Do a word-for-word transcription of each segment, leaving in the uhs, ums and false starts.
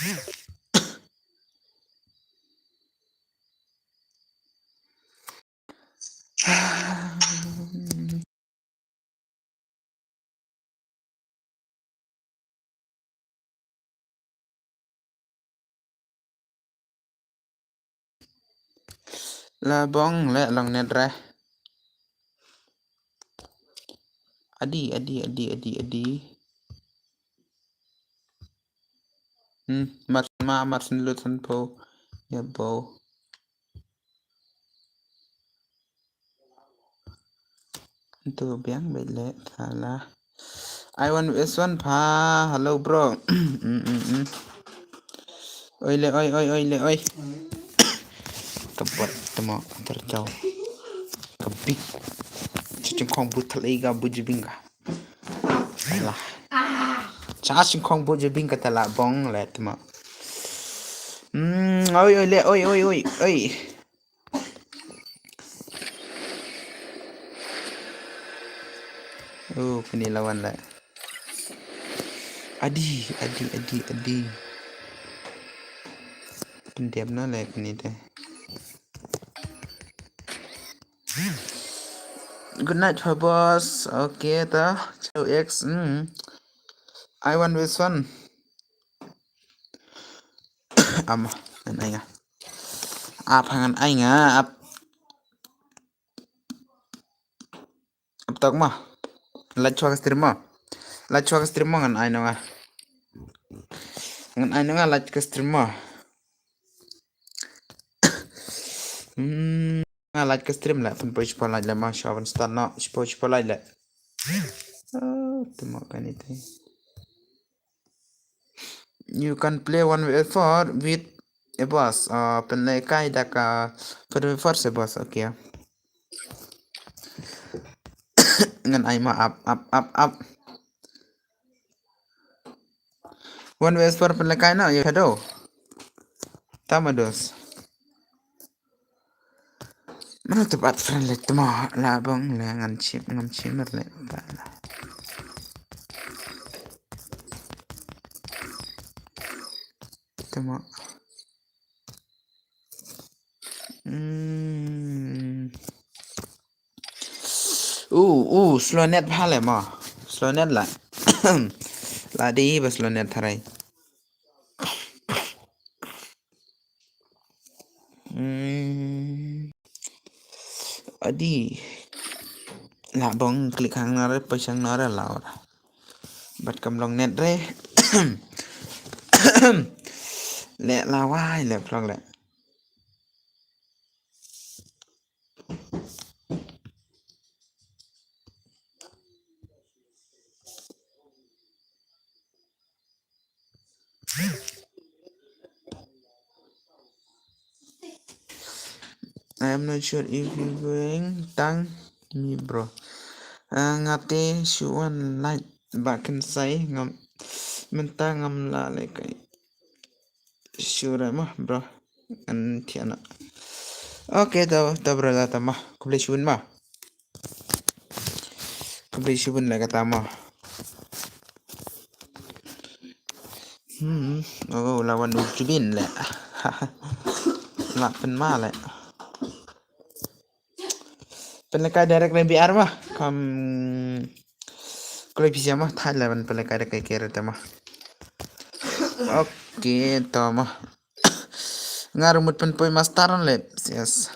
La bong le long net re. Adi, adi, adi, adi, adi. Hmm, mar ma, mar sin lut san po. Ya bo. Ntu biang beit le thala. I want this one pa. Hello, bro. Mm, mm, mm. Oi le, oi, oi, oi le, oi. Ka bot tamo ter jauh. Ka big. Cicing kong butal iga buji binga. Thala. Cha sing kong buji binga thala bong le tamo. Mm, oi, oi le, oi, oi, oi, oi. Oh, kini lawan la. Adi, adi, adi, adi. Pyndep na le kini te. Good night, pa boss. Okay, ta. Ciao, X. Hmm. I want this one. Am, ngan ai nga. Ap, ngan ai nga, ap. Ap tok ma. Like chwa ka stream ma. Like chwa ka stream ma ngan ai nonga. Ngan ai nonga like ka stream ma. Hmm, nga like ka stream la, pun poi chipo like la ma, shawan start no, chipo chipo like la. Oh, temo kan itu. You can play one v four with a boss. Uh, pynlehkai da ka four v four se boss, okay. Ngan ai ma ap, ap, ap, ap. One v four pynlehkai na, ya kado. Tama dos. Mana tu bat friend le temo la bong le ngan chim, ngam chim le ba la. Temo. Hmm. Uh, uh, slow net bha le ma. Slow net la. La di ba slow net tharai. Hmm. Adi. La bong klik hang nare, poi shang nare la ora. Bat kam long net re. Le la wai le plong le. I am not sure if you going tang me, bro. Ah, ngate shu wan light ba kan sai ngam mynta ngam la le kai. Sure ma, bro. An thiana. Okay, ta, ta bro, ta ma. Khublei shibun ma. Khublei shibun la kata ma. Hmm. Oh, lawan u Jubin le. La pynma le. Pynlehkai direct na B R ma. Kam khublei pisa ma, thai la ban pynlehkai direct kai kere ta ma. Okay, to ma. Nga rumut pynpoi master le. Yes.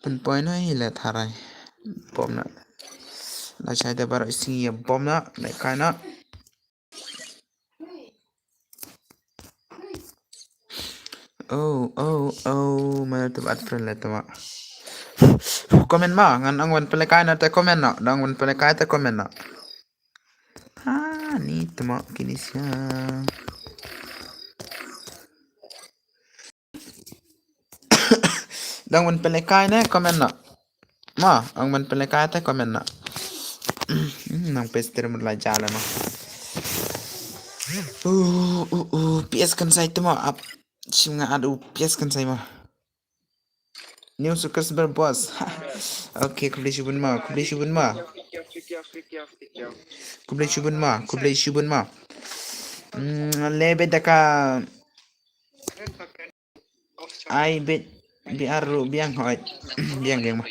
Pynpoi na hi le tharai. Bom na. Na chai da baroh isi ya bom na, na kai na. Oh, oh, oh, mana tu bat friend le tama. Comment ma, ngan ang wan pelekai na te comment na, dang wan pelekai te comment na. Ha, ni tama kini sia. Dang wan pelekai ne comment na. Ma, ang man pelekai te comment na. Hmm, nang pester mut la jala ma. Uh, uh, uh, P S kan sai te ma ap. Sim nga adu P S kan sai ma. New subscriber boss. Okay, khublei shibun ma, khublei shibun ma. Khublei shibun ma, khublei shibun ma. Mm, le bit da ka ai bit biar ruh biang hoi. Biang biang ma.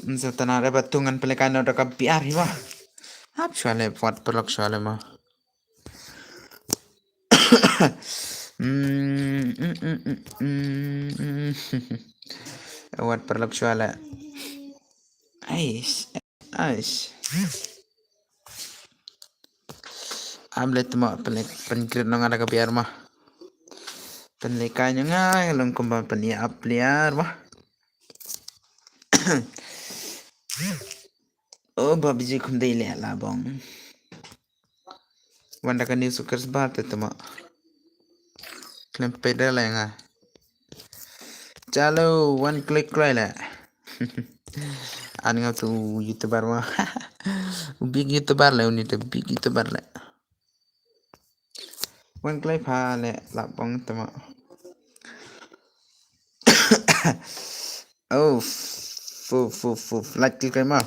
Nsa tana re ba tungan pele kai no da ka biar hi ma. Hap shwa le wat paralok shwa le ma. Mm, mm, mm, mm, mm. Wat paralok shwa le. Ais, ais. Am le tmo pele pen krit nong ada ka biar ma. Pen le kai nong ai long kumba pen ya ap liar ma. Oh, ba biji khum dei le la bong. Wan da ka new sukar sbar te tmo. Klem peda le nga. Chalo, wan klik kloi le. An nga tu YouTuber ma. U big YouTuber le, uni tu big YouTuber le. Wan kloi pha le, la bong tmo. Oh, fu, fu, fu, like klik kloi ma.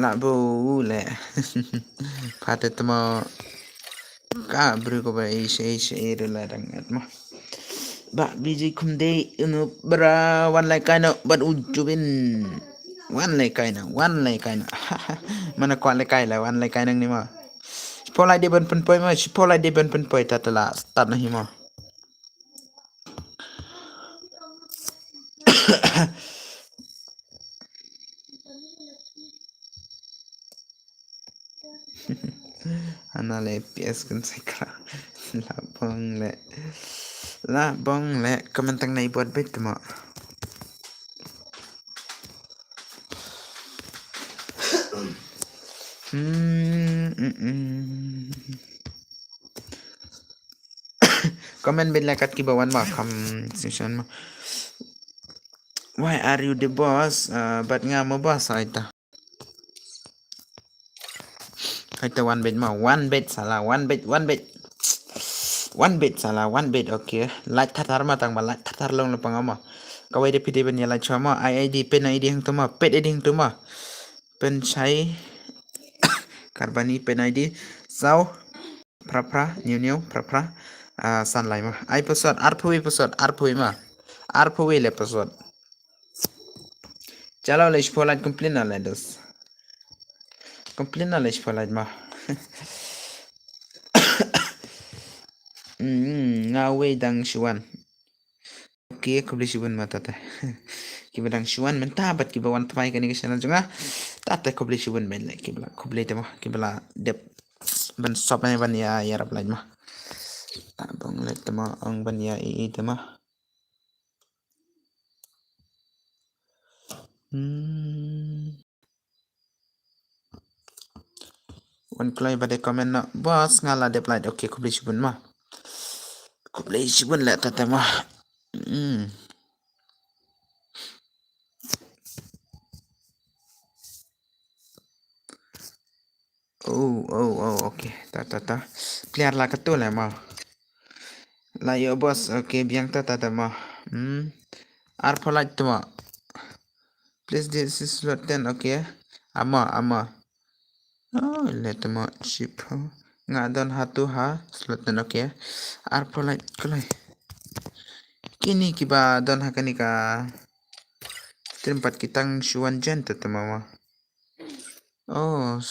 La bu le. Pha te tmo. Ka bru ko ba ish ish iru la dang et ma. Ba biji khum dei unu bra wan lai kai no bat u jubin. Wan lai kai no, wan lai kai no. Mana kwa lai kai la, wan lai kai nang ni ma. Shipho lai de ban pen poi ma, shipho lai de ban pen poi ta ta la, start na hi ma. Hana le P S kan sai kra. La bong le. La bong le. Kaman tang nai buat bit tmo. Hmm, mm, mm. Comment bit la kat ki ba wan ma kam session ma. Why are you the boss? Uh, but nga mo boss ai ta. Hai ta one bit ma, one bit sala, one bit, one bit. One bit sala, one bit, okay. Like thar thar ma tang ba, like thar thar long le pang ma. Kawai de pide ban ya like chwa ma, I I D, pin I D hang tu ma, pin I D hang tu ma. Pin chai. Karbani pin I D. Sau. Phra phra, niu niu, phra phra. Ah, san lai ma. Ai password, arphew wei password, arphew wei ma. Arphew wei le password. Chalo le shipho lait complete na le dos. Complete na le shipho lait ma. Mm, nga wei dang shuan. Okay, khublei shibun ma tata. Kiba dang shuan mynta bad kiba wan tmai kane ka channel jong nga. Tata khublei shibun ben le kiba la khublei te ma kiba la dep ban sop ne ban ya ya rap lait ma. Ta bong le te ma ong ban ya i i te ma. Hmm. Wan kloi ba de comment no. Boss nga la dep lait. Okay, khublei shibun ma. Khublei shibun le tata ma. Hmm. Oh, oh, oh, okay. Ta, ta, ta. Player la katu le ma. La yo boss, okay, biang ta, ta, ta ma. Hmm. Arphew lait tu ma. Please, this is slot ten, okay. Ama, ama. Oh, le tu ma ship. Nga don ha tu ha slot ten, okay. Arphew lait kloi. Kini kiba don ha kani ka. Trim pat ki tang shuan jen tu tu ma ma. Oh.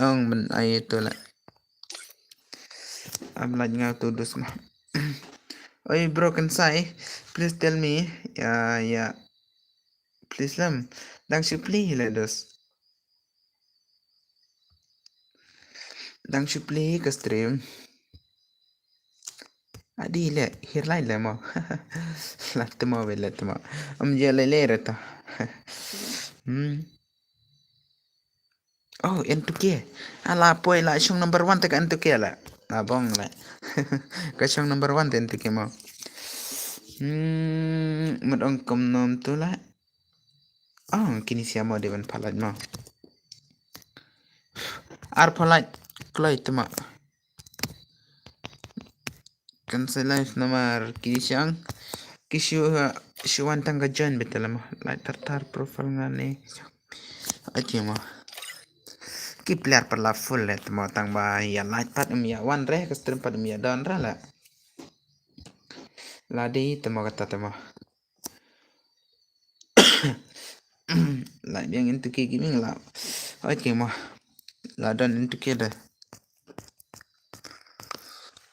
Ong ben ai tu la. Am lait nga tu dus ma. Oi bro kan sai. Please tell me. Ya ya. Please lam. Dang shu pli le dus. Dang shu pli ka stream. Adi le hir lai le mo. La tmo be le tmo. Am je le le re ta. Hmm. Oh, N two K. Ala poi la shong number one te ka N two K la. La bong la. Ka shong number one te N two K mo. Hmm, mut ong kom nom tu la. Oh, kini sia mo de ban palat mo. Ar palat kloi tema. Kan sa live namar kini siang. Ki shu, shu wan tang ka join beit la mo. Light thar thar profile nga ne. Aji mo. Ki player pat la full le mo tang ba ïa light pat um ïa wan re ka stream pat um ïa don re la. La dei mo kata mo. Light biang into ki gaming la. Aji mo. La don into ki de.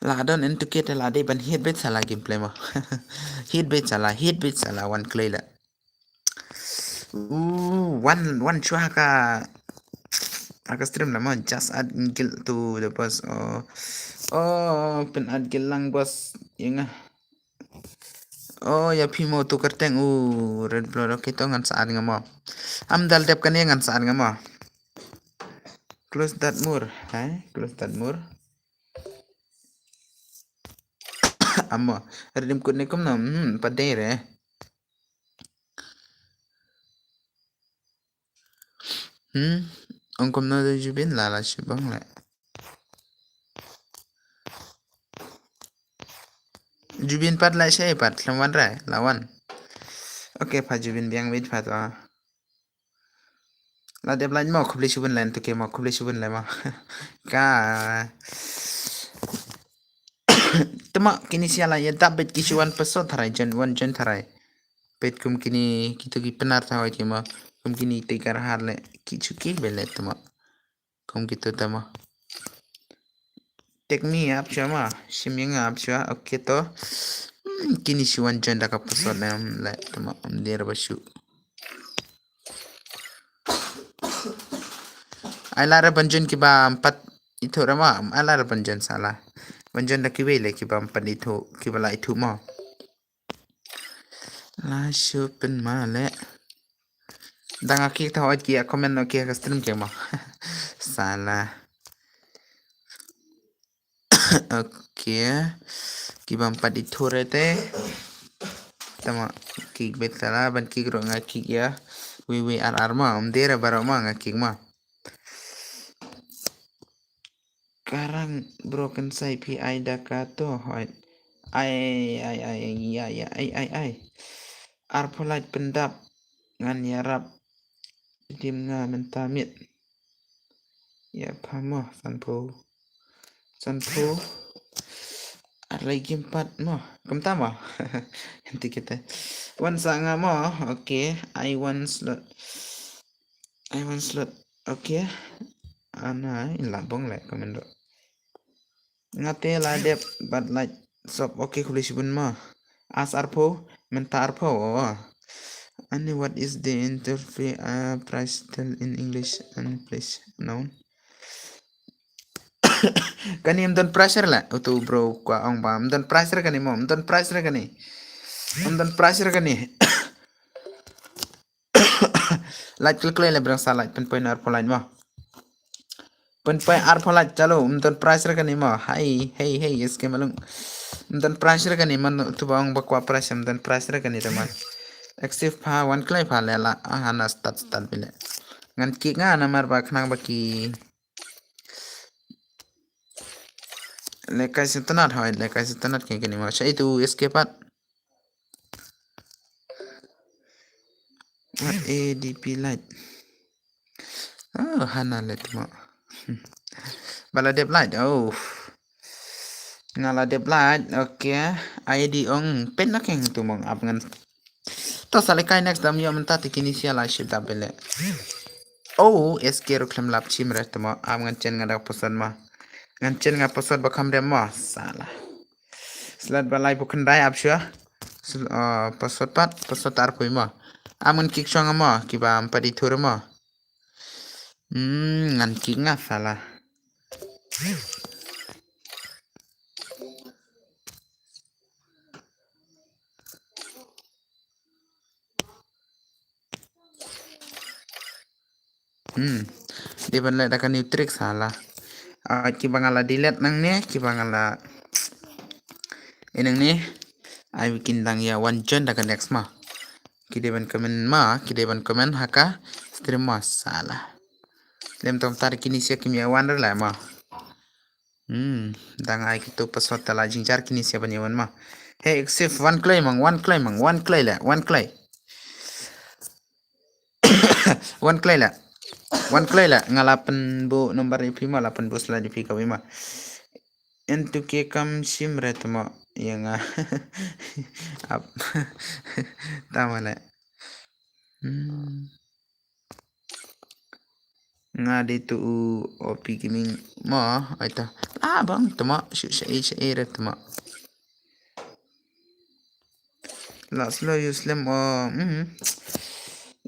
La don into ki de la dei ban hit beit sa la gameplay mo. Hit beit sa la, hit beit sa la wan klei la. Uh, wan, wan shuwa ha ka, ha ka stream la mo, just add guild to the boss. Oh, oh, pyn add guild lang boss. Ïa nga. Oh, ïa phi mo tu kyrteng. Uh, red blood. Okay, to ngan sa add nga mo. Am dal dep kane ngan sa add nga mo. Close that more. Hai, close that more. Amo, redim kut ne kumno? Hmm, pat dei re. Hmm, ong kumno de Jubin la la shibang le. Jubin pat la shai pat, lam wan re, la wan. Okay, pa Jubin biang wait pat wa. La dep lain mo, khublei shibun lain tu ke mo, khublei shibun lain mo. Ka. Tama kini sia la ya dap bet ki shuan pesot tharai jen wan jen tharai. Bet kum kini kitu ki penar tharai ki mo. Kum kini tegar har le ki chuki bele tama. Kum kitu tama. Tek mi ap chua ma, shim yang ap chua, okay to. Hmm, kini shuan jen da ka pesot na le tama, um, der ba shu. Ai la ra ban jen ki ba empat itu ra ma, ai la ra ban jen sala. Ban jen da ki wei le ki ba empat itu, ki ba la itu ma. La shu pen ma le. Dang aki ta hoi ki ya comment no ki ya ka stream ke ma. Sala. Okay. Ki ba empat itu re te. Tama kick bet sala ban kick ro nga kick ya. Wi wi ar ar ma um dera baro ma nga kick ma. Karang broken sai pi ai da ka to hoi. Ai ai ai ya ya ai ai ai. Ar polite pendap ngan ya rap. Dim nga menta mit. Ya pha mo sanpho. Sanpho. Ar lai gim pat mo. Kumta mo. Nanti kita. Wan sa nga mo. Okay. I one slot. I one slot. Okay. Ana in la bong le komendo. Ngate la dep bat la sop. Okay, khublei shibun mo. As arpho, menta arpho. Oh. Ani what is the interface uh, price tell in English and please noun. Kani mdon price la utu bro kwa ong ba mdon price kani mo mdon price kani. Mdon price kani. Light kle kle le brang sa light pen point ar po light mo. Pen point ar po light chalo mdon price kani mo. Hai hai hai yes ke malung. Mdon price kani man tu ba ong ba kwa price mdon price kani teman. Active pa one kle pa le la ah hana start start bile. Ngan kick nga namar ba khnang ba ki Lekai sintanat hoi lekai sintanat ke kini ma sha itu escape at. What A D P light. Oh hana le tuma. Bala dep light. Oh. Ngala dep light. Okay. I D ong pen na keng tumong ap ngan. To sa lekai next dam yo menta te kini sia la ship da bele. Oh, S K ro klem lap chim re tuma am ngan chen nga da posan ma. Ngan chen nga posan ba kham re ma sala. Slat ba lai bu khandai ap shua. Sl- ah, posan pat posan tar pui ma. Am ngan kik shong ma ki ba am padi thur ma. Hmm, ngan kik nga sala. Hmm. Dia ban leh da ka new trick sala. Ah, ki ba nga la delete nang ne, ki ba nga la inang ne. Ai bikin dang ya one join da ka next ma. Ki dia ban comment ma, ki dia ban comment ha ka stream ma sala. Lem tom tar kini sia kim ya one re la ma. Hmm, dang ai kitu password ta la jingjar kini sia ban yawan ma. Hey, Exif, wan kloi mang, wan kloi mang, wan kloi la, wan kloi. Wan kloi la. Wan kloi la, nga la pynbud number ïa phi ma, la pynbud slide ïa phi kawei ma. Into ke kam shim re tmo ïa nga. Ap. Tama la. Hmm. Nga dei tu u O P Gaming mo, ai ta. Ah, bang, tama, shu sha e, sha e re tama. La slow yu slem o, mhm.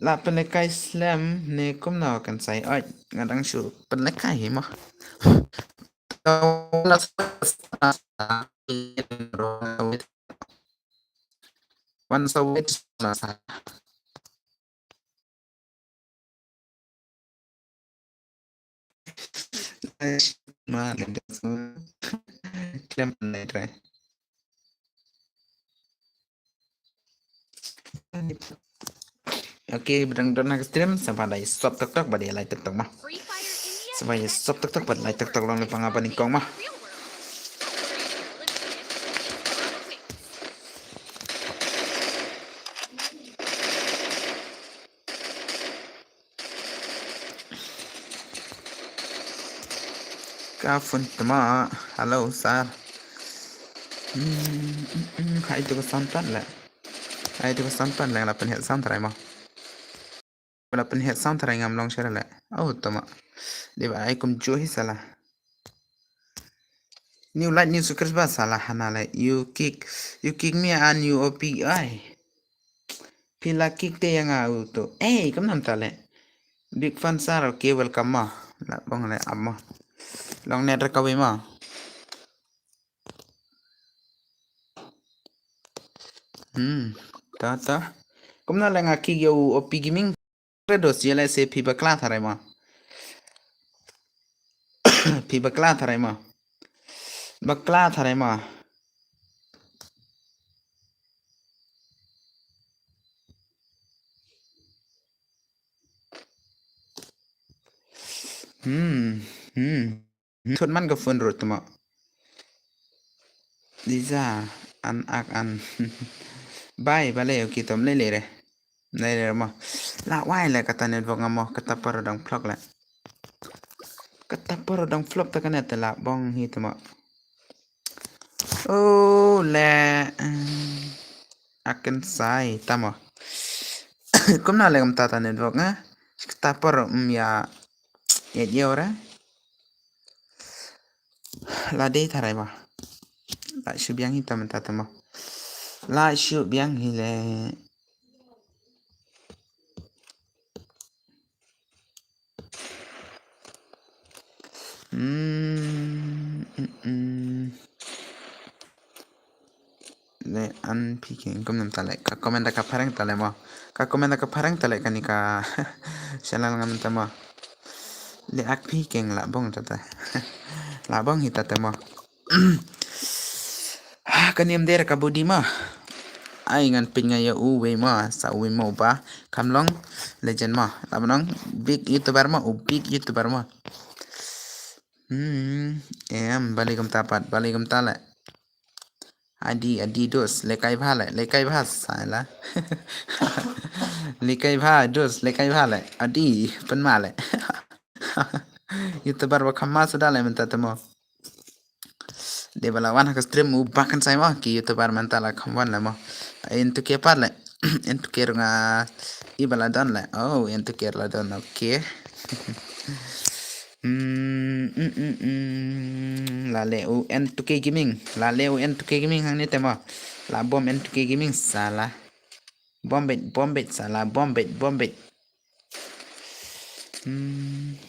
La pynlekai slem ne kumno kan sai, ai, nga dang shu pynlekai hi mo. Wan sa wet sa. Ma, klem na trai. Okay, ba dang don ha ka stream, sngewbha dei sub tok tok bad dei like tok tok ma. Sngewbha dei sub tok tok bad like tok tok long lypa nga ba nyngkong ma. Ka phone tma. Hello, sir. Hmm, hmm, hmm. Hai tu ka sound pat le. Hai tu ka sound pat le, la pynhiar sound tharai mo. La pynhiar sound tharai ngam long share le. Oh, tma. Dei ba ai kumjuh hi sala. New light, new subscriber sala hana le. You kick, you kick me and you O P I. Phi la kick te ïa nga u tu. Ei, kam nam ta le. Big fan sir, okay, welcome ma. La bong le am ma. Long net recovery ma. Hmm, ta ta. Kumno le nga kick ïa u O P Gaming. Redo sia le se phi bakla tharai ma. Phi bakla tharai ma. Bakla tharai ma. Hmm, hmm. Thut man ka phone rut tma. Lisa, an ak an. Bye, bale, okay, tom le le re. Le le re mo. La wai le kata network nga mo, kata paro dang flop le. Kata paro dang flop ta kane te la bong hi tma. Oh, le. Hmm. Akan sai tama. Kumna le kam tata network nga. Kata por um ya. Ya dia ora. La dei tharai ba. La shu biang hi tama tata ma. La shu biang hi le. Hmm, mm, mm. Le an phi keng kum nam ta le ka comment da ka phareng ta le mo. Ka comment da ka phareng ta le kani ka channel ngam ta mo. Le ak phi keng la bong ta ta. La bong hi ta ta mo. Ah, ka niam der ka budi ma. Ai ngan pin nga ya u wei ma, sa u wei ma u ba. Kam long legend ma. La ba nong big YouTuber ma, u big YouTuber ma. Hmm, em, bali kam ta pat, bali kam ta le. Adi, adi dos, le kai bha le, le kai bha sa la. Le kai bha dos, le kai bha le. Adi, pen ma le. YouTuber ba kam ma suda le mynta te mo. De bala wan ha ka stream u bakan sai mo ki YouTuber man ta la kham wan la mo. Entu ke par le. Entu ke nga i bala don le. Oh, entu ke la don. Okay. Mm, mm, mm, mm. La le u entu ke gaming. La le u entu ke gaming hang ni te mo. La bom entu ke gaming sala. Bom bet, bom bet sala, bom bet, bom bet. Hmm.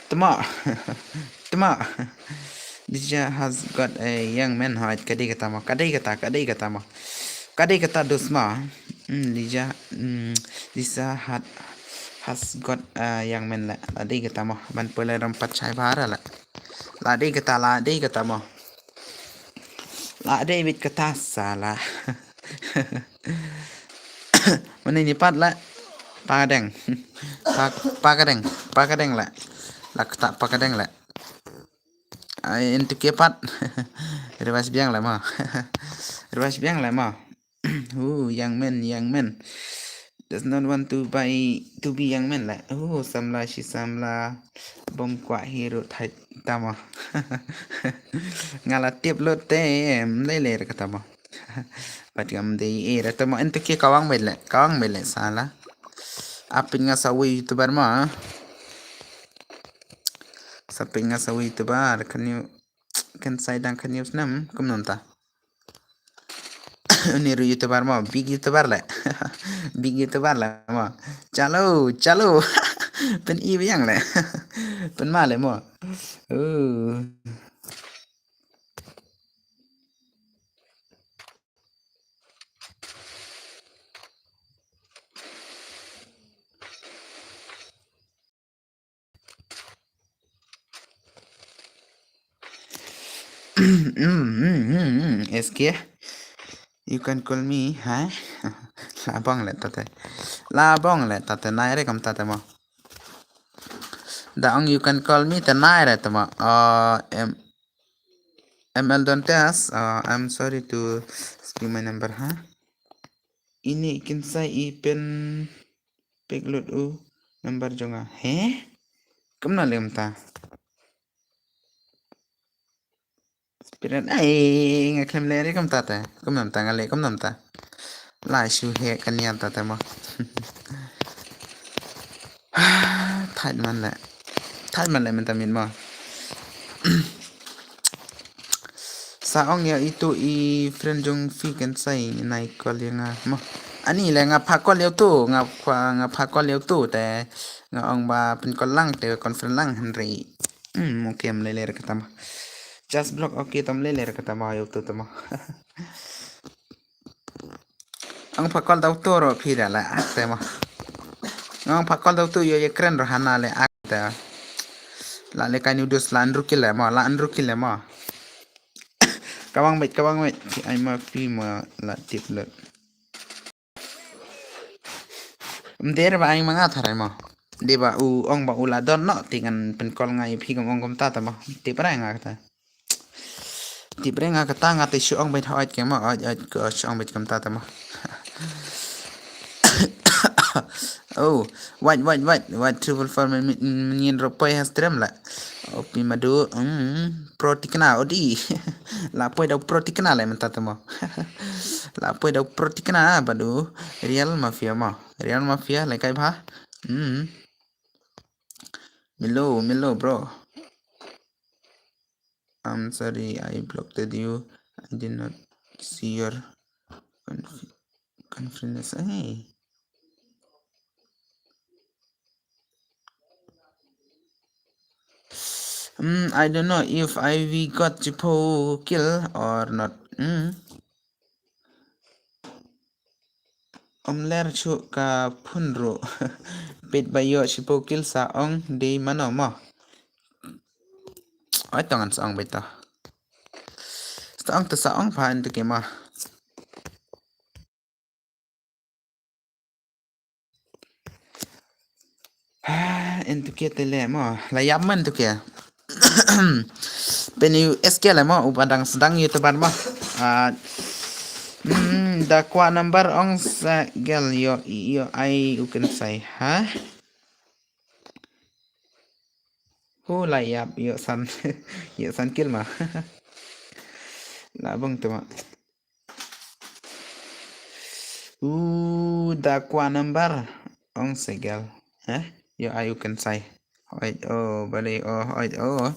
Tama. Tama. Lisa has got a young man, ha, ka dei kata mo, ka dei kata, ka dei kata mo. Ka dei kata dos ma. Hmm, Lisa, hmm, Lisa had, has got a young man la. La dei kata mo. Ban pula ram pat chai bara la. La dei kata, la dei kata mo. La dei bit kata sala. Mane ni pat la. Pakadeng. Pa-, pakadeng. Pakadeng la. La kata pakadeng la. Ai, into ke pat. Revise biang la mo. Revise biang la mo. Hu, young man, young man. Does not want to buy, to be young man la. Hu, samla shi samla. Bom kwah hero thait tamo. Nga la tip lut te, em, lele re kata mo. Pat kam dei e re tamo, into ke kawang bel le, kawang bel le sala. Apin nga sa wi YouTuber mo. Sa pin nga sa wi YouTuber, kan yu, kan sai dang kan yu snam, kum nonta. Uni ru YouTuber mo, big YouTuber le. Big YouTuber le mo. Chalo, chalo. Pyn i biang le. Pyn ma le mo. Uh. S K, you can call me, ha? Labong le tate. Labong le tate, nai re kam tate mo. Da ong you can call me, te nai re te mo. Uh, M-, M L Dantes, uh, I'm sorry to speak my number, ha? Ini kin sa i pen pek lut u number jonga. He? Kumno lem ta? Spirit, ai, nga khlem le re kumta te. Kumnam ta nga le kumnam ta. La shu he kan yan ta te mo. Thait man le. Thait man le mynta min mo. Sa ong ïa itu i friend jong phi kan sai nai call ïa nga mo. Ani le nga pha call ïa utu, nga pha, nga pha call ïa utu te nga ong ba pyn call lang te conference lang hynrei. Hmm, okay, am lele re kata mo. Just block, okay, tam lele re kata mo ïa utu te mo. Ang pha call da utu ro phi da le ak te mo. Ang pha call da utu ïo ïa kren ro hana le ak te. La le kai ni u dus la andru kile mo, la andru kile mo. Kawang bait, kawang bait. Ai ma phi mo la tip lut. Mder ba ai ma nga tharai mo. De ba u ong ba u la don no ti ngan pyn call nga ïa phi kam ong kumta te mo. Tip rai nga kata. Tip rai nga kata nga te shu ong bait hoi ke mo, oi, oi, ko shu ong bait kumta te mo. Oh, wait, wait, wait, wait, triple four min, min, min ro poi ha stream la. Opi madu, mm, pro tikna, odi. La poi da pro tikna la mynta te mo. La poi da pro tikna, badu, real mafia mo. Real mafia, le kai bha. Mm. Milo, Milo, bro. I'm sorry, I blocked you. I did not see your conf-, conference. Hey. Hmm, I don't know if I we got shiphew kill or not. Hmm. Ym ler shuh ka phun ruh. Peit ba ïoh shiphew kill sa ong dei mano mo. Oi, to ngan sa ong beit to. Sa ong to sa ong pha ynda ki mo. Ah, ynda ki te le mo. La ïap man ynda ki. Pyn ïoh S K le mo, uba dang sdang ïoh te ban mo. Ah, hmm, da kwah number ong sa gel ïoh, ïoh ai u kan sai, ha? Hu la ïap ïoh san, ïoh san kill ma. La bang tu ma. U da kwah number ong sa gel. Eh? Ïoh ai u kan sai. Hoi o, bali o, hoi o.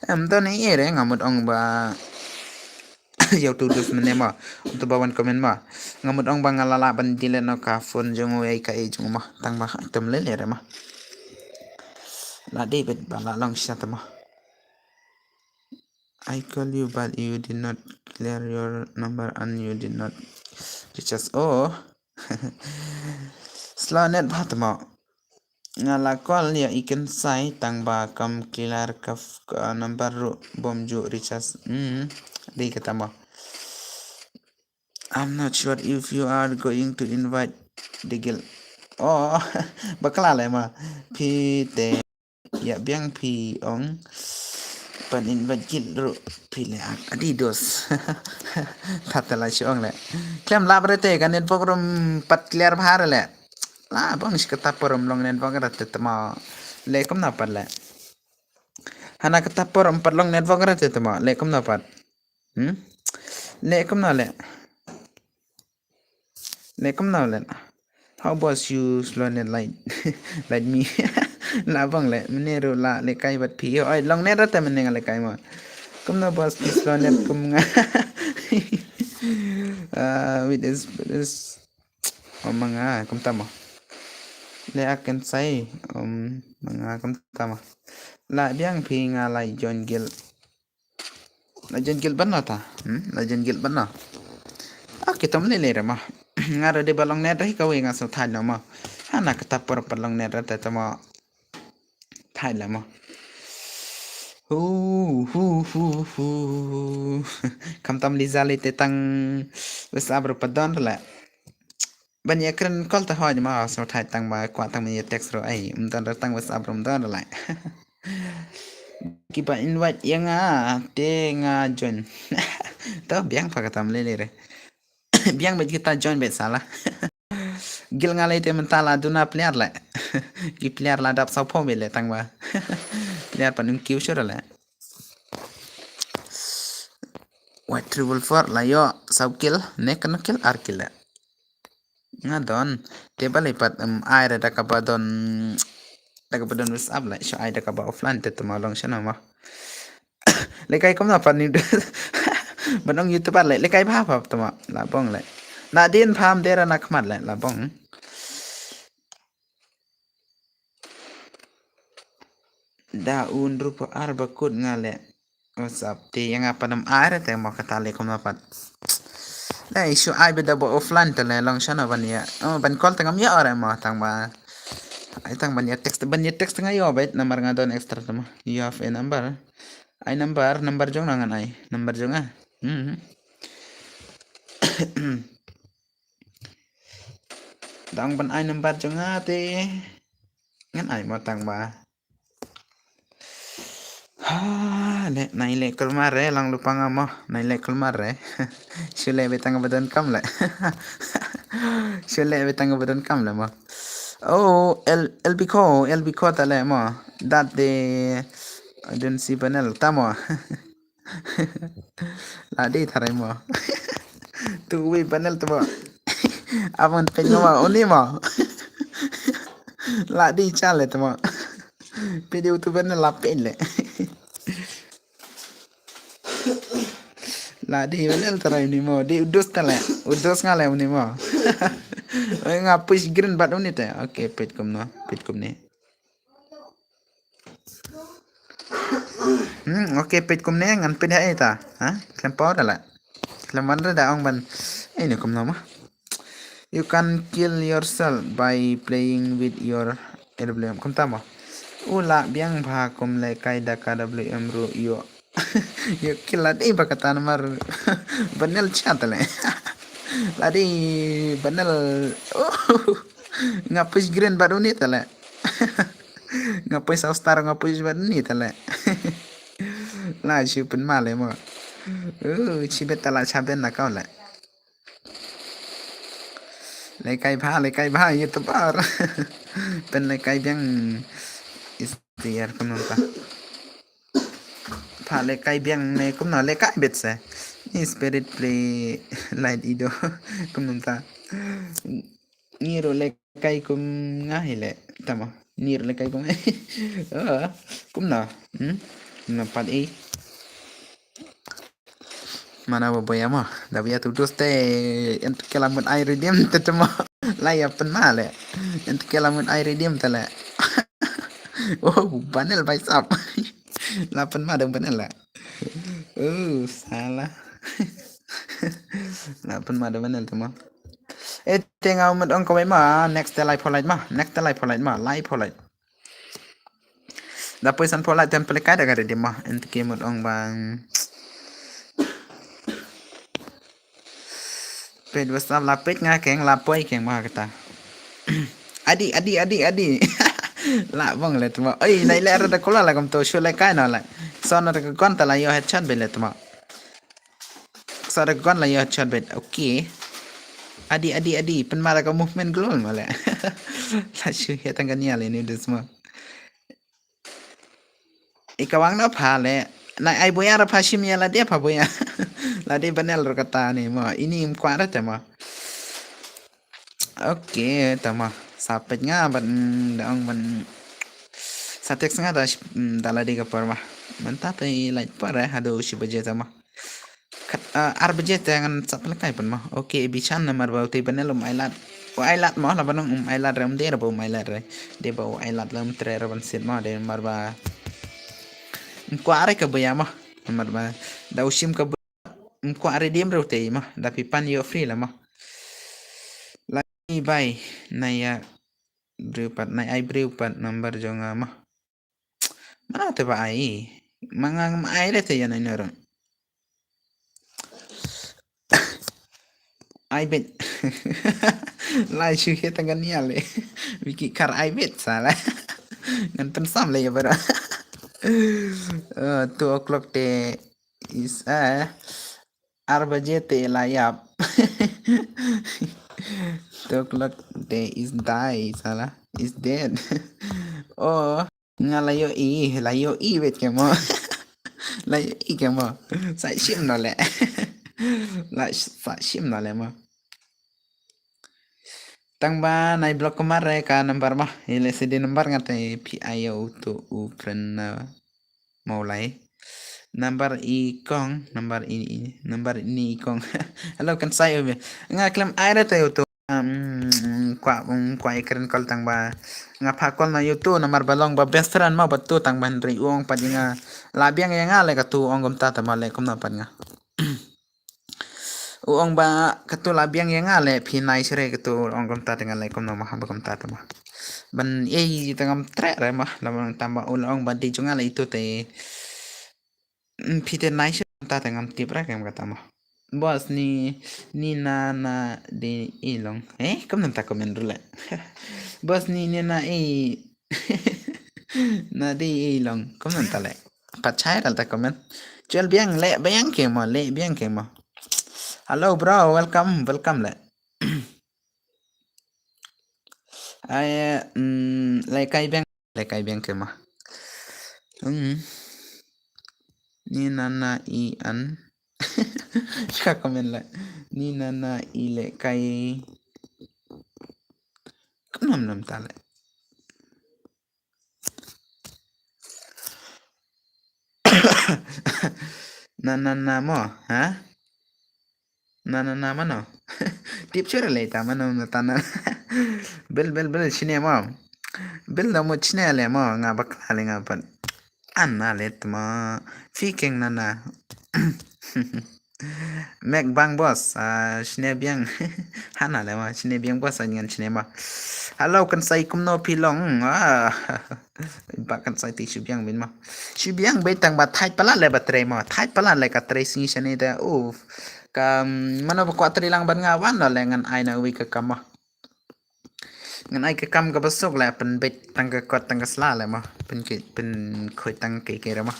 Em to ni ere nga mut ong ba. Ïa utu dus mynne mo. Utu ba wan comment mo. Nga mut ong ba nga la lah ban delete noh ka phone jong u ei ka ei jong u mo. Tang ba item lele re mo. La dei beit ba la long sha te mo. I call you but you did not clear your number and you did not recharge. Oh. Slow net bha te mo. Nga la call ïa i kan sai tang ba kam clear ka f-, ka number ruh bym ju recharge. Hmm. Dei kata mo. I'm not sure if you are going to invite Degil. Oh, bakla le ma. Phi te. Ya biang phi ong. Pan invite gil ru phi le ak. Adi dos. Thata la shi ong le. Klem lap re te ka network rum pat clear bha re le. La bong shi kata por rum long network re te tama. Le kumno pat le. Hana kata por rum pat long network re te tama. Le kumno pat. Hmm? Le kumno le. Le kumno le. How about you slow net like like me. La bong le mene ru la le kai bat phi. Oi long net re te mene nga le kai ma. Kumno boss phi slow net kum nga. Ah, with this this. Oh, manga kum tama. Le akan sai um manga kum tama. La biang phi nga lai join gil. La join gil ban na ta. Hmm? La join gil ban na. Ah, kita mene le re ma. Nga re de balong net re ka we nga so thai no ma. Hana kata por por long net re te tama. Thai la ma. Hu hu hu hu. Kam tam li za le te tang. Wes abro padon le. Ban ya kren call ta hoj ma so thai tang ba kwa tang ya text ro ai um don tang WhatsApp rum don lai. Ki ba invite ya nga te nga join. To biang pa katam le le re. Biang ba kita join bet sala. Gil nga le te mentala duna player le. Ki player la dap sa pho le tang ba. Player pa nung kiu sure le. White triple four la yo sub kill ne kan kill ar kill. Nga don te bale pat um ai da ka ba don da ka ba don WhatsApp la sho ai da ka ba offline te tama long shana ma. Le kai kom na pat ni ban ong YouTuber le le kai ba pa tama la bong le. Na din pham dera na khmat le la bong. Da un rupa ar ba kut nga le. WhatsApp te yang apa nam ar te mo kata le kom na pat. Le isu ai beda bo offline te le long shana ban ya. Oh ban call tengam ya ore mo tang ba. Ai tang ban ya text ban ya text tengah yo bet number nga don extra tama. You have a number. Ai number number jong na ngan ai number jong ah. Hmm. Dang ban ai number jong nga te. Ngan ai mo tang ba. Ha, le nai le kulmar re lang lupang amo nai le kulmar re. Shule betang badon kam le. Shule betang badon kam le mo. Oh, el el biko el biko ta le mo. That the I don't see panel tamo. La di tharai mo. Tu wi panel tu mo. Aman pin mo uni mo. La di chale tu mo. Pidi utu panel la pin le. La di panel tharai uni mo. Di udus tale. Udus ngale uni mo. Nga push green bat uni te. Okay, pit kum no. Pit kum ni. Hmm, okay, peit kumne ngan peit ha ita. Ha? Klem pau da la. Klem man da ong ban. Ini kumno ma. You can kill yourself by playing with your A W M. Kumta ma. U la biang bha kum le kai da ka W M ru yo. Yo kill la dei ba kata namar. Banel chat le. La dei banel. Nga push green baru ni tale. Nga poi sa star nga poi jibat ni tale. La shi pun male mo. Uh, shi bet tala shaben na kau le. Lekai bha, lekai bha, YouTuber. Pen lekai biang istiar kunun ta. Pha lekai biang ne kumno lekai bet se. Ni spirit play light ido. Kunun ta. Ni ro le kai kum nga hi le tama ni ro le kai kum. Ah, kum na hmm na pat i mana ba boya ma da biya tu dus te en ke la mut ai redeem te tama la ya pen ma le en ke la mut ai redeem te le. Oh banel bai sap la pen ma dong banel la. Oh sala. La pen ma dong banel tama. Eh, te nga mut ong kawei ma, next te lai polite ma, next te lai polite ma, lai polite. Da poi san polite tem pele kai da ka redeem ma, ente ki mut ong bang. Peit WhatsApp la peit nga keng la poi keng ma kata. Adi, adi, adi, adi. La bang le tma. Oi, nai le ra da kula la kam to shu le kai na la. So na da ka gon ta la ïoh headshot be le tma. So da ka gon la ïoh headshot be. Okay. Adi, adi, adi. Pen mara ka movement glol ma le. La shu he tang ka nia le ni des ma. Ika wang na pha le. Na ai boya ra pha shim ya la dia pha boya. La dia banel ro kata ni ma. Ini im kwa ra te ma. Okay, tama. Sa pet nga ban, mm, da ong ban. Sa text nga da, mm, da la di ka por ma. Menta pe light por eh, hado shi baje tama. Kat, ah, ar baje te ngan sa pelekai pun ma. Okay, bichan namar ba utai banel um ailat. U ailat ma, la banong um ailat re, um de re ba um ailat re. De ba u ailat la um tre re ban sit ma, de namar ba. Kwa re ka baya ma. Namar ba. Da ushim ka baya. Kwa re dim re utai ma. Da pipan yo free la ma. La bai na ya briew pat, na ai briew pat number jong nga ma. Mana te ba ai. Ma nga ngam ai le te ya na nero. Ai bet. Lai shu he tang kan ya le. Wiki kar ai bet sala. Ngan pensam le ya bara. Uh, two o'clock te is, eh, ar baje te la yap. Two o'clock te is die sala. Is dead. Oh. Nga la yo i, la yo i wet ke mo. La yo i ke mo. Sa shim no le. La sh-, sa shim no le mo. Tang ba nai block kumar re ka number ma. Ile sidi number nga te pi ayo utu u friend na mau lai. Number i kong, number i, i, number ini i kong. Hello, kan sai ube. Nga klem ai re te utu. Um, kwa, um, kwa i kren call tang ba. Nga pha call na utu, namar ba long ba best friend ma ba tu tang ba hynri u ong pat nga. La biang ya nga le ka tu ong gum ta ta ma le kum na pat nga. U ong ba ka tu la biang ya nga le phi nai sre ka tu ong gum ta ta nga le kum na ma ha ba gum ta ta ma. Ban ei ta ngam tre re ma, la ban tang ba u la ong ba di ju nga le itu te. Mm, phi te nai sha ta te ngam tip ra kem kata ma. Boss ni, ni na na de i long. Eh, kam nam ta comment ru le. Boss ni, ni na i. Na de i long. Kam nam ta le. Pat chai ra ta comment. Chol biang le, biang ke ma, le, biang ke ma. Hello, bro. Welcome, welcome le. Ai, mm, le kai biang. Le kai biang ke ma. Hmm. Ni na na i an. Ka comment le. Ni na na i le kai. Kam nam nam ta le. Na na na mo, ha? Na na na mano. Tip sure le ta mano na ta na. Bel, bel, bel, shine mo. Bel na mo shine le mo, nga bakla le nga pat. Ana le tma. Fikeng na na. Mek bang boss, ah, shine biang. Hana le mo, shine biang boss, ngan shine mo. Hello, kan sai kumno phi long. Ah. Ba kan sai ti shu biang bin mo. Shu biang be tang ba thait palat le ba trei mo. Thait palat le ka trei sngi shane da. Uf. Ka, mm, mano ba kwah trei lang ban nga wan le ngan ai na wi ka kam mo. Ngan ai ka kam ka ba suk le pynbeit tang ka kot tang ka sla le mo. Pyn ki, pyn khoi tang ke ke re mo.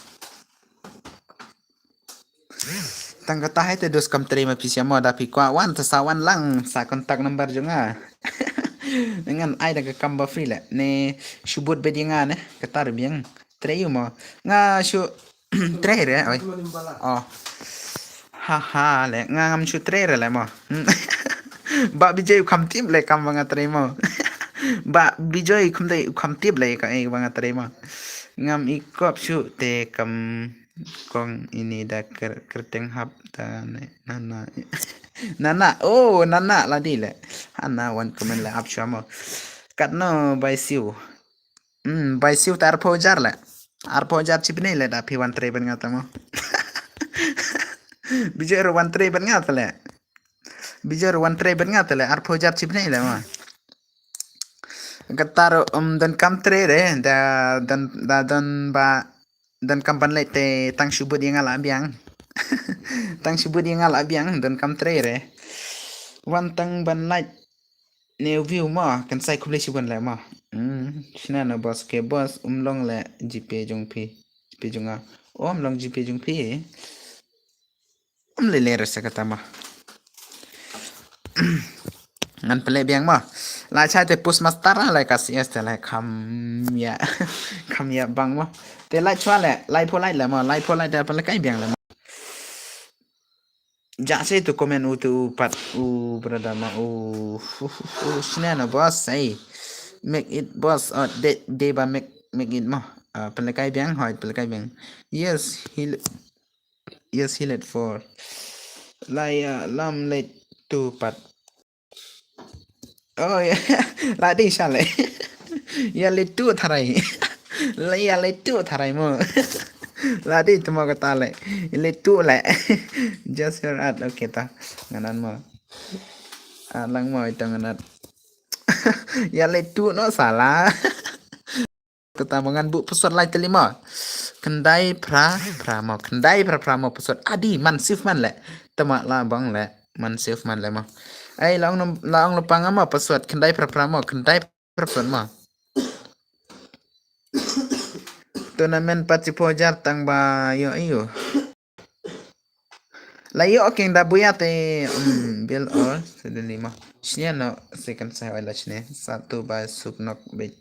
Tang kata hai te dos kam trei ma phi sia mo da phi kwah wan te sa wan lang sa contact number jong nga. Ngan ai da ka kam ba free le. Ne shu bud be di nga ne. Kata re biang. Trei yu mo. Nga shu trei re oi. Oh. Ha ha le. Nga ngam shu trei re le mo. Ba Bijoy u kham tip le kam ba nga trei mo. Ba Bijoy u kham tip le ka, eh, ba nga trei mo. Ngam i kop shu te kam. Kong ini da ker-, kerteng hap da ne, nana. Nana, oh, nana la di le. Hana wan comment le ap shwa mo. Katno bai siu. Hmm, bai siu ta arphew hajar le. Arphew hajar chipni le da phi wan trei ban nga ta mo. Bijoy ro wan trei ban nga ta le. Bijoy ro wan trei ban nga ta le. Arphew hajar chipni le mo. Kata ro, um, don kam trei re, da, don, da, don ba, don kam ban leit te tang shu bud ïa nga la biang. Tang shu bud ïa nga la biang, don kam trei re. Wan tang ban leit. New view mo, kan sai khublei shibun le mo. Hmm, shna na boss ke boss, um long le GP jong phi. GP jong nga. Oh, um long GP jong phi. Um le le rasa kata mo. Ngan pele biang mo. La chai te post master la ka CS te la kham ya. Kham ya bang mo. Te la chwa le, la pho la le mo, la pho la te pele kai biang le mo. Ja se tu comment u tu pat u brother ma u, u, u, u, shna na boss ai. Make it boss, uh, de, de ba make, make it mo. Uh, pele kai biang, hoi, pele kai biang. Yes, he, yes, he let for. La ya, lam let tu pat. Oh, ya. La dei sha le. Ya le tu tharai. La ya le tu tharai mo. La dei tu mo kata le. Le tu le. Just your art. Okay ta. Nganan mo. Ah, lang mo ito nganan. Ya le tu no salah. Kata mo ngan buh password lai tali mo. Khyndai phra phra mo. Khyndai phra phra mo password. Adi man save man le. Tama la bang le. Man save man le mo. Ai la ong la ong lo panga mo password. Khyndai phra phra mo. Khyndai phra phra mo. Tournament pat chipo jar tang ba yo iyo. La yo king da buya te, um, Bill or suddenly mo. Shnia no second sa oi la shnia. Satu ba suk nok bit.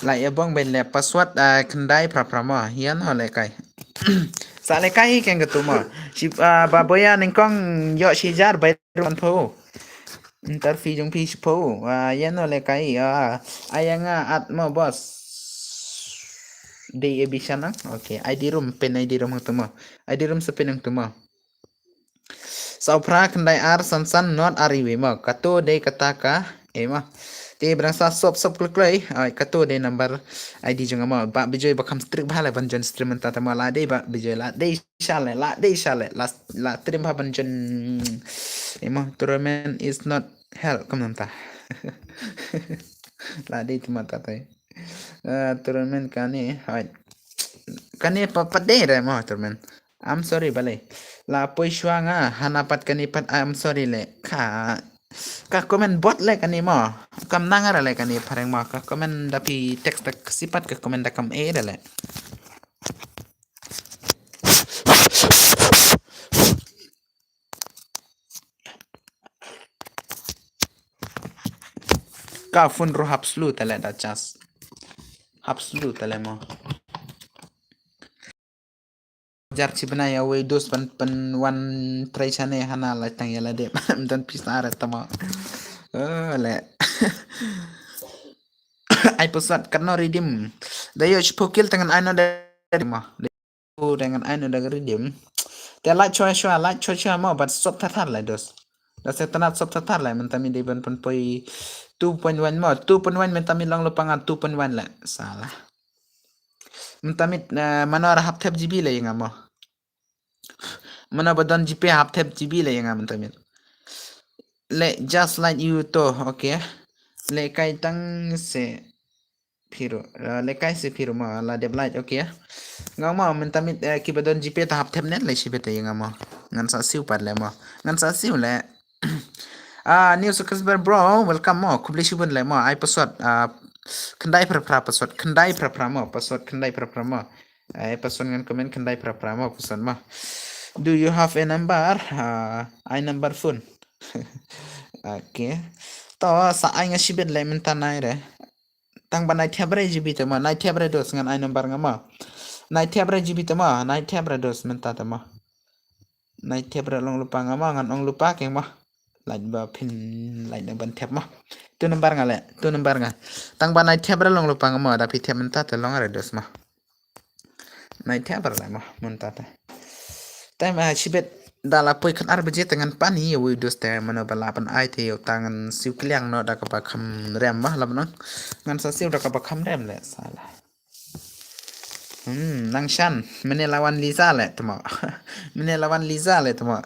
La ya bong ben le password, ah, khyndai phra phra mo. Yan ho le kai. Sa le kai keng ketu mo. Shi, ah, ba boya ningkong yo shi jar bai ruan pho. Interview jong phi shi pho. Ah, yan ho le kai. Ah, ayanga at mo boss. Dei e bisan ang. Okay. I D room pen I D room hang tu mo. I D room sa pen hang tu mo. Saw phra khyndai ar san san not ar iwi mo. Kato dei kata ka. E mo. Te brang sa sop sop klek klei. Ai kato dei number I D jong mo. Ba bijoy ba kham strik ba le ban join stream ta ta mo la dei ba bijoy la dei sha le la dei sha le la la stream ba ban join. E mo tournament is not hell kam nam ta. La dei tu ma ta tai. Eh, tournament kane, hai. Kane pa pa dei re mo tournament. I'm sorry bale. La poi shwa nga hana pat kane pat I'm sorry le. Ka ka comment bot le kane mo. Kam nang ra le kane phareng mo. Ka comment da phi text da sipat ka comment da kam e re le. Ka phone ro hap slu tale da chas. Hap slu tale mo. Jar chi bnai away dos pan pan wan trai chane hana la tang ya la de. Don pisa re tama. Oh, le. Ai posat kan no redeem. Da yo chi pokil tangan ai no de mo. Dengan ai no da redeem. Te la choi choi la choi choi mo but sop thar thar le dos. Da se tanat sop thar thar le mentami de ban pon poi two point one mo. Two point one mentami long lo pangan two point one le. Salah. Mentami, eh, mano ra hap thep G B le nga mo. Mano ba don G P hap thep G B le nga mentami. Le just like you to, okay. Le kai tang se Phiro, uh, le kai se phiro mo la dep light, okay. Nga mo mentami, uh, ki ba don G P ta hap thep net le shi bete nga mo. Ngan sa siu pat le mo. Ngan sa siu le. Ah, new subscriber bro, welcome mo. Khublei shibun le mo. Ai password, ah, khyndai phra phra password, khyndai phra phra mo, password khyndai phra phra mo. Ai password ngan comment khyndai phra phra mo password mo. Do you have a number? Ah, ai number phone. Okay. To sa ai nga shibit le mynta nai re. Tang ba nai thiap re G B te mo, nai thiap re dos ngan ai number nga mo. Nai thiap re G B te mo, nai thiap re dos mynta te mo. Nai thiap re long lupa nga mo, ngan ong lupa keng mo. Lait ba phin, lait na ban thiap mo. Tu number nga le, tu number nga. Tang ba nai thiap re long lupa nga mo, da phi thiap mynta te long re dos mo. Nai thiap re le mo, mynta te. Time, ah, shibit da la poi khan ar baje te ngan pan hi, wi dus te mano ba la pan ai te yo ta ngan siu kliang no da kaba kham rem ba la mano. Ngan sa siu da kaba kham rem le sala. Hmm, nang shan, mene lawan Liza le temo. Mene lawan Liza le temo.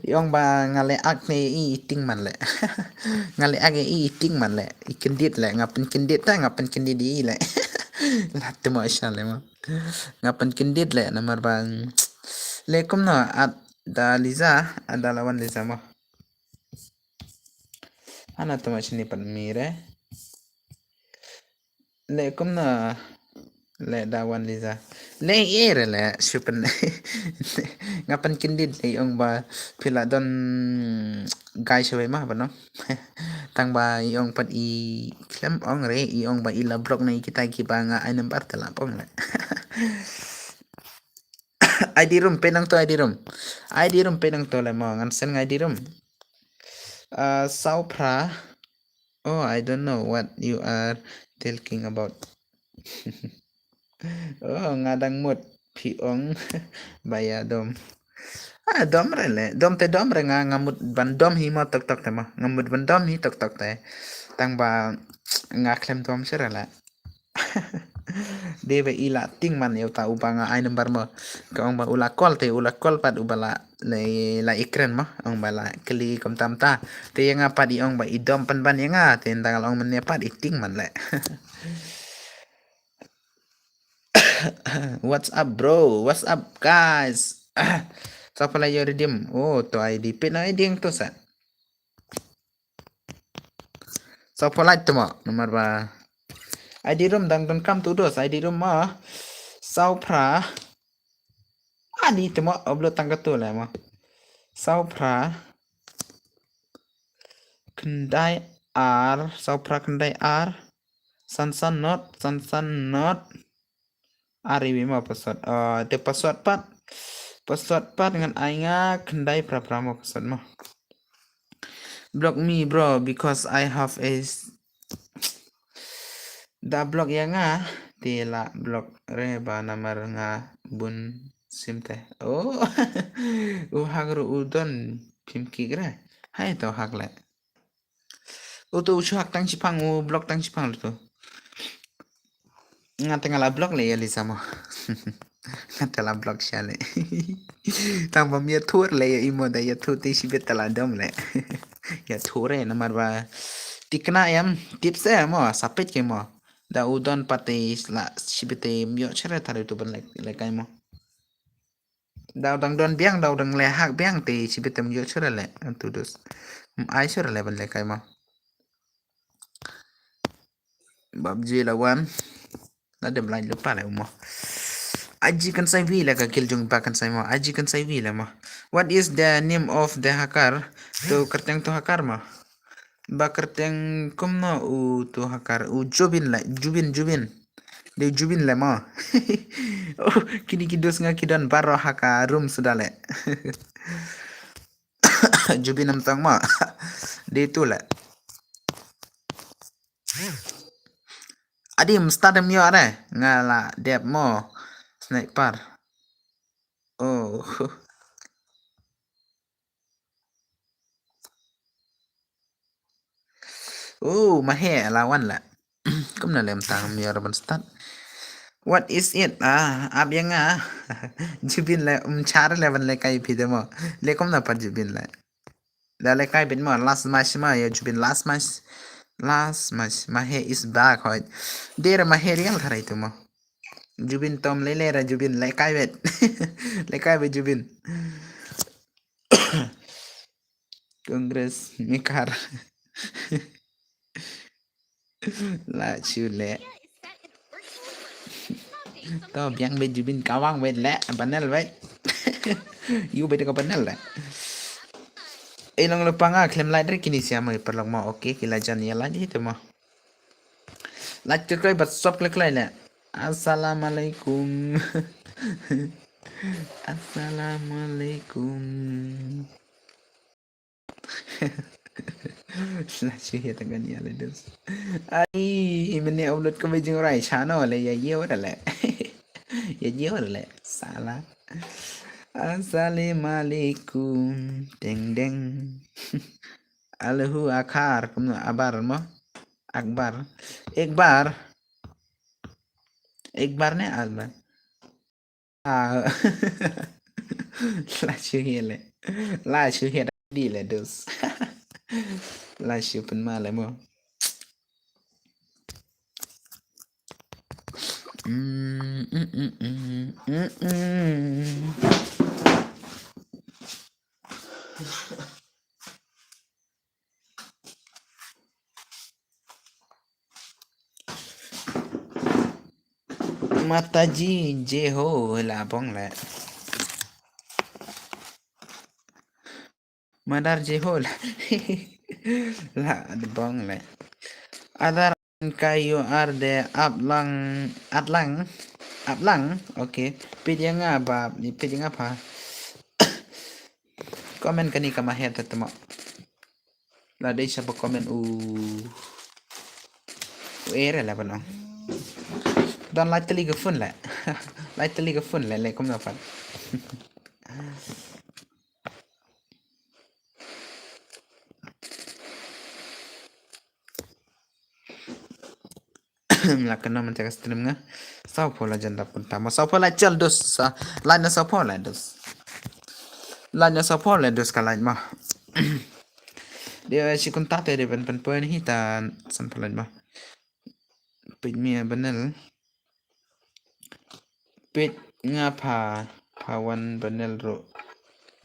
Yong ba nga le ak ne i ting man le. Nga le ak i ting man le. I kendit le, nga pen kendit ta, nga pen kendit i le. Lat te mo sha le mo. Nga pynkyndit le namar ba le kumno at da Liza, at da lawan Liza mo. Hana te mo shini pat mire. Le kumno le da wan Liza. Le ere le shupen. Nga pynkyndit le ong ba phi la don guy shawei ma ba no. Tang ba i ong pat i khlem ong re, i ong ba i la block na i kita kiba nga ai number te la pong le. I D room, pynang to I D room. I D room pynang to le mo, ngan send nga I D room. Uh, Saupra. Oh, I don't know what you are talking about. Oh, nga dang mut phi ong ba ïa dom. Ah, dom re le. Dom te dom re, nga, nga mut ban dom hi mo tok tok te mo. Nga mut ban dom hi tok tok te. Tang ba nga khlem dom shuh re le. Dei ba i la tieng man ïa uta uba nga ai number mo. Ka ong ba u la call te, u la call pat uba la, la, la i kren mo. Ong ba la kylli kumta kumta. Te ïa nga pat i ong ba i dom pynban ïa nga. Te ynda nga la ong mynne pat i tieng man le. What's up, bro? What's up, guys? Saupra la ïoh redeem. Oh, to I D. Pynang I D ong to sa. Saupra lait te mo, namar ba I D room dang donkam tu dos, I D room mo. Saupra. I D te mo, upload tang katu le mo. Saupra. Khyndai ar, Saupra khyndai ar. San san not, san san not. Ar iwi mo password. Uh, te password pat. Password pat ngan ai nga khyndai phra phra mo password mo. Block me, bro, because I have a s-, da block ïa nga. Te la block re ba namar nga bun sim te. Oh. U hack ruh u don phim ki re. Hai to hack le. Utu u shu hack tang shipang, u block tang shipang utu. Nga te nga la block le ïa Lisa mo. Nga te la block sha le. Tang ba ym ïathuh le ïa i mo, da ïathuh te shibit te la dom le. Ïathuh re namar ba tikna ïam tips e mo, sa peit ke mo. Da u don pat te la shibit te ym ïoh shuh re tang utu ban le, le kai mo. Da u dang don biang, da u dang leh hack biang te shibit te ym ïoh shuh re le. Antu dus. Ym ai shuh re le ban leh kai mo. Bab ji la wan. La dem lain lupa le mo. Aji kan sai wi le ka kil jong ba kan sai mo. Aji kan sai wi le mo. What is the name of the hacker? To kyrteng to hacker mo. Ba kyrteng kumno u to hacker. U Jubin le. Jubin, Jubin. Dei Jubin le mo. Oh, kini ki dos nga ki don baroh ha ka room suda le. Jubin em tang mo. Dei tu le. Adi mstad em ïoh re. Nga la dep mo. Sniper. Oh. Oh, Mahe la wan la. Kumno lem tang mior ban start. What is it? Ah, ap yang ah. Jubin le um char le ban le kai phi de mo. Le kumno pat Jubin le. Da le kai bit mo last match mo ya Jubin last match. Last match. Mahe is back hoi. Dera Mahe real tharai tu mo. Jubin tom le le ra Jubin le kai bet. Le kai bet Jubin. Congress mekar. La chu le. To biang bet Jubin kawang bet le panel bet. Yu bet ka panel le. Eh long le panga klem light re kini siam ai perlok mo. Okay, ki la jan ya light itu mo. Light klik lai bat sop klik lai le. Assalamualaikum. Assalamualaikum. Slashu ya tangan ya le dus. Ai, imene upload ko bejing rai chano le ya ye wada le. Ya ye wada le. Sala. Assalamualaikum. Deng deng. Allahu Akbar. Kumno abar mo? Akbar. Ekbar. Ekbar ne Akbar? Ah. La shu hiya le. La shu hiya di le dus. La shu pun ma le mo. Mm, mm, mm, mm, mm, mm. Mataji Jeho la bong le. Madar Jeho la. La bong le. Adar kai you are the aplang atlang aplang. Okay. Pit ya nga ba pit ya nga pha. Comment kani ka ma het ta mo. La dei sha ba comment u u ere la ba no. Don lai tali ka phone le. Lai tali ka phone le le kum na pat. La kano man ka stream nga. Saw pho la jan da pun ta ma saw pho la chal dos sa. La na saw pho la dos. La na saw pho la dos ka la ma. Dia shi kun ta te de ben pen pen hi ta san pho la ma. Pit mi a banel. Pit nga pha pha wan banel ro.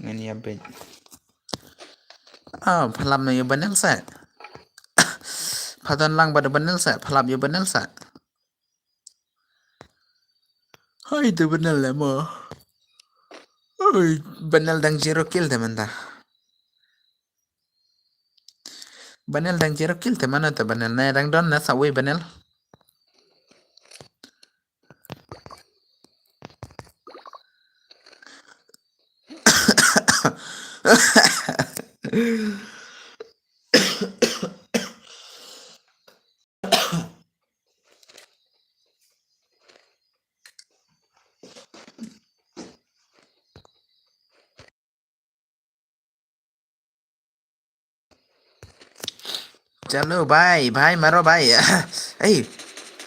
Ngan ya pit. Ah, phalap na ya banel sa. Pha don lang ba da banel sa, phalap ya banel sa. Hai tu banel le mo. Oi, banel dang zero kill te menta. Banel dang zero kill te mana te banel na dang don na sa wei banel. Chalo bhai, bhai maro bhai. Ei,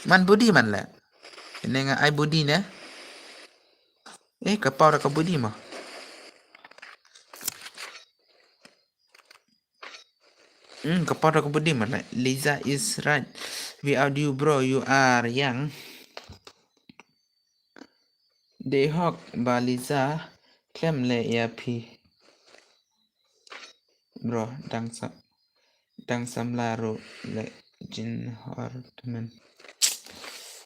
man budi man la. Ini nga ai budi ne. Eh, ka pau da ka budi mo. Hmm, ka pau da ka budi man la. Liza is right. Without you, bro, you are young. Dei hok ba Liza klem le ya phi. Bro, dang sa dang samla ro le jin hor temen.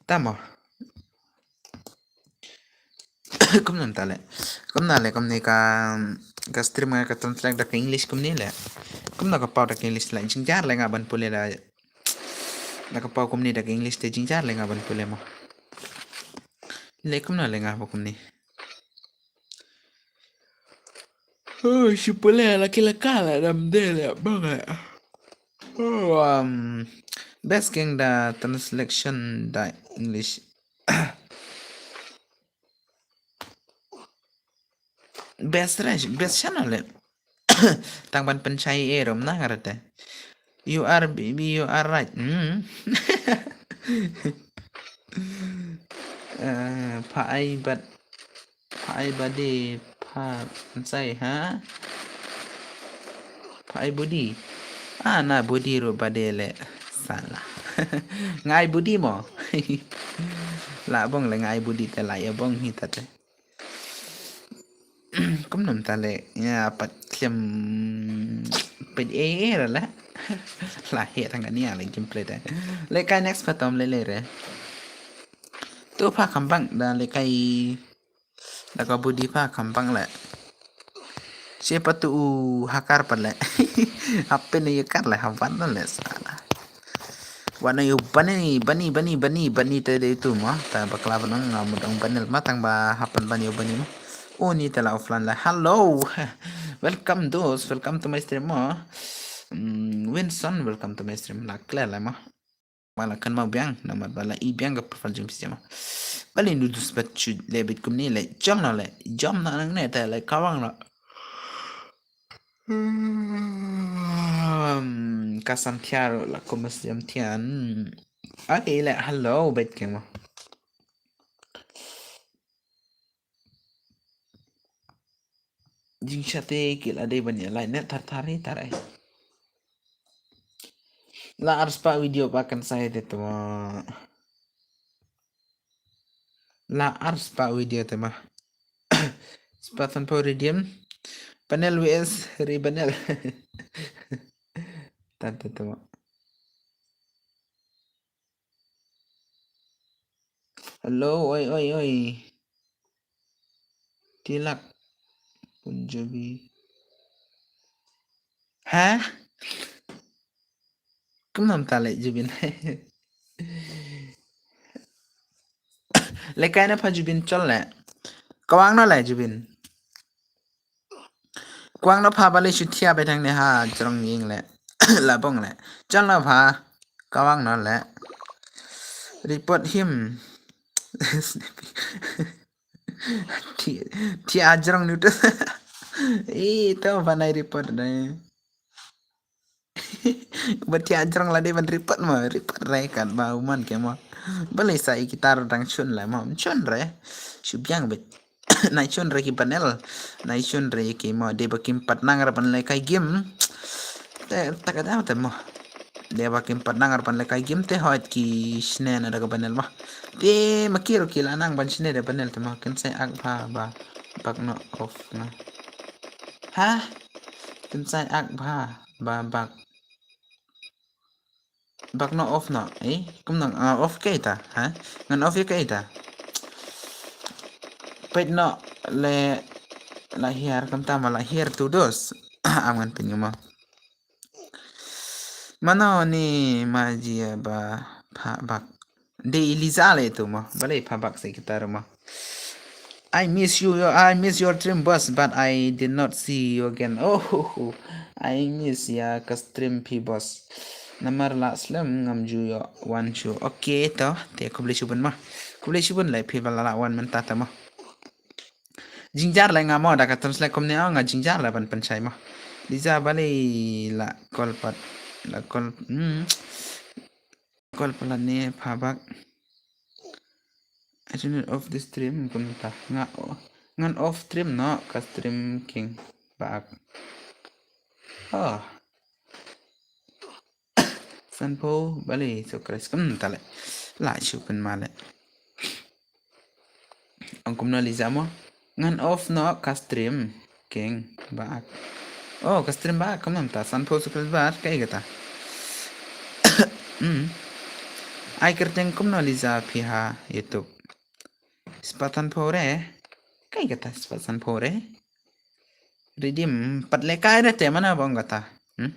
Tamo. Kumnam ta le. Kumna le kumni ka ka stream ka translate da ka English kumni le. Kumna ka pau da ka English le jingjar le nga ban pule la. Da ka pau kumni da ka English te jingjar le nga ban pule mo. Le kumna le nga ba kumni. Oh, shi pule la kila kala dam de le bang. Oh, um, best king da translation da English. Best range, best channel le. Tang ban pen chai e rom na ngarate. You are baby, you are right. Hmm. Eh, pha ai bat pha ai bade pha ansai ha. Pha ai budi. Ah, na budi ro bade le. Salah. Ngai budi mo. La bong le ngai budi te la ya bong hi ta te. Kumnam ta le ya pat klem pet e e la la. La he tang ni ale gameplay ta. Le kai next patom le le re. Tu pha kambang da le kai da ka budi pha kambang le. Siapa tu u hakar pat le. Apa ni yakar le hawan le salah. Wana yu bani bani bani bani bani te de tu ma ta bakla banang nga mudang banel ma tang ba hapan bani yu bani ma. Oh ni te la offline la. Hello. Welcome those. Welcome to my stream ma. Mm, Winson, welcome to my stream la kle la ma. Bala kan ma biang namat bala i biang ka profile jing pisa ma. Bali nu dus bat chu le bit kum ni le jom na le jom na nang ne te le kawang la. Hmm, ka san thiar la kumas jam thian. Okay, le hello bet kema. Jing shate ki la dei ban ya lai net thar thar hi thar ai. La arspah video ba kan sai te tuma. La ar spah video te ma. Spah san phew redeem. Panel V S Ri Panel. Tante te ma. Hello, oi, oi, oi. Tilak Punjabi. Ha? Kumno mynta leh Jubin? Lehkai na pha Jubin chol leh. Kwang no leh Jubin. Kwang no pha balei shu thia beit hangne ha jrong ïing leh. La bong leh. Chol no pha. Kwang no leh. Report him. Thi, thia jrong nu tu. Ih, to banai report dai. Ba thia jrong la dei ban report ma, report rai kat ba u man ke ma. Balei sa i kita ruh dang shun la ma, shun re. Shu biang beit. Nai shun re ki panel. Nai shun re ki ma, dei ba kim pat nang ra ban lehkai game. Te, ta ka dang te ma. Dei ba kim pat nang ra ban lehkai game te hooid ki shne na da ka panel ma. Te ma ki ruh ki la nang ban shne da panel te ma, kin sa ak bha ba bak no off na. Ha? Kin sa ak bha ba bak. Bak no off no. Eh, kumno, ah, off kaei ta, ha? Ngan off ïa kaei ta. Peit no le la hiar kumta ma la hiar tu dos. Am ngan pyn ma. Mano ni ma jia ba pha bak. Dei Eliza le tu ma. Balei pha bak sa kita ruh ma. I miss you, your, I miss your stream, boss, but I did not see you again. Oh, I miss ïa ka stream phi, boss. Namar la slem ngam ju ïoh wan shuh. Okay to, te khublei shibun ma. Khublei shibun lei phi ba la lah wan mynta te ma. Jynjar lei nga mo, da ka translate kumne o, nga jynjar lei ban pynshai mo. Liza balei la call pat, la call, hmm. Call pat lane pha bak. I turn it off the stream kumta. Nga o-, ngan off stream no, ka stream king bak. Oh. Sanphew balei so kres kumta le. La shu pynma le. Ong kumno Liza mo? Ngan off no ka stream. King bak. Oh, ka stream bak kumno mynta? Sanphew subscriber kaei kata? Hmm. Ai kyrteng kumno Liza phi ha YouTube? Spah sanphew re. Kaei kata spah sanphew re? Redeem pat lehkai re te mano ba ong kata. Hmm?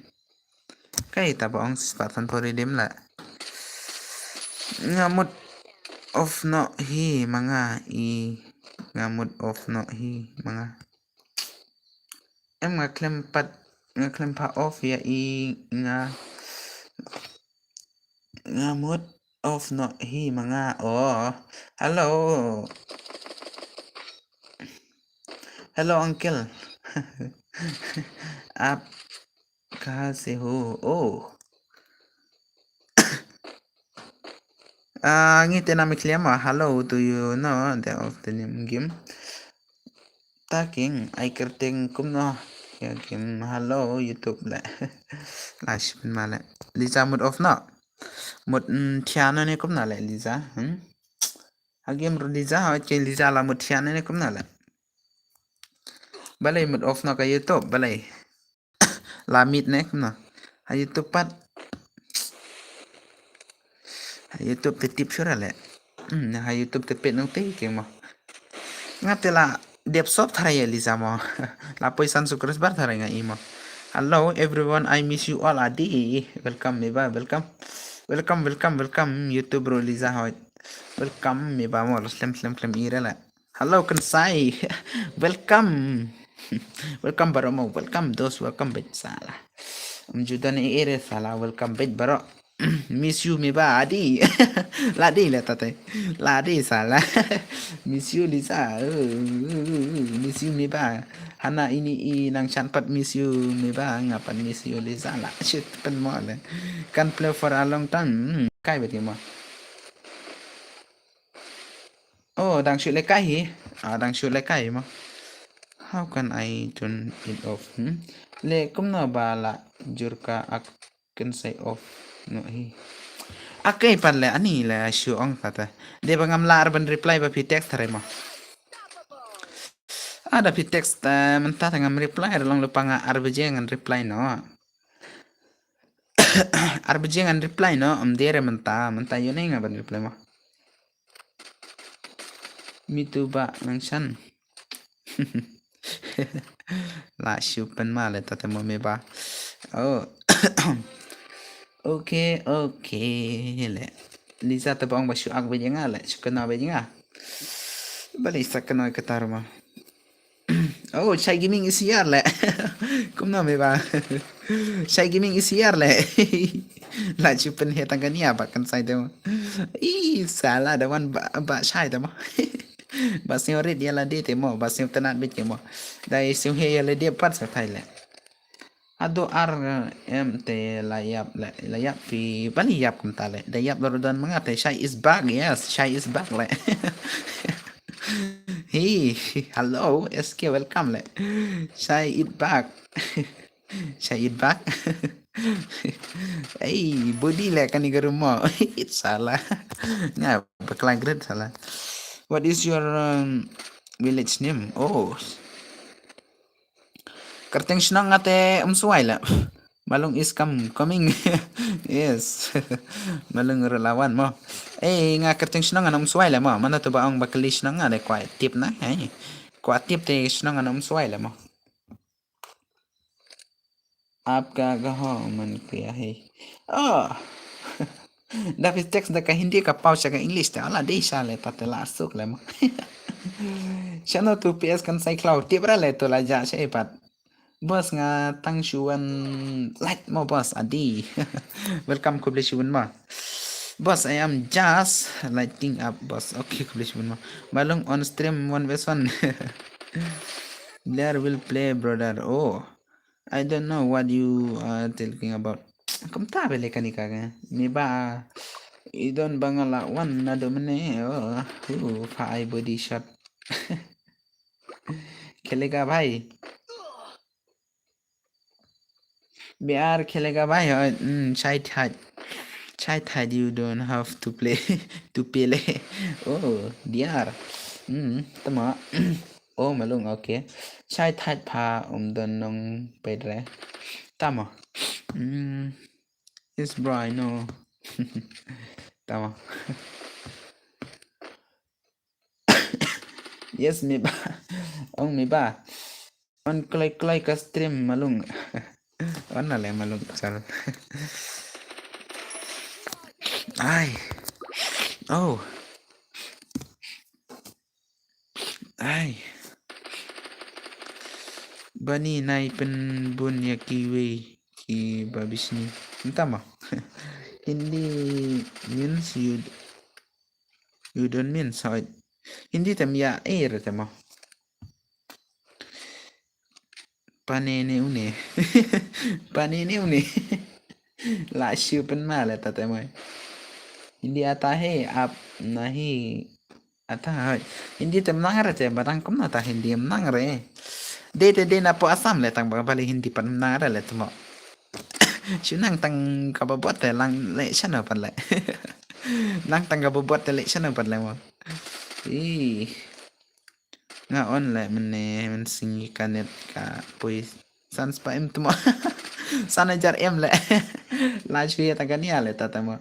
Kaei ta ba ong spah sanphew redeem la. Nga mut off noh hi ma nga i. Nga mut off noh hi ma nga. Em nga khlem pat, nga khlem pha off ïa i nga. Nga mut off noh hi ma nga. Oh, hello. Hello, uncle. Aap kahan se ho? Oh. Ah, ngi te na mi khlem ma. Hello, do you know the of the name game? Taking, ai kyrteng kumno ïa game? Hello, YouTube le. La shu pynma le. Liza mut off noh. Mut, mm, thiah noh ne kumno le Liza? Hmm? Ha game ruh Liza, ha ke Liza la mut thiah noh ne kumno le? Balei mut off noh ka YouTube, balei? La mute ne kumno? Ha YouTube pat. Ha YouTube te tip shuh ra le. Hmm, ha YouTube te peit nangta keng mo. Nga te la dep sop tharai ïa Liza mo. La poi san subscriber tharai nga i mo. Hello everyone, I miss you all, Adi. Welcome me ba, welcome. Welcome, welcome, welcome YouTube bro Liza hoi. Welcome me ba mo, slem slem slem i re la. Hello Kansai. Welcome. Welcome baroh mo. Welcome dos, welcome beit sala. Em judan e ere sala, welcome beit baroh. Miss you me ba Adi. La dei la tate. La dei sala. Miss you Liza. Miss you me ba. Hana ini i nang chan pat miss you me ba, nga pat miss you Liza la. Shit pen mo le. Can't play for a long time. Hmm, kai beit mo. Oh, dang shu lehkai hi. Ah, dang shu lehkai mo. How can I turn it off? Hmm? Le kumno ba la jur ka ak kan sai off noh hi. Akai pan le ani le shu ong kata. Dei ba ngam lah ban reply ba phi text re mo. Ada phi text, eh, mynta ta ngam reply re long lypa nga ar baje ngan reply noh. Ar baje ngan reply noh, ym dei re mynta, mynta ïoh ne nga ban reply mo. Me too ba nang shan. La shu pynma le ta te mo me ba. Oh. Okay, okay le. Liza te ba ong ba shu ak baje nga le, shu kynnoh baje nga. Ba Liza kynnoh kata re mo. Oh, Shai Gaming is here le. Kumno me ba. Shai Gaming is here le. La shu pynhe tang kane ba kan sai te mo. Ih, sala da wan ba, ba Shai te mo. Ba sñiaw rit ïa lade te mo, ba sñiaw tnat bit te mo. Da sñiaw he ïa lade pat sa thai le. Ado ar em te la ïap le, la ïap phi, ba la ïap kumta le. Da ïap da rudan manga te, Shai is back, yes, Shai is back le. Hey, hello, S K, welcome le. Shai it back. Shai it back. Hey, body le kani ka rumo. It sala. Nga bakla great sala. What is your, um, village name? Oh. Kyrteng shnong nga te Umswai le. Malung is come, coming. Yes. Malung relawan mo. Eh, nga kyrteng shnong nga Umswai le mo. Mano to ba ong ba kylli shnong nga de kwah tip na. Hey. Kwah tip te shnong nga Umswai le mo. Apka gaho man kya hai. Oh. Da phi text da ka Hindi ka pau sha ka English te. Ala dei sha le ta te la suk le mo. Shano tu P S kan sai khlaw. Tip ra le tu la ja sha ipat. Boss nga tang shu wan like mo boss adi. Welcome, khublei shibun mo. Boss, I am just lighting up, boss. Okay, khublei shibun mo. Malung on stream one versus one. Blair will play, brother. Oh, I don't know what you are talking about. Kumta bele kani ka ga. Me ba, i don bangala wan na do mene. Oh, uh, fa ai body shot. Khelega bhai. Biar khelega bhai, oh, mm, chai thai. Chai thai, you don't have to play, to pele. Oh, diar. Mm, tama. Oh, malung, okay. Chai thai pa, um, don nong pedre. Tama. Mm, yes, bro, I know. Tama. Yes, me ba. Ong me ba. On kloi kloi ka stream malung. On na le malung sal. Ai. Oh. Ai. Bani nai pynbun ïa kiwei ki babis ni. Entah ma. Hindi means you, you don't mean so. Hindi tem ïa air tem ma. Pane ne une. Pane ne une. La shu pynma le ta te mai. Hindi ata hai, aap nahi ata hai. Hindi te mynta re te, ba tang kumno ta Hindi mynta re. De te de na po Assam le tang ba bali Hindi pan mynta re le te mo. Shu nang tang kaba bot te lang le shano pan le. Nang tang kaba bot te le shano pan le mo. Ih. Nga on le mynne mynsngi ka net ka poi san spah M te mo. San hajar M le. La shu ïa tang kane le ta te mo.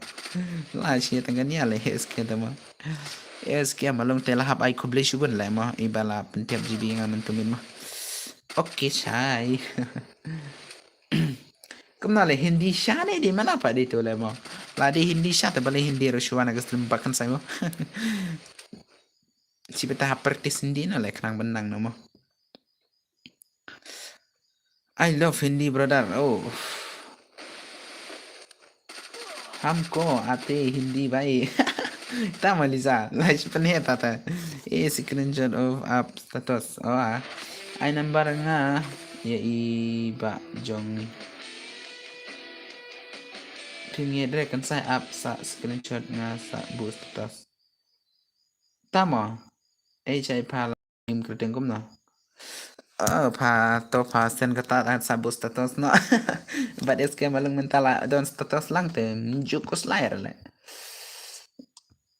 La shu ïa tang kane le S K te mo. S K malung te la hap ai khublei shibun le mo. Iba la pyntip G B nga mynta mynne mo. Okay shai. Kumno le Hindi sha ne di mana pa di tu le mo. La di Hindi sha te bale Hindi ro shuwa na ka stream bakan sai mo. Shi beta ha practice Hindi na le khnang ban nang no mo. I love Hindi, brother. Oh. Hamko aate Hindi bhai. Ta ma Lisa, la shu pynhe ta ta. Eh, screenshot of app status. Oh, ah. Ai number nga ïa i ba jong. Phim ngeit re kan sa app sa screenshot nga sa buh status. Ta mo. Eh, chai pha la im kyrteng kumno. Oh, pha to pha send kata sa buh status no. Bad S K malung mynta la don status lang te mjuk ko slide le.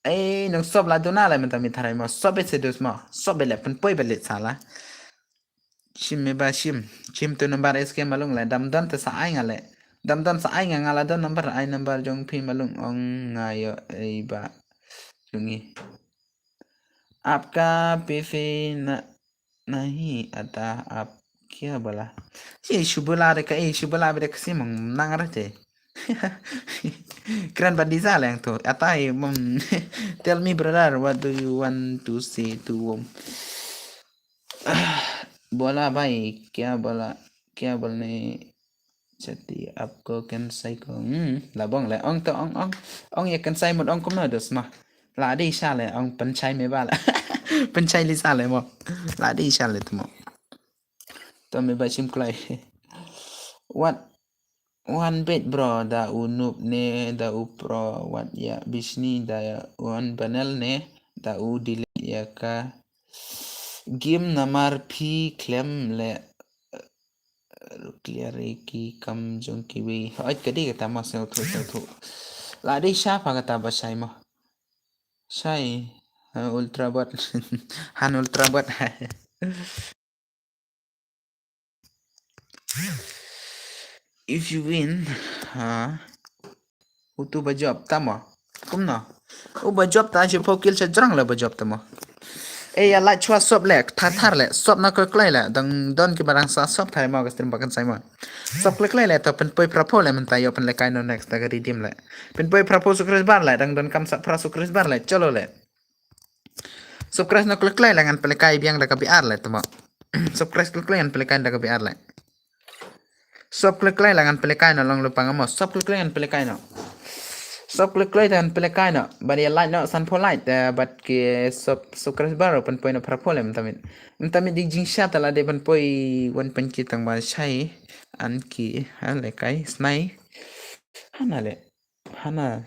Ei, nong sop la duna la mynta mi tharai mo. Sop be sedus mo. Sop be le pynpoi be le sala. Shim me ba shim. Shim tu number S K Malung le. Dam don te sa ai nga le. Dam don sa ai nga nga la don number ai number jong phi Malung ong nga yo ei ba. Jungi. Apka pifi na nahi ata ap kya bola. Ye shubula de ka ei shubula be de kasi mang nang rate. Kren bandi za leng tu. Ata ei mom. Tell me brother, what do you want to say to mom? Bola bhai, kya bola, kya bolne chahte aapko, kynsai ko. Hmm, la bong le ong to ong ong. Ong ye kynsai mut ong kumno dos ma. La dei sha le ong pynshai me ba le. Pynshai li sha le mo. La dei sha le tu mo. To me ba shim kloi. What? Wan bet bro da u nup ne da u pro wat ya bishni da ya wan banel ne da u delete ya ka game namar phi klem le clear ki kam jong ki wei. Oi ka dei kata ma sel thu sel thu. La dei sha pha kata ba shai ma. Shai. Ha, ultra bot. Han ultra bot. If you win, ha, utu ba jop tamo. Kumno? U ba jop ta shi pokil cha jrang le ba jop tamo. E ya la chwa sop le, thar thar le, sop na kloi kloi le, dang don ki barang sa sop thai mo ka stream ba kan sai mo. Sop kloi kloi le to pynpoi phra pho le mynta yo pynlekai no next ta ka redeem le. Pynpoi phra pho sukres bar le, dang don kam sa phra sukres bar le, chalo le. Subscribe na kloi kloi la ngan pynlekai biang da ka B R le tamo. Subscribe kloi kloi ngan pynlekai da ka B R le. Sub kloi kloi la ngan pynlekai no long lupang amo. Sub kloi kloi ngan pynlekai no. Sub kloi kloi ngan pynlekai no. Ba dia like no san pho like, eh, bad ki sub subscribe bar pynpoi no phra pho le mynta mit. Mynta mit di jingshat la de pynpoi wan pynki tang ba shai an ki ha lekai snai. Hana le. Hana.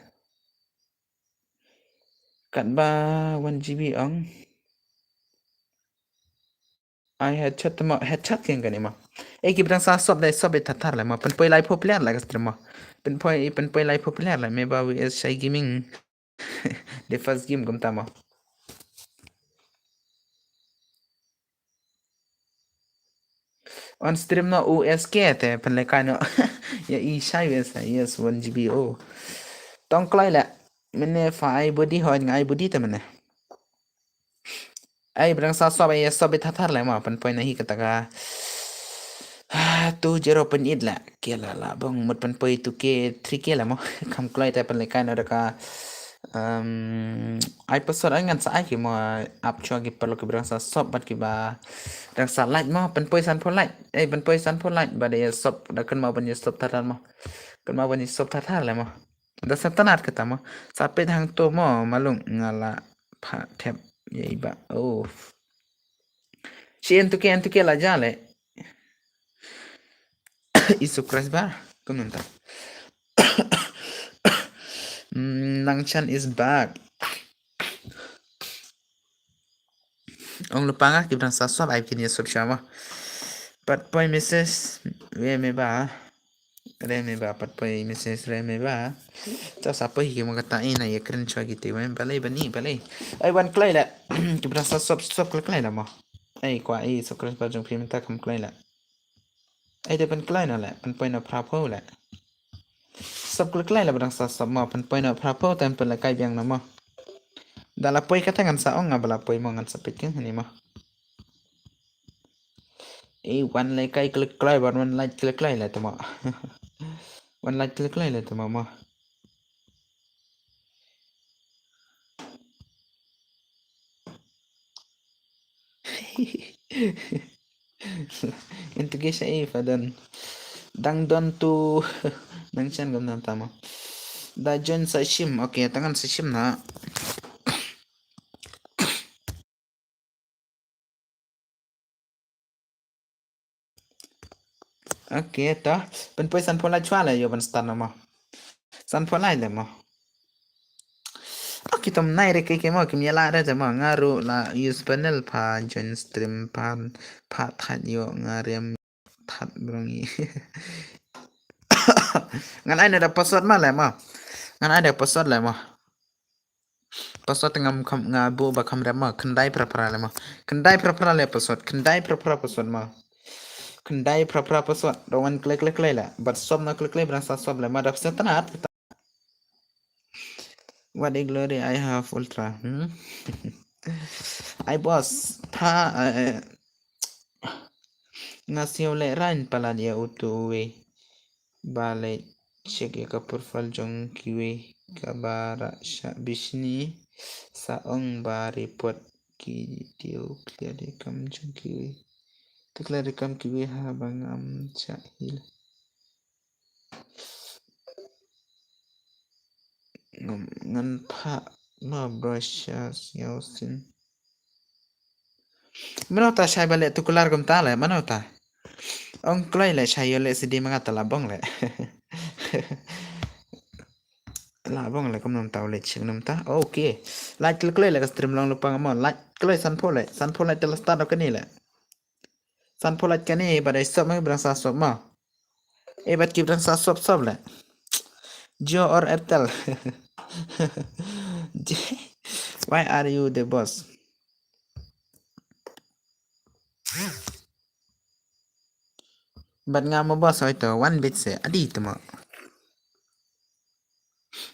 Katba one G B ong. Ai headshot mo, headshot kieng kane mo. E ki bdang sa sop dai sop e thathar le mo. Pynpoi lai popular la ka stream mo. Pynpoi, pynpoi lai popular la me ba V S Shai Gaming. The first game kumta mo. On stream no U S K te pynlekai no. Ya i shai U S, yes, one G B o. Tong kloi le. Mene fa ai body ho ngai body te mene. Ai brang sa sop ai sop bit hathar le ma pynpoi na hi kata ka. Two zero pyn it le. Ke la la bong mut pynpoi two K three K le mo. Kam kloi te pynlekai no da ka. Um, ai pasot ai ngan sa ai ki mo ap chua ki paralok ki brang sa sop bat ki ba dang sa like mo pynpoi san pho like. Eh pynpoi san pho like ba de sop da kan mo ban sop tharan mo. Kan mo ban sop tharan le mo. Da sa tanat kata mo. Sa pet hang to mo malung nga la pha thep ye ba. Oh. Si entuke entuke la jale. Isu Christ bar. Kumenta. Mm, Nang Chan is back. Ong lupanga ki brang sa sop ai kin ye sop shama. Pat poi message we me ba. Re me ba pat poi message re me ba. Ta sa poi ki mo kata ina ye kren chwa ki te we balai bani balai. Ai wan klai la. Ki brang sa sop sop klai klai la mo. Ai kwa ai so kren pa jong pimenta kam klai la. Ai de pynkloi no le, pynpoi no phra pho le. Sop kloi kloi le ba dang sa sop mo, pynpoi no phra pho, ten pynlekai biang no mo. Da la poi kata ngan sa ong nga ba la poi mo ngan sa pit king hani mo. Eh, wan lekai kloi kloi, wan wan like kloi kloi le to mo. Wan like kloi kloi le to mo mo. Integration eh, padon. Dang don tu. Nang chan gam nan tama. Da join sa shim. Okay, tangan sa shim na. Okay, to. Pynpoi san pho la chwa le yo ban start na mo. San pho lai le mo. Okay, tom nai re ke ke mo, kim yala re te mo. Nga ru la use panel pa join stream pa, pa that yo nga rem that brong i. Ngan ai na da password ma le mo. Ngan ai da password le mo. Password ngam kham, nga buh ba kham rep ma. Khyndai phra phra leh ma. Khyndai phra phra leh password. Khyndai phra phra password ma. Khyndai phra phra password. Dang wan khlei khlei khlei leh. Bad sop na khlei khlei ba dang sa sop leh ma, dap sa tnat. What a glory I have ultra. Hmm? Ai boss, tha, eh, nga sngewlehrain palat ïa uto uwei ba leit check ïa ka profile jong kiwei kaba rah shah bishni, sa ong ba report ki dei u clear account jong kiwei. To clear account kiwei haba ngam shah heal. Ngam, ngan phah ma bro sha sngewsih. Mano ta shai ba leh tu kular kumta leh, mano ta? Ong kloi leh shai ïoh leh sidi ma nga ta la bong leh. La bong leh kumno ta u leh check kumno ta. Okay. Lait kloi leh ka stream long lypa nga mo. Lait kloi sanphew leh. Sanphew leh te la start o kane leh. Sanphew lait kane, bad ai sop ma, ba dang sa sop ma. Eh, bad ki ba dang sa sop sop leh. Jio or Airtel. Why are you the boss? Bad nga mo boss hoi to, wan bit se, adi to mo.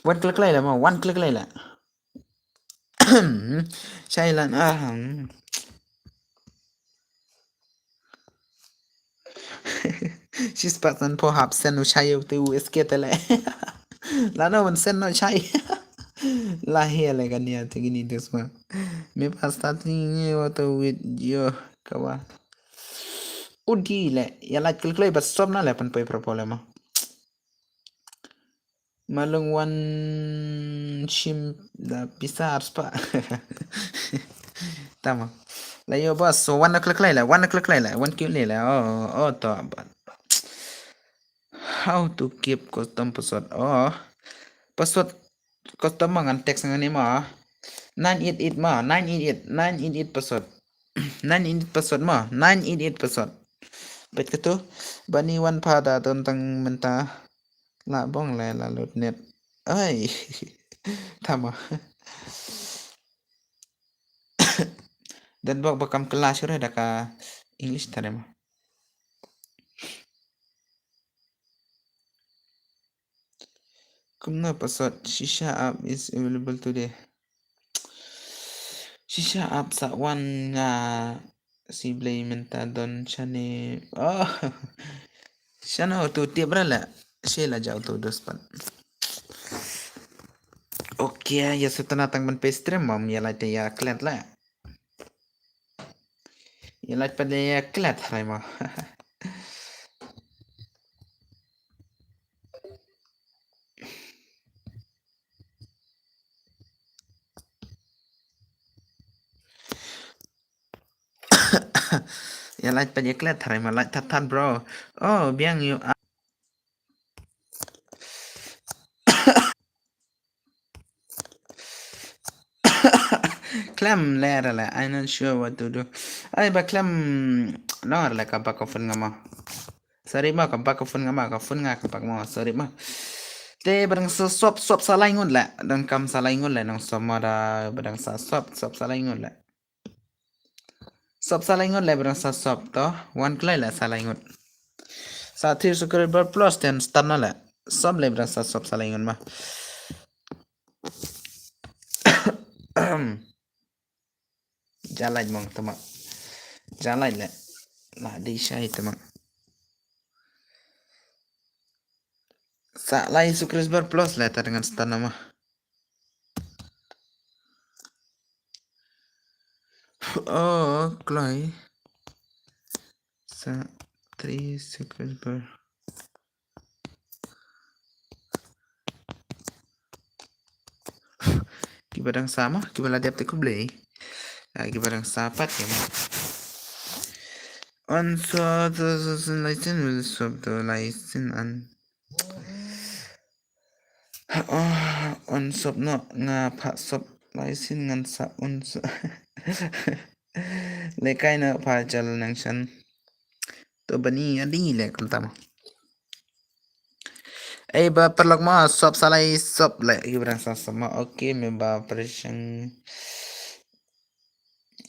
Wan khlei khlei leh mo, wan khlei khlei leh. Shai lan, ah, hmm. Shispah sanphew hap send u shai u te u S K te leh. Lano ban send no shai. La hi leh kane ïa te kine te sma. Me pa starting ni wa to with yo kawa. Udi leh, ïa lait khlei khlei bad sop na leh pan poi phra phra leh ma. Malung wan shim da pisa arspah. Tama. La ïoh boss, so wan khlei khlei leh, wan khlei khlei leh, wan kiew leh leh. Oh, oh, to. How to keep custom password? Oh. Password custom ma ngan text ngan ni ma. Nine eight eight ma, nine eight eight, nine eight eight password. Nine eight eight password ma, nine eight eight password. Peit katu, bani wan pha da don tang mynta. La bong leh la lut net. Ai. Tama. Dan bok ba kam kelas shuh da ka English tare ma. Kumno password? Shisha app is available today. Shisha app sa wan nga si Blei mynta don shane. Oh. Shano tu tip ra la. She la jaw tu dos pan. Okay, ïa sutna tang ban pay stream mam ïa lai te ïa klet la. Ïa lait pat ïa klet hrai mo. Ïa lait pat ïa klet hrai mo, lait that that bro. Oh, biang ïa u. Khlem leh ra leh, I'm not sure what to do. Ai ba khlem long ra leh ka bak ka phone nga ma. Sorry ma, ka bak ka phone nga ma, ka phone nga ka bak ma. Sorry ma. Te ba dang sa sop, sop sa lai ngut leh. Dang kam sa lai ngut leh nang sop ma da ba dang sa sop, sop sa lai ngut leh. Sop sa lai ngut leh ba dang sa sop to. Wan kloi leh sa lai ngut. Sa three subscriber plus ten star na leh. Sop leh ba dang sa sop sa lai ngut ma. Jalai mong tama. Jalai leh. La di shai tama. Sa lai subscriber plus leh ta dengan star na ma. Oh, kloi. Sa three subscriber. Kiba dang sa ma, kiba la dep te khublei. Ah, kiba dang sa pat ïa ma. On so the license will swap the license and Oh, on sop no nga pha sop lai sin ngan sa un sop. Lekai no pha jal nang shan. To bani adi le kum tam. Ei ba paralok mo, sop sa lai sop leh, ki ba dang sop sop mo. Okay, me ba pressing.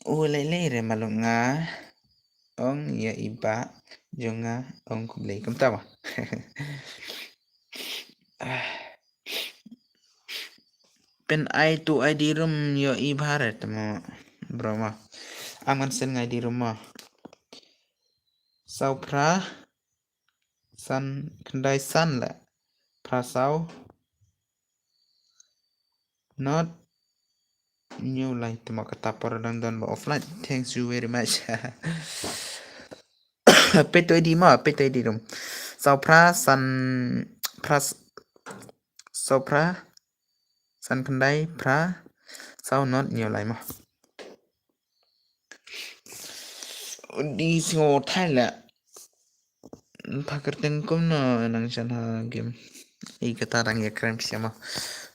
U lei lei re malung nga. Ong ïa i ba jong nga ong khublei kumta mo. Ah. Pynai tu I D room ïa i ba re te mo. Bro mo. Am ngan send nga I D room mo. Saw phra san khyndai san leh phra saw. Not new light, te mo kata por dang don ba offline. Thanks you very much. Pynai tu I D mo, pynai tu I D room. Saw phra san phra s-, saw phra san khyndai phra saw not new light mo. Di sngew thai leh. Pha kyrteng kumno nang shan ha game. I kata dang ïa kren pisa mo.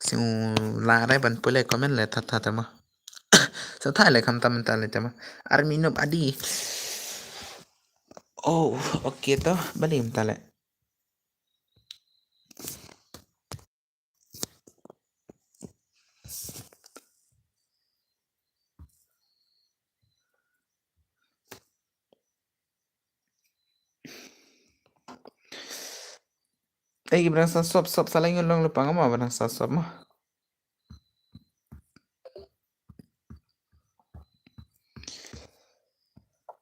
Sngew la re ban pule comment leh that that mo. Sa thai leh kham tam ta leh te mo. Army noob adi. Oh, okay to. Bali mynta leh. Ei, ki ba dang sa sop, sop sa lai ngut long lypa, nga mo ba dang sa sop mo.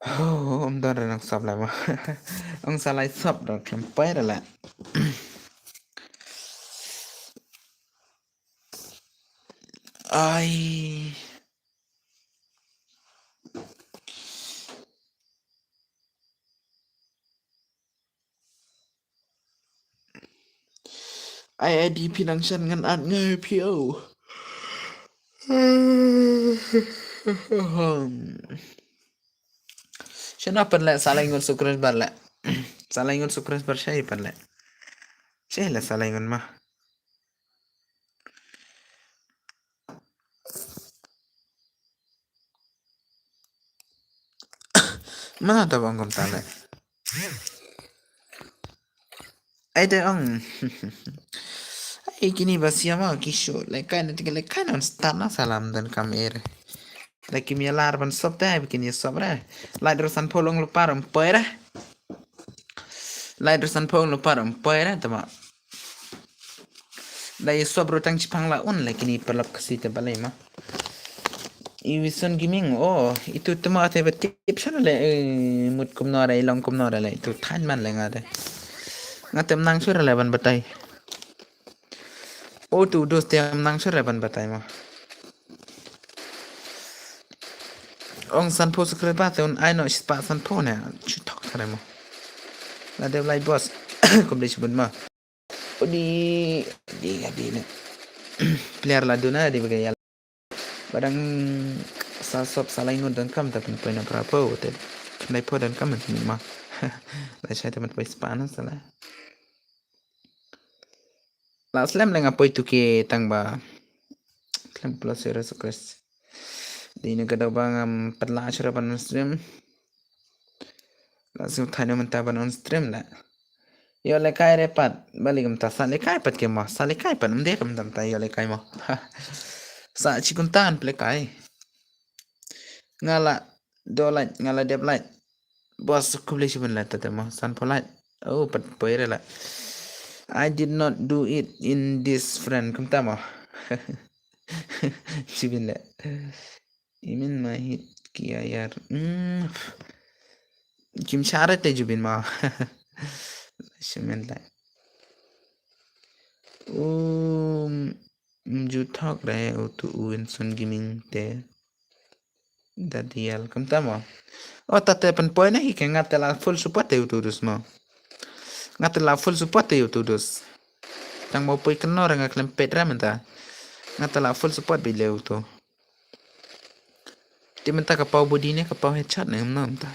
Oh, ym don re nang sop lai mo. Ong sa lai sop dang khlem poi re la. Ai. Ai, ai, di phi nang shan ngan at ngai phi o. Shano pan leh, sa lai ngut subscriber leh. Sa lai ngut subscriber shai pan leh. Shai leh sa lai ngut ma. Mana ta bang kumta leh. Ai de ong. Ai kini ba siama ki shu leh kai na tike leh kai non start na salam dan kam er. Leh kim ïa lar ban sop te, ai ba kin ïa sop re. Lai dro san pho long lypa ym poi re. Lai dro san pho long lypa ym poi re, te ma. Lai sop ro tang chipang la un, lai kini paralok Khasi te balei ma. I Wison Gaming, oh, itu te ma te ba tip shano leh, eh, mut kumno re, long kumno re leh, itu than man leh nga de. Nga tem nang sure leh ban batai. Oh, tu dos tem nang sure ban batai ma. Ong san pho subscriber te un ai noh shispah san pho ne. Shu thok thare mo. La dep lai boss. Khublei shibun ma. Odi, di, di ne. Player la duna di bagai ya. Ba dang sa sop sa lai ngut donkam ta pynpoi na phra pho te. Khyndai pho donkam man ma. La shai ta pynpoi spah na sa la. La slem leh nga poi tu ki tang ba khlem plus zero subscribers. Dei na ka daw ba ngam pat la shuh ban stream. La shu thai na mynta ban on stream leh. Ïoh lehkai re pat, balei kumta, sa lehkai pat ki mo, sa lehkai pat, ym dei kumta mynta ïoh lehkai mo. Sa chi kumta ngan pynlehkai. Nga la doh lait, nga la dep lait. Boss, khublei shibun leh, te te mo, san pho lait. Oh, pat poi re la. I did not do it in this friend, kumta mo. Shibun leh. Imin ma hit ki ayar. Hmm. Kim share te jubin ma. Shimen leh. Um, ju thok re utu u Wison Gaming te. Dadial, kumta mo. Oh, ta te pynpoi na hi ke nga te la full support te utu dus mo. Nga te la full support te utu dus. Tang mo poi kynno re nga khlem peit re mynta. Nga te la full support beit leh utu. Te mynta ka paw body ne ka paw headshot ne kumno mynta.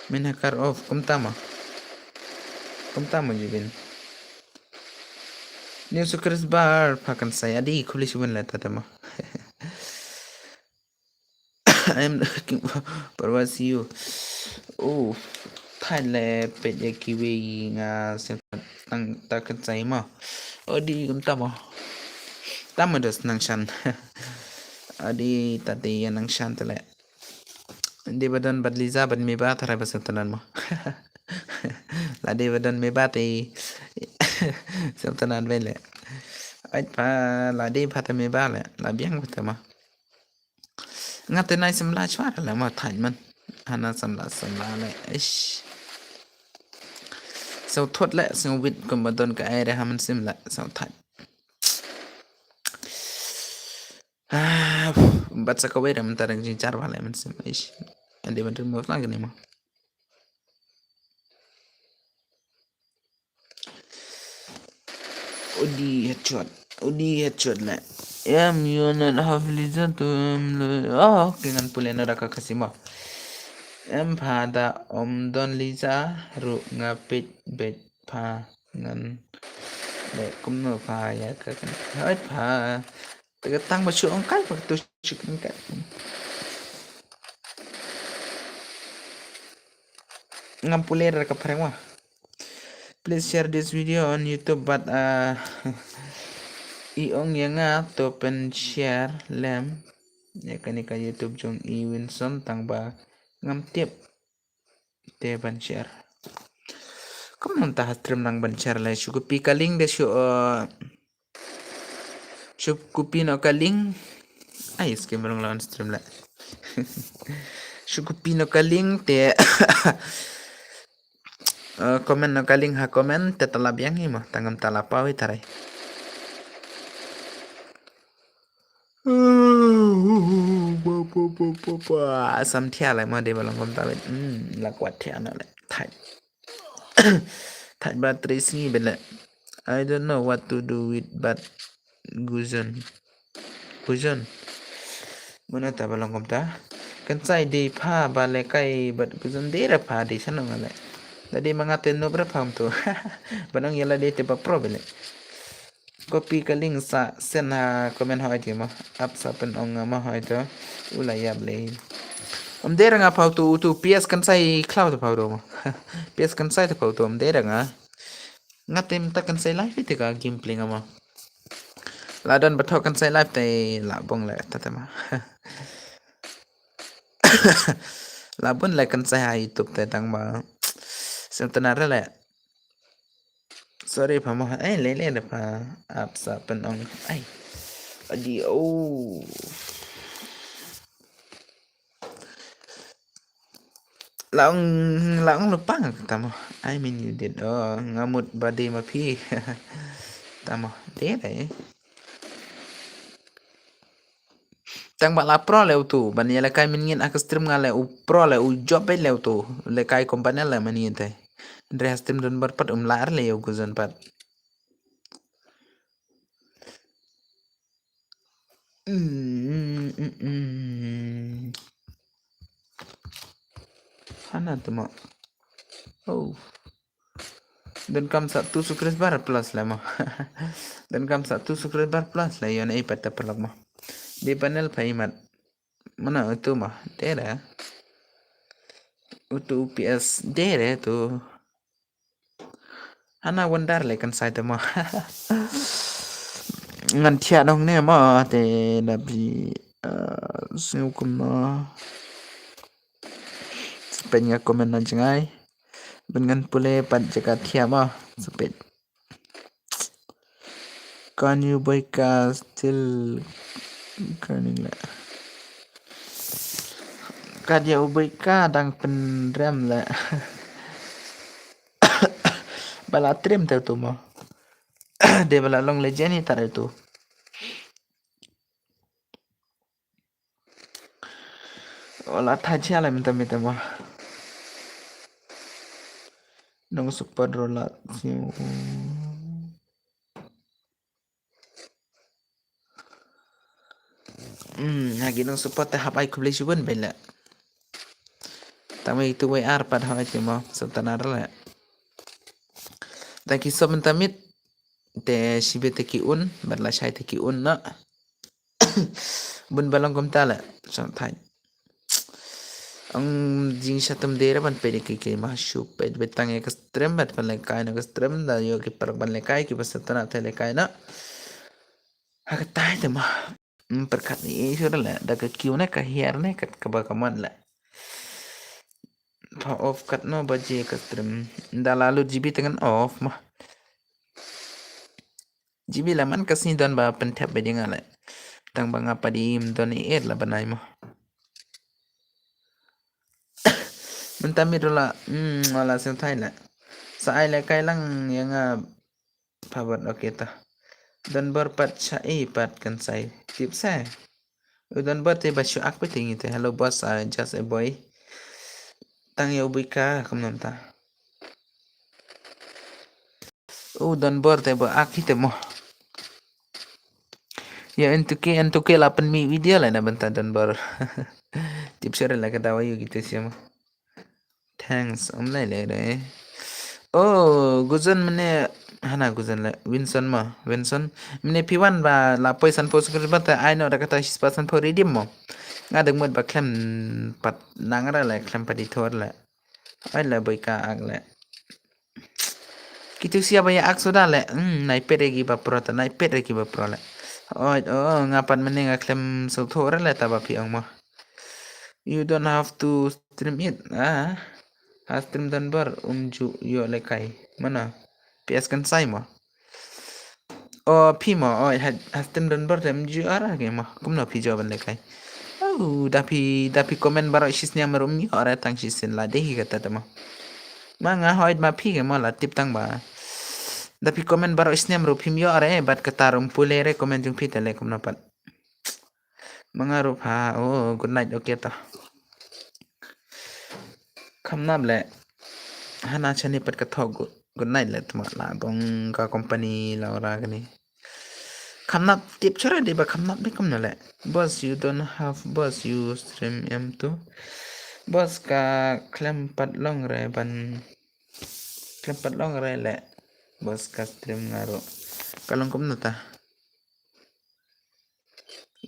Mynta car off, kumta mo. Kumta mo jubin. New subscriber, pha kan sai adi, khublei shibun leh ta te mo. I am looking forward to see you. Oh, Khat le peit ïa kiwei nga sngewthuh tang ta kan sai mo. Odi kumta mo. Tang mo da snang shan. Odi ta te ïa nang shan te le. Dei ba don bad Liza bad Meba tharai ba sngewthuh mo. La dei ba don Meba te sngewthuh be le. Ait pa la dei pa te Meba le. La biang pa te mo. Nga te nai samla chwa le ma thaiñ man. Hana samla samla le. Ish. Sngewthuh le sngewwit kum ba don ka ai re ha man sim le sngewthuh. Ah, bat sa kawei re man ta dang jingchar ba le man sim. Ish. Ande ban remove lang ni ma. Odi headshot. Odi headshot le. Em, you not have Liza to em lo. Oh, okay, ngan pule na raka kasima. Em, pada om don Liza ru nga pit bet pa ngan. Le kumno pa ya ka kan. Hai pa. Tega tang ba shu ong kai pa tu shu kan kai. Ngam pule raka phareng wa. Please share this video on YouTube, but uh, i ong ïa nga to pyn share lem ïa kane ka YouTube jong i Winson tang ba ngam tip te ban share. Kumno ta ha stream nang ban share le shu copy ka link de shu uh, Shu copy noh ka link. Ai, skip long long stream la. Shu copy noh ka link te. Eh, comment noh ka link ha comment te tala biang hi mo. Tangam tala pau hi tarai. Asam thia lai mo de balong kom tawit. Hmm, la kwat thia na le. Thai. Thai ba tri sngi bele. I don't know what to do with but Guzon. Guzon. Muna ta balong kom ta. Kan sai de pha ba le kai but Guzon de ra pha de sano ngale. Dadi mangate no bra pha tu. Banang yala de te ba pro bele. Copy ka link sa send ha comment hoi ti mo. Ap sa pen ong mo hoi to. Ula yap le. Om de ra nga pha tu tu P S kan sai klau to pha do mo. P S kan sai to pha tu om de ra nga. Nga tem ta kan sai live te ka gameplay nga ma. La don ba thok kan sai live te la bong le ta te ma. La bun le kan sai ha YouTube te tang ba. Sem ta na re le. Sorry pa mo. Eh le le le pa. Ap sa pen ong. Ai. Adi oh. Laung laung lupang tamo. I mean you did. Oh, ngamut badi ma phi. Tamo. Dei dei. Tang ba la pro le utu ban ya le kai min ngin ak stream nga le u pro le u job le utu le kai company le man ngin te. Dre stream don bar pat um la le u guzon pat. Mm, mm, mm. Hana tama. Oh. Dan kam sa tu subscriber plus la ma. Dan kam sa tu subscriber plus la yon ai pat ta pelak ma. Di panel paimat. Mana itu ma. Dera. Utu U P S dera tu. Hana wandar le kan sai tama. Ngan thiah nong ne ma te da bi, eh, sngewkum na. Sepet nga comment na jngai. Ben ngan pule pat jaka thiah ma. Sepet. Kan yu bai ka still kan le. Ka dia u bai ka dang penrem le. Bala trim te tu mo. De bala long legend ni tar tu. Wala thaja la minta minta mo. Nong super rola. Hmm, ha ki nong support te hap ai khublei shibun bela. Tang ba itu wei ar pat ha ai timo satanar la. Thank you so much tamit. Te shibe te ki un, bad la shai te ki un na. Bun balong kumta la. Song thai. Ong jing sha tam dei re ban peit ïa ki ki ma shu peit beit tang ïa ka stream bad ban lehkai noh ka stream da ïoh ki paralok ban lehkai ki ba sngewtynnat te lehkai noh. Ha katai te ma. Hmm, pyrkhat ïa shuh re leh da ka kiew ne ka hiar ne kat kaba ka mon leh. Pha off katno baje ka stream. Da la lut G B te ngan off ma. G B la man ka sngi don ba pynthep beit ïa nga leh. Tang ba nga pat im don i et la ban ai mo. Mynta miet ruh la, hmm, la sngewthait leh. Sa ai lehkai lang ïa nga. Pha bad, okay ta. Don bor pat sha i pat kan sai. Tip sa. U don bor te ba shu ak peit te ngi te. Hello boss, I just a boy. Tang ïa u bui ka kumno mynta. U don bor te ba ak hi te mo. Ïa en tuke, en tuke la pynmih video la na bynta don bor. Tip sha re la ka dawa ïa ki te sia mo. Thanks, um lai lai re. Oh, Guzon mene, hana Guzon le, Winson ma, Winson. Mene phi wan ba la poi san pho subscriber te ai noh da kata shispah san pho redeem mo. Nga dang mut ba khlem pat nang re le, khlem pat di thor le. Ai le boi ka ak le. Kitu sia ba ïa ak suda le. Hmm, nai pet re ki ba pro ta, nai pet re ki ba pro le. Oi, oh, nga pat mene nga khlem sngewthuh re le ta ba phi ong mo. You don't have to stream it. Ah. Ha stream don bor um ju ïoh lehkai. Mano? P S kan sai mo. O phi mo, o ha, ha stream don bor te um ju ïoh re ke mo. Kumno phi ju ban lehkai. Oh, da phi, da phi comment baroh shisnem re um ïoh re tang shisien la dei hi kata te mo. Ma nga hoi ma phi ke mo la tip tang ba. Da phi comment baroh shisnem re phim ïoh re bad kata re um pule re comment jong phi te le kumno pat. Ma nga ruh pha, oh, good night, okay ta. Kham nap le. Hana chani pat ka thok good, good night le tma la bong ka company la ora kani. Kham nap tip chara de ba kham nap de kumno le. Boss, you don't have boss, you stream em tu. Boss ka khlem pat long re ban. Khlem pat long re le. Boss ka stream nga ruh. Ka long kumno ta.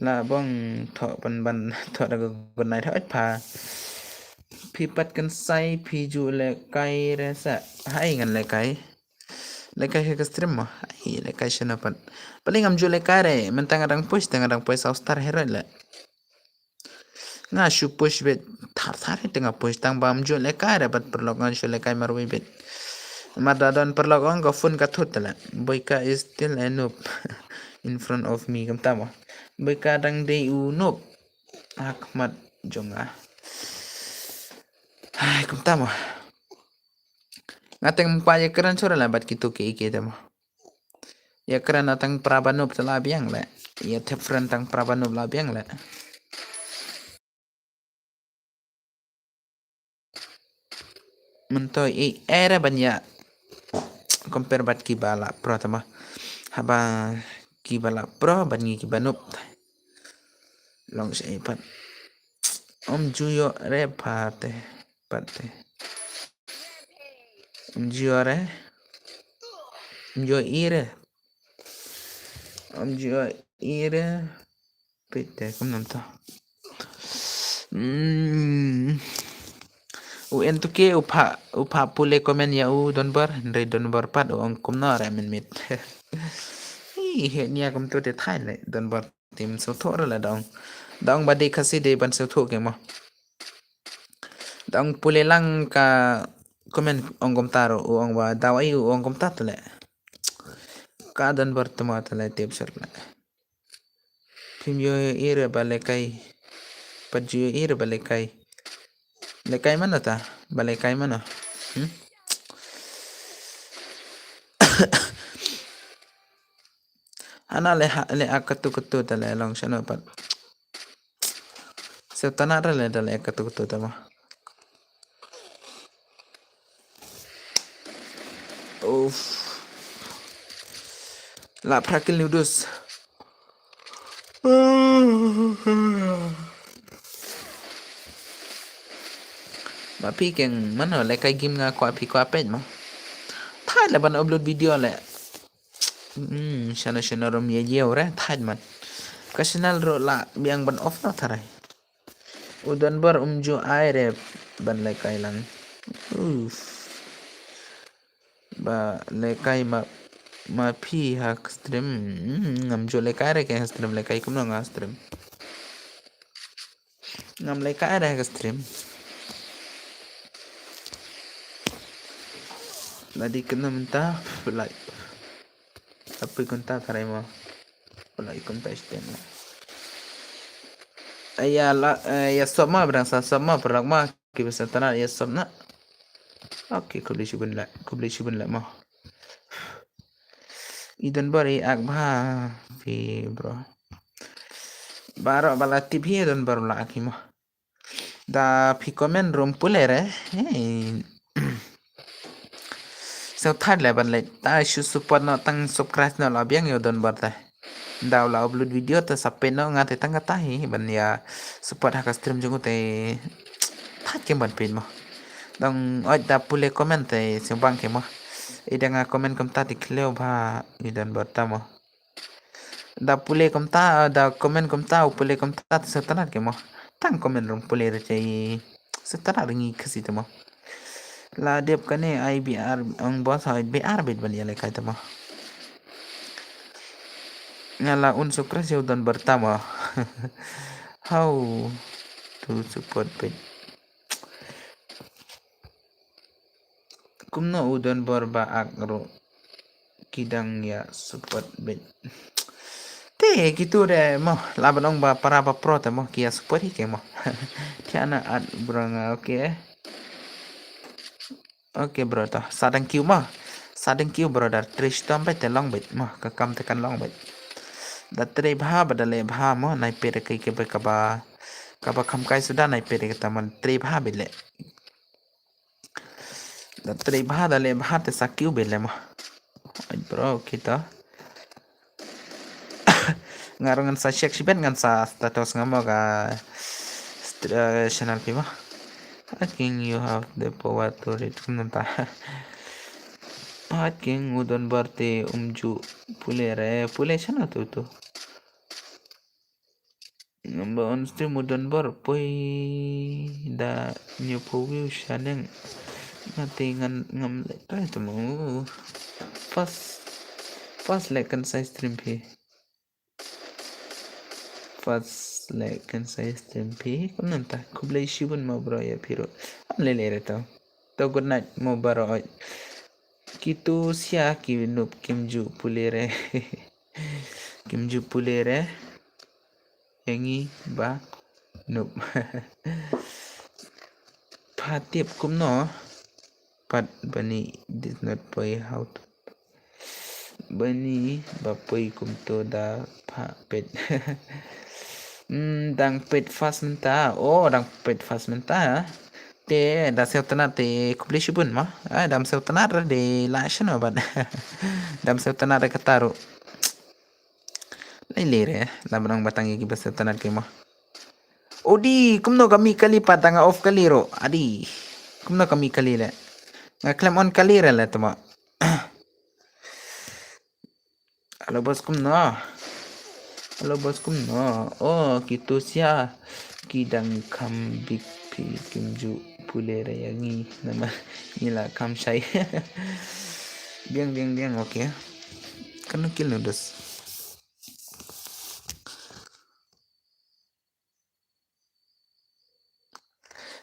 La bong thoh pan ban thoh da ka good night thoh pha. Phi pat kan sai phi ju lehkai re sa. Hai ngan lehkai. Lehkai ka stream mo. Hai lehkai shano pat. Paling ngam ju lehkai re. Mynta nga dang push, te nga dang push saw star hero le. Nga shu push beit thar thar te nga push tang ba ngam ju lehkai re bad paralok nga shu lehkai marwei beit. Mar da don paralok ong ka phone ka thut te le. Boika is still a noob in front of me kumta mo. Boika dang dei u noob. Ha khmat jong nga. Hai kumta mo. Nga teng kwah ïa kren shuh re la bad kitu ki ki te mo. Ïa kren na tang pra ba noob te la biang le. Ïa thep friend tang pra ba noob la biang le. Mynta i era ban ïa compare bad ki ba la pro te mo. Haba ki ba la pro bad ngi ki ba noob. Long sha i pat. Om ju ïoh re pat te. Pat te. Om ju ïoh re. Om ju ïoh i re. Om ju ïoh i re. Peit te kumno mynta. Hmm. U en tu ke u pha, u pha pule comment ïa u don bor, hynrei don bor pat u ong kumno re mynmiet. Hi, he nia kumtu te thai le don bor. Te ym sngewthuh re la dang. Dang ba dei Khasi dei ban sngewthuh ke mo. Dang pule lang ka comment ong kumta ruh, u ong ba daw ai u ong kumta te le. Ka don bor te mo te le tip shuh le. Phim ïoh i re ba lehkai. Pat ju ïoh i re ba lehkai. Lehkai mano ta? Ba lehkai mano? Hmm? Hana le ha, le ak katu katu ta le long shano pat. Sngewtynnat re le da le ak katu katu ta mo. Uff. La phra kill ni u dus. Ma phi keng mano lehkai game nga kwah phi kwah peit mo. Thait le ban upload video le. Hmm, shano shano rum ïa ïew re thait man. Ka channel ruh la biang ban off na tharai. U Don Bor um ju ai re ban lehkai lang. Uf. Ba lehkai ma, ma phi ha ka stream. Hmm, ngam ju lehkai re ke ha stream, lehkai kumno nga ha stream. Ngam lehkai re ha ka stream. Lada kane mynta, like. Tapi kumta tharai mo. Wala i kumta isten mo. Aya la, eh, ïa sop mo, ba dang sa sop mo, paralok mo, ki ba sa tnat ïa sop na. Okay, khublei shibun leh, khublei shibun leh mo. I Don Bor i ak bha phi bro. Baroh ba la tip hi Don Bor la ak hi mo. Da phi comment ruh pule re. Hey. So thad le ban leh ta shu support noh, tang subscribe noh la biang ïa u Don Bor te. Da u la upload video te sa peit noh, nga te tang kata hi ban ïa support ha ka stream jong u te. Thad kem ban peit mo. Dang oi da pule comment te sing bang kem mo. I da nga comment kumta te khlem bha i Don Bor ta mo. Da pule kumta, da comment kumta, u pule kumta te sa tnat kem mo. Tang comment ruh pule re te sa tnat ngi Khasi te mo. La dep kane ai B R ong bos ha B R bit ban ïa lehkai te mo. Nga la un subscribe ïa u Don Bor ta mo. How to support page. Kumno u Don Bor ba ak ruh ki dang ïa support beit. Te kitu de mo, la ban ong ba para ba pro te mo, ki ïa support hi ke mo. Tiana at bro nga, okay. Okay bro, to sa dang kiew mo. Sa dang kiew bro, da trei shitom beit te long beit mo, ka kam te kan long beit. Da trei bha ba da leh bha mo, nai peit re kai ke beit kaba, kaba kham kai suda nai peit re kata mo, trei bha beit leh. Da trei bha da leh bha te sa kiew beit leh mo. Ai bro, kita. Nga ruh ngan sa check shibit ngan sa status nga mo ka st-, eh, channel phi mo. Hacking, you have the power to read. Kumno ta. Hacking, u Don Bor te um ju pule re, pule channel tu tu. Ngam ba on stream u Don Bor poi da hynñiew phew view shaneng. Nga te ngan ngam leh try te mo. First, first leh kan sa stream phi. First leh kan sa stream phi. Kumno ta khublei shibun mo bro ïa phi ruh. Am leh leh re to. To good night mo bro. Kitu sia ki noob kim ju pule re. Kim ju pule re. Ïa ngi ba noob. Pha tip kumno pat bani did not poi how to. Bani ba poi kumto da pha peit. Hmm, dang peit fast mynta. Oh, dang peit fast mynta. Te da sngewtynnat te khublei shibun mo. Ai, dam sngewtynnat re de la shano bad. Dam sngewtynnat re kata ruh. Lai le re, la ban ong ba tang ïa ki ba sngewtynnat ke mo. Odi, kumno ka mih kali pat tang nga off kali ruh. Adi. Kumno ka mih kali le. Nga khlem on kali re le te mo. Hello boss, kumno? Hello boss, kumno? Oh, kitu sia ki dang kham bik phi kim ju pule re ïa ngi namar ngi la kham shai. Biang biang biang, okay. Kano kill noodles.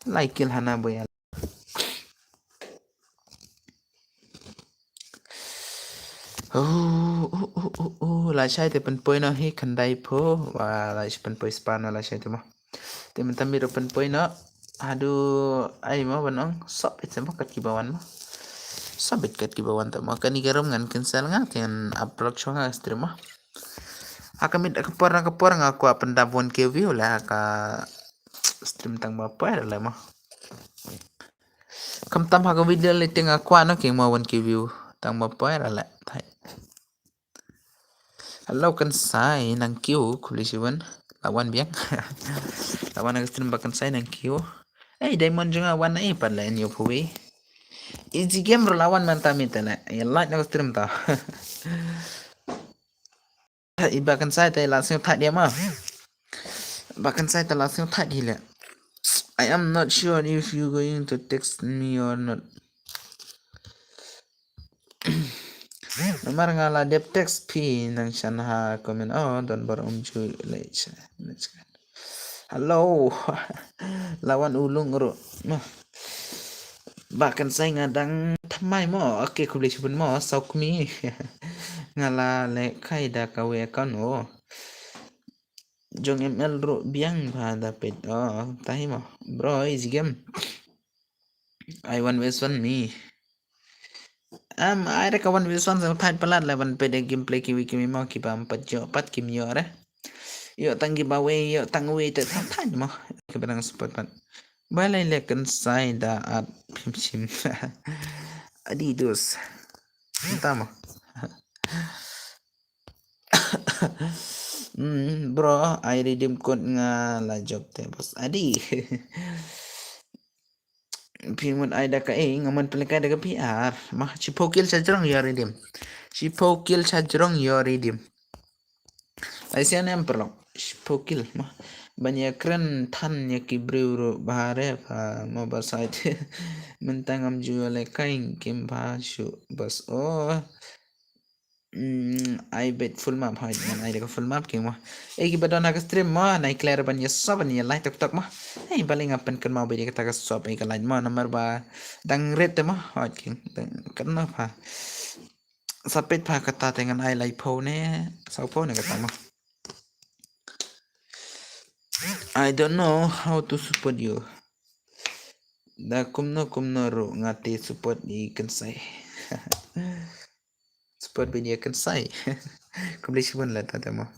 Lai kill hana boy. Oh, oh, oh, oh, oh, la shai te pynpoi noh hi khyndai phew. Wa la shai pynpoi spah noh la shai te mo. Te mynta miro pynpoi noh. Haduh ai mo ban ong. Sop it mo kat ki ba wan mo. Sop it kat ki ba wan te mo. Kani ka rum ngan cancel nga kan upload shwa nga stream mo. Ha ka miet ka por na ka por nga kwah pyndap one K view la ha ka stream tang ba poi la mo. Khamtam ha ka video lei te nga kwah noh ki mo one K view tang ba poi la. Thai. Hello Kynsai, nang kiew, khublei shibun. La wan biang. La wan ha ka stream Bah Kynsai, nang kiew. Ei, Diamond jong nga wan ei pat la hynñiew phew wei. Easy game ruh la wan mynta mynta la. Ïa like na ka stream ta. I Bah Kynsai te la sngewthuh ïa ma. Bah Kynsai te la sngewthuh hi le. I am not sure if you going to text me or not. Namar nga la dep text phi nang shan ha comment, oh, don bor um ju le cha. Hello. Lawan ulung ru. Bah kan sai nga dang thamai mo. Okay, khublei shibun mo. Saukmi. Nga la le kai da ka we kan o. Jong M L ru biang ba da pet. Oh, tahi mo. Bro, easy game. I one versus one me. Am, ai da ka one versus one sa thait palat la ban pet gameplay kiwi kiwi mo ki bam pat jo pat kim yo re. Yo tang giveaway, yo tang wei te thait mo. Ki barang support pat. Balei le kan sai da at phim shim. Adi dos. Entah mo. Hmm, bro, I redeem code nga la job te bos. Adi. Phi mut ai da ka e, nga man pele kai da ka P R. Ma, shiphew kill sha jrong yo redeem. Shiphew kill sha jrong yo redeem. Ai sia nem perlok. Shiphew kill ma. Ban ïa kren than ïa ki briew ru ba re pha mo ba sait. Mynta ngam ju le kai kim pha shu bas o. Mm, ai bet full map hoi ngan ai da ka full map king mo. Ei ki ba don ha ka stream mo, nai clear ban ïa sop ban ïa like tok tok mo. Ei balei nga pynkan mo ba ïa kata ka sop ei ka like mo namar ba dang ret te mo hoi king. Dang kan no pha. Sa pet pha kata te ngan ai lai phew ne, saw phew ne kata mo. I don't know how to support you. Da kumno kumno ru nga te support i kan sai. Support bad ïa kan sai. Khublei shibun la ta mo.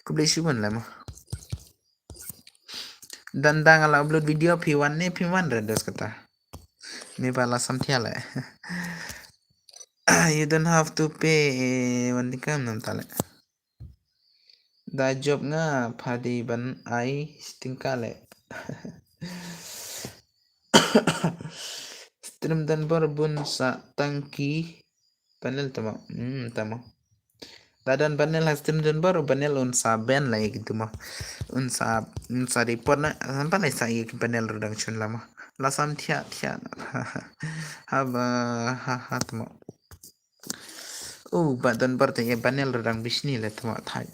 Khublei shibun la mo. Dan da nga la upload video phi wan ne phi wan re dos kata. Me ba la sam thia le. You don't have to pay, eh, wan dikam nam ta le. Da job nga pha dei ban ai stingka le. Stream don bor bun sa tang ki panel tamo. Hmm, tamo. Da don panel ha stream don bor panel un sa ban la ki tamo. Un sa, un sa report na, sampai la sa ki panel ru dang chun lama. La sam thia, thia. Ha ba, ha, ha, tamo. Oh, ba don bor te ïa panel ru dang bishni le tamo thai.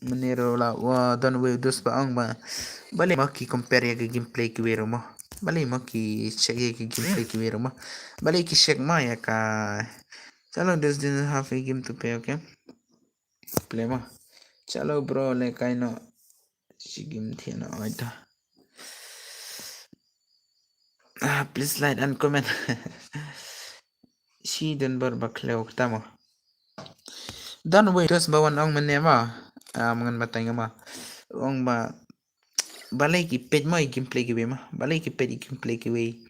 Mane ru la wa don we dus ba ong ba. Balei ma ki compare ïa ki gameplay ki we ru mo. Balei ma ki check ïa ki gameplay ki we ru mo. Balei ki check ma ïa ka. Chalo, this didn't have a game to play, okay? Play ma. Chalo bro, le kai no. Shi game thia no, oita. Ah, please like and comment. Shi don bor ba khleo kata mo. Don we dos ba wan ong mane ma. Ah, mangan ba tang ma. Ong ba balei ki pet mo i gameplay ki we ma. Balei ki pet i gameplay ki we.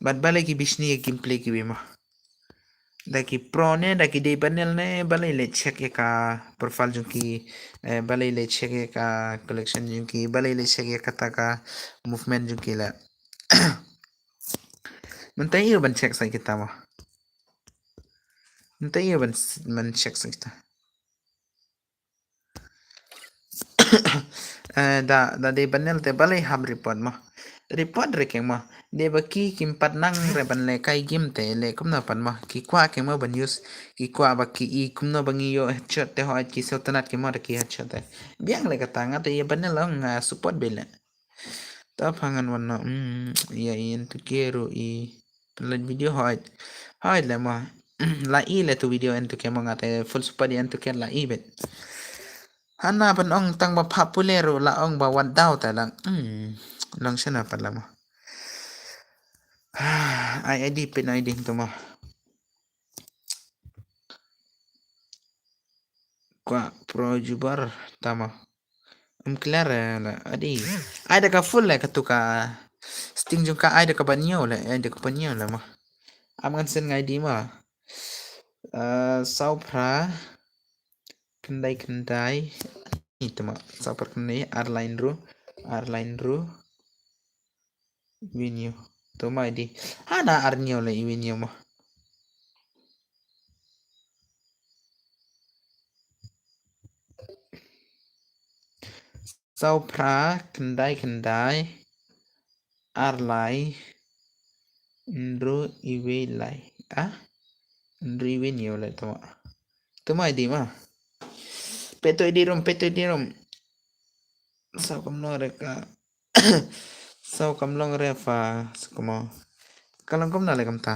Bad balei ki bishni i gameplay ki we ma. Da ki pro ne, da ki dei panel ne, balei le check ïa ka profile jong ki, eh, balei le check ïa ka collection jong ki, balei le check ïa kata ka movement jong ki la. Mynta ïa ban check sa kita mo. Mynta ïa ban, ban check sa kita. Eh, da, da dei panel te balei hap report mo. Report re keng mo. Dei ba ki kim pat nang re ban le kai game te le kumno pat mo. Ki kwah keng mo ban use. Ki kwah ba ki i kumno ba ngi ïoh headshot te hoi ki syltanat keng mo da ki headshot te. Biang le kata nga te ïa panel ong nga support be le. Ta phangan wan no, mm, ïa i en tu ke ru i pynlait video hoi. Hoi le mo. La i le tu video en tu ke mo nga te full support i en tu ke la i bet. Hana ban ong tang ba popular ru la ong ba wat daw ta lang. Hmm. Long shana pat la mo. Ai I D pin I D tu mo. Kwa pro jubar tama. Um clear la adi. Ai da ka full le ka tu ka sting jong ka ai da ka ban ïew le ai da ka ban ïew le ma. Am ngan send ngai di ma. Uh, saw phra. Khyndai khyndai. Ni tama saw phra khyndai ar line ru. Ar line ru. Venue. Toma di. Hana ar hynñiew la i venue mo. Saw phra khyndai khyndai. ar lai, hynriew wei lai. Ah? Hynriew wei hynñiew lai tuma. Tuma i di ma. Peit to i di rum, peit to i di rum. Saw kam long re ka. Saw kam long re pha, sa kumno. Ka long kumno le kumta.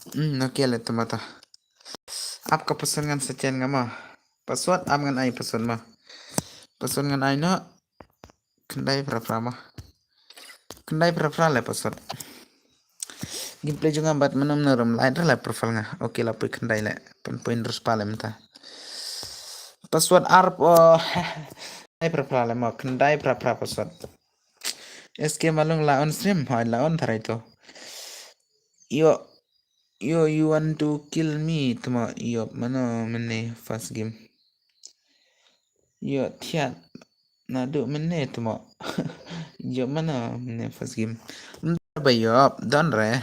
Hmm, okay le tuma ta. Ap ka password ngan sa change nga ma. Password ap ngan ai password ma. Password ngan ai noh. Khyndai phra phra ma. Khyndai phra phra le password. Gameplay jong nga bad mynno mynno ruh ym lait re le profile nga. Okay la poi khyndai le. Pynpoi hynriew spah le mynta. Password ar, oh, khyndai phra phra le ma. Khyndai phra phra password. S K Malung la on stream, hoi la on tharai to. Yo, yo, you want to kill me? Tuma, yo, mano, mene first game. Yo, thiat, naduh mene, tuma. Yo, mano, mene first game. Mdar ba yo, don re.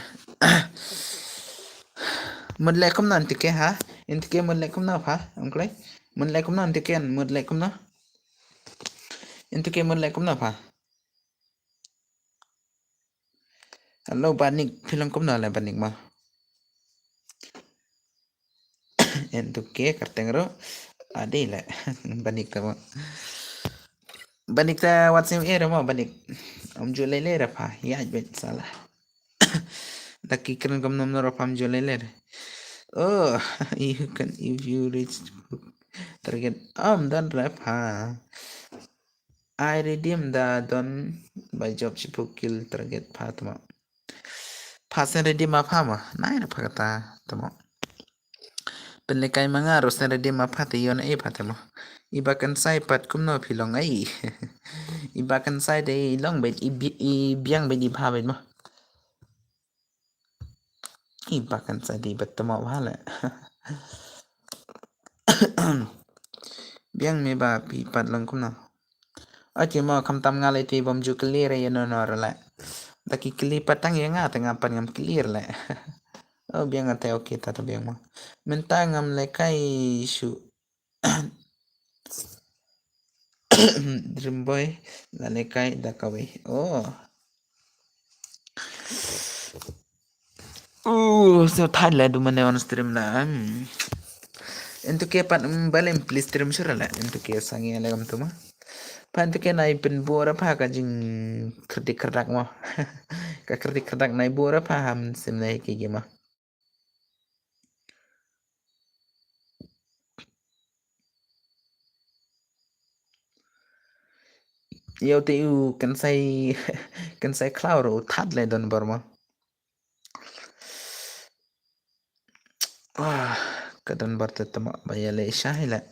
Mut le kumno ntike ha? Ntike mut le kumno pha? Ongklai? Mut le kumno ntike, mut le kumno? Ntike mut le kumno pha? Hello, Banik, phi long kumno le Banik ma? Entuke kyrteng ruh. Adi le. Banik ta ma. Banik ta WhatsApp e re ma Banik. Ym ju lei lei re pha. Ya bet sala. Da ki kren kumno kumno re pha ym ju lei lei re. Oh, you can if you reach target. Am dan re pha. I redeem da don ba job shiphew kill target pha tma. Pha shen redeem ma pha ma. Nai na pha kata tma. Pynlehkai ma nga ruh shen redeem ma pha te ïoh na ei pha tma. I Bah Kynsai pat kumno phi long ei. I Bah Kynsai te i long beit i bi-, i biang beit i bha beit ma. I Bah Kynsai te i beit tma bha le. Biang me ba phi pat long kumno. Oke mo khamtam nga lei te bym ju clear ïa no no re le. Da ki clear pat tang ïa nga te nga pat ngam clear le. Oh biang nga te oke ta ta biang mo. Mynta ngam lehkai shuh. Dream Boy la lehkai da kawei. Oh. Uh, so thait le du mane on stream la. Hmm. Entuke pat, mm, balem please stream shuh la. Entuke sangeh le kam tu ma. Pha entuke nai pynbor pha ka jingkyrdik kyrdak mo. Ka kyrdik kyrdak nai bor pha ha mynsiem nai ki game ma. Ïa u te u Kynsai, Kynsai khlaw ruh u thad le don bor mo. Ah, ka don bor te tma ba ïa leh shai le.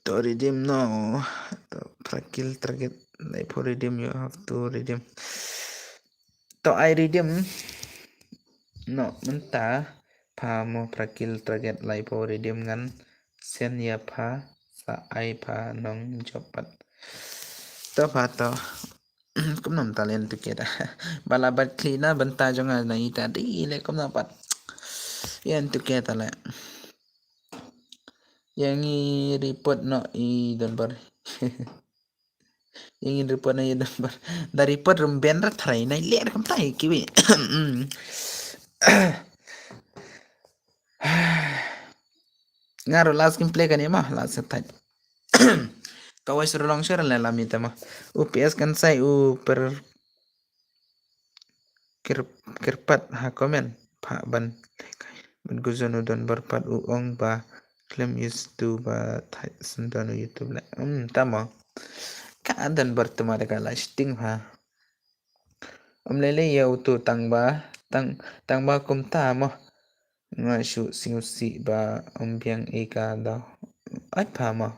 To redeem no. To pra kill target. Laiphew redeem, you have to redeem. To ai redeem. No, mynta pha mo pra kill target laiphew redeem ngan send ïa pha sa ai pha nong job pat. To pha to. Kumno mynta le entuke da. Ba la bat khlieh na bynta jong nga na ita dei le kumno pat. Ïa entuke ta le. Ïa ngi report noh i don bor. Ïa ngi report noh i don bor. Da report ruh ym ban ra tharai nai leh ra kumta ïa kiwei. Nga ruh last gameplay kane ma, last gameplay. Ka wai shu long shu la la mi ta ma. U P S Kynsai u per kyrp-, kyrpad ha comment pha ban. Ban ku jon u don bor pat u ong ba khlem use tu ba thait shen don u YouTube le. Hmm, ta ma. Ka don bor tu ma da ka la shting pha. Ym lei lei ïa utu tang ba, tang, tang ba kumta mo. Nga shu sngewsih ba ym biang ïa ka daw. Ai pha mo.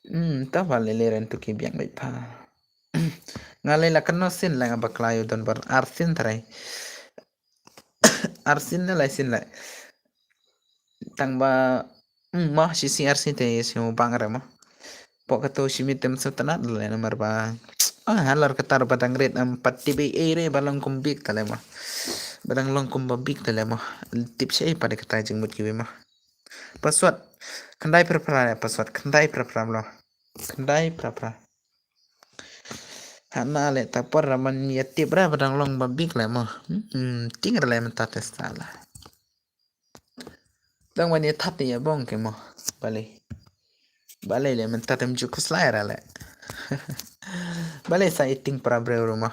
Hmm, ta ba lei lei ren tu ki biang beit pha. Nga lei la kano sien la nga bakla ïa u don bor ar sien trai. Ar sien ne lai sien le. Tang ba, mm, mo, shi sngi ar sngi te shu bang re mo. Pok kato shi miet te mynsaw tynnat le namar ba, ah, halor kata ruh ba dang rit, ym pat tip ei ei re ba long kum bik te le mo. Ba dang long kum ba bik te le mo. Tip shaei pat de kata jingmut kiwei mo. Password khyndai phra phra, password khyndai phra phra mo. Khyndai phra phra. Hana le ta por ra man ïa tip ra ba dang long ba bik le mo. Hmm, ting ra le mynta te sala. Dang wan ïa that ïa bong ke mo. Balei. Balei le mynta te ym ju khuslai ra le. Balei sa i ting para briew ruh mo.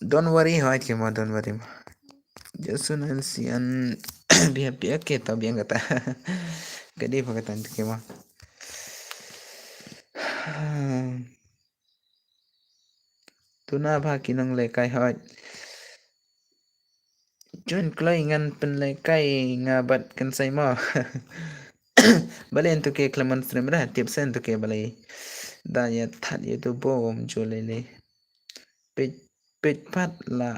Don't worry, hoi ke mo, don't worry mo. Jasun an sian biang biang ke ta biang kata. Kadi pa kata ke mo. Tuna ba ki nonglehkai hoi. Join kloi ngan pynlehkai nga bad kan sai mo. Balei ntu ke Clement Stream ra, tip sen ntu ke balei. Da ïa that ïa tu bom ju lele. Peit, peit pat la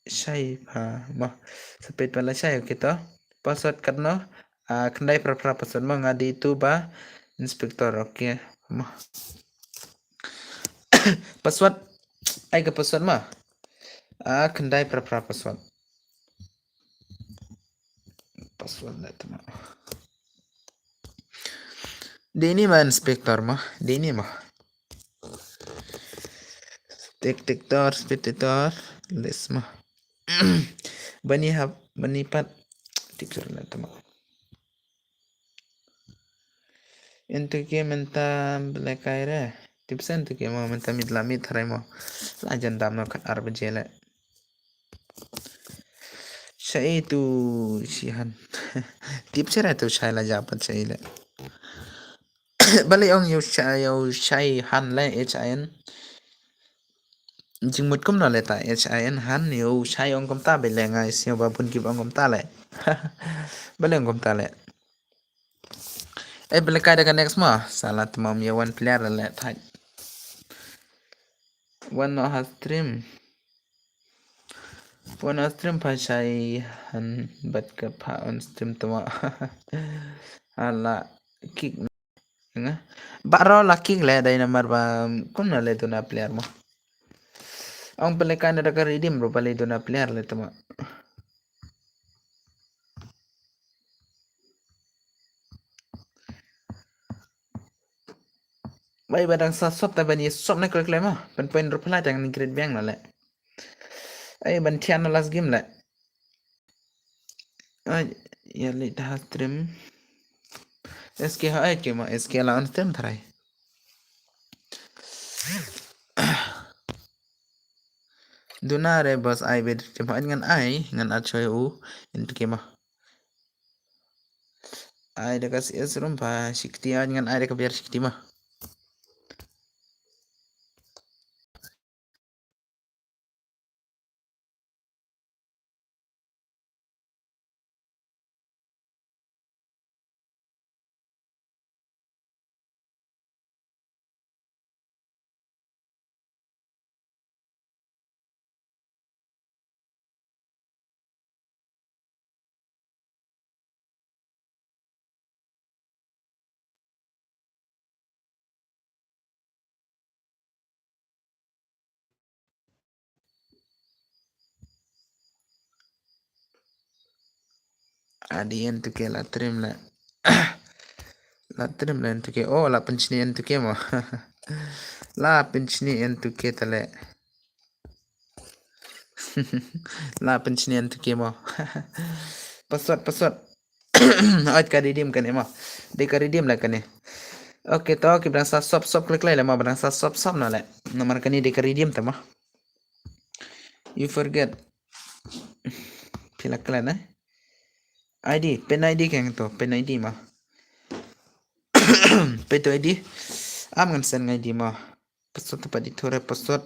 shai pha mo. Sa peit pat la shai, okay to. Password katno? Ah, khyndai phra phra password mo, nga dei tu ba inspector, okay mo. Password, ai ka password mo. Ah, khyndai phra phra password. Password na tu mo. Dei ni mo inspector mo, dei ni mo. Detector, detector, les mo. Bani hap, bani pat. Tip sur na tu mo. Ntu ke mynta pynlehkai re. Tip sen ntu ke mo mynta miet la miet tharai mo. La jan dam no khat ar baje le. Shai tu shihan. Tip sera tu shai la japat shai le. Balei ong ïa u shai, ïa u shai han le, H I N. Jingmut kumno le ta, H I N han, ïa u shai ong kumta, balei nga ïa sngewbha bun ki ba ong kumta le. Balei ong kumta le. Eh, pynlehkai da ka next mo. Sala tymmen ïa one player le thait. One no ha stream. One no stream pha shai han bad ka pha on stream tymmen. Ala kick. Nga. Baroh la kick le dei namar ba kumno le duna player mo. Ong pynlehkai na da ka redeem ruh balei duna player le tymmen. Bai ba dang sa sop ta ban ïa sop na kle kle mo. Ban point ruh pynlait dang ni great biang na le. Ai ban thian na last game le. Ai ïa le ta stream. S K ha ai ke mo, S K la on stream tharai. Duna re boss ai bed te mo ngan ai, ngan at choi u, ntu ke mo. Ai da ka C S room pha sikti, ai ngan ai da ka biar sikti mo. Adi en tu ke la trim la. La trim la en tu ke. Oh, la penchni en tu ke mo. La penchni en tu ke tale. La penchni en tu ke mo. Pasot, pasot. Ait ka redeem kane mo. Dei ka redeem la kane. Okay, to ki bnang sa sop sop klik lai la mo, bnang sa sop sop na le. Namar kane dei ka redeem ta mo. You forget. Phi la klet eh. I D, pin I D keng to, pin I D mo. Pin to I D. Am ngan send ngai di mo. Pasot pa di thore pasot.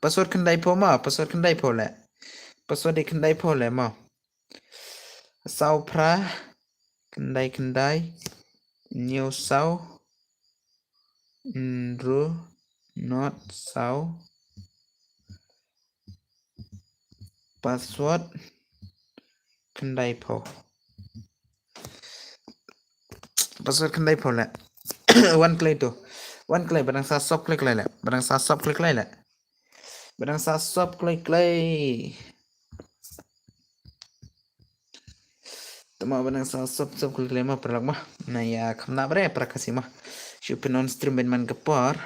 Pasot khyndai phew mo, pasot khyndai phew le. Pasot di khyndai phew le mo. Saw phra, khyndai khyndai, hynñiew saw, hynriew not saw, Password khyndai phew. Password khyndai phew le. Wan kloi to. Wan kloi, ba dang sa sop kloi kloi le. Ba dang sa sop kloi kloi le. Ba dang sa sop kloi kloi. Tama ba dang sa sop sop kloi kloi ma, paralok ma. Na ïa kham na bare para Khasi ma. Shu pyn on stream beit man ka por.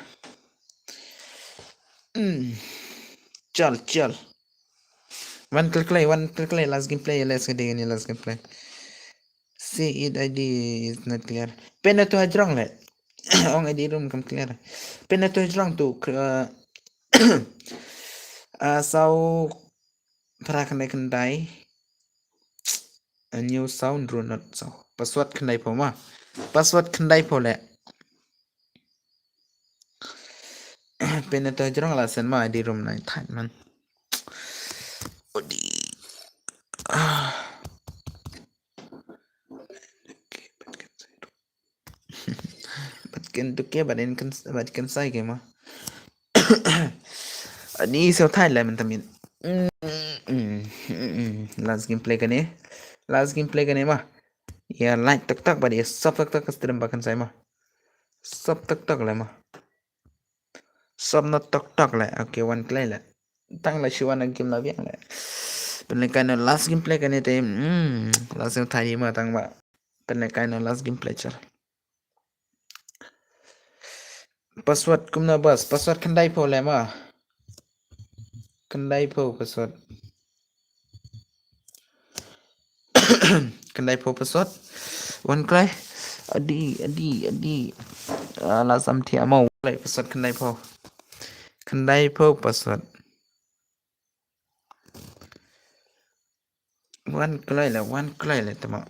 Hmm. Chal, chal. Wan kloi kloi, wan kloi kloi, last gameplay, let's go, ding ni last gameplay. See it, I D is not clear. Pyn na tu hajrong le. Ong I D room kam clear. Pyn na tu hajrong tu, uh, uh, saw para khyndai khyndai. A new sound, ru not saw. Password khyndai phew ma. Password khyndai phew le. Pyn na tu hajrong la send ma, I D room na thait man. Odi. Ah. Bad kyntu ke, bad in kyn, bad kynsai ke ma. Ani so thai la mynta min. Mm, mm, mm, mm. Last gameplay kane. Last gameplay kane ma. Ïa like tok tok bad ïa sub tok tok ka stream ba kynsai ma. Sub tok tok le ma. Sub na tok tok le. Okay, wan kloi le. Tang la shu wan game la biang le. Pynlehkai na last gameplay kane te. Hmm, last game thai ma tang ba. Pynlehkai na last gameplay chal. Password kumno bas? Password khyndai phew le ma. Khyndai phew password. Khyndai phew password. Wan kloi. Adi, adi, adi. Ah, la sam thiah mo. Kloi password khyndai phew. Khyndai phew password. Wan kloi le, wan kloi le tama.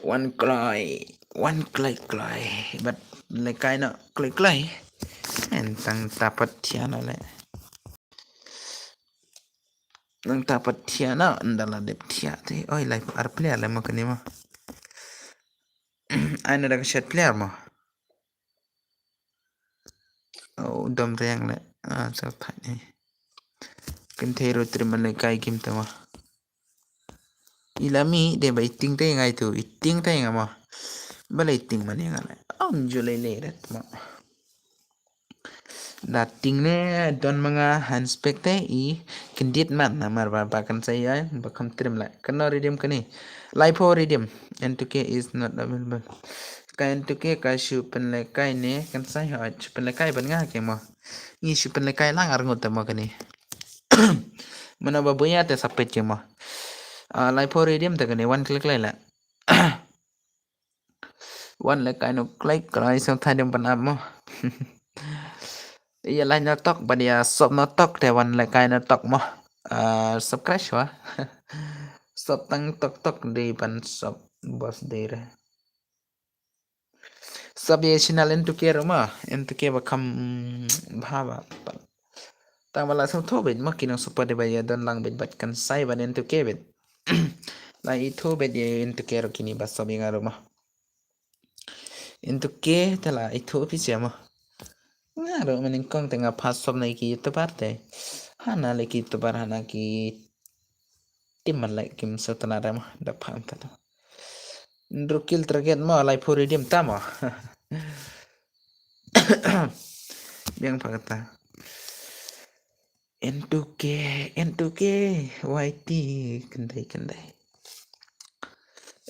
Wan kloi, wan kloi kloi. Bad lehkai na kloi kloi. En tang tapat thiah na le. Nang tapat thiah na, nda la dep thiah te. Oi, lai ar player le ma kane ma. Ai na da ka shet player ma. Oh, dom reng le. Ah, sa thai ni. Kynthei ro tri man lehkai kim tama. Ila mi de ba iting te ngai tu, iting te nga ma. Ba le iting man nga le. Am ju le le ret ma. Da ting ne don manga hanspek te i kyndit man namar ba ba kan sai ai ba kam trim la. Kano redeem kane. Lai phew redeem. N two K is not available. Ka N two K ka shu pynlehkai ne kan sai ha shu pynlehkai ban nga ke mo. Ngi shu pynlehkai lang ar ngut te mo kane. Mana ba buya te sapet ke mo. Ah, lai phew redeem te kane wan klik lai la. Wan lehkai no kloi kloi sngewthuh dem ban ap mo. Ïa lai no tok ban ïa sub no tok te wan lehkai no tok mo. Ah, subscribe wa. Sub tang tok tok dei ban sub boss dei re. Sub ïa channel N two K ro mo. N two K ba kham bha ba. Tang ba la sngewthuh beit mo ki nong support dei ba ïa don lang beit bad kan sai ban N two K beit. La ithuh beit ïa N two K ro kini ba sub ïa nga ro mo. N two K te la ithuh phi sia mo. Nga ro ma nyngkong te nga pha sub na ki YouTuber te. Hana le ki YouTuber hana ki team man le kim sngewtynnat re mo da pha ta to. Ndru kill target mo lai phew redeem ta mo. Biang pha kata. N two K, N two K, Y T, khyndai, khyndai.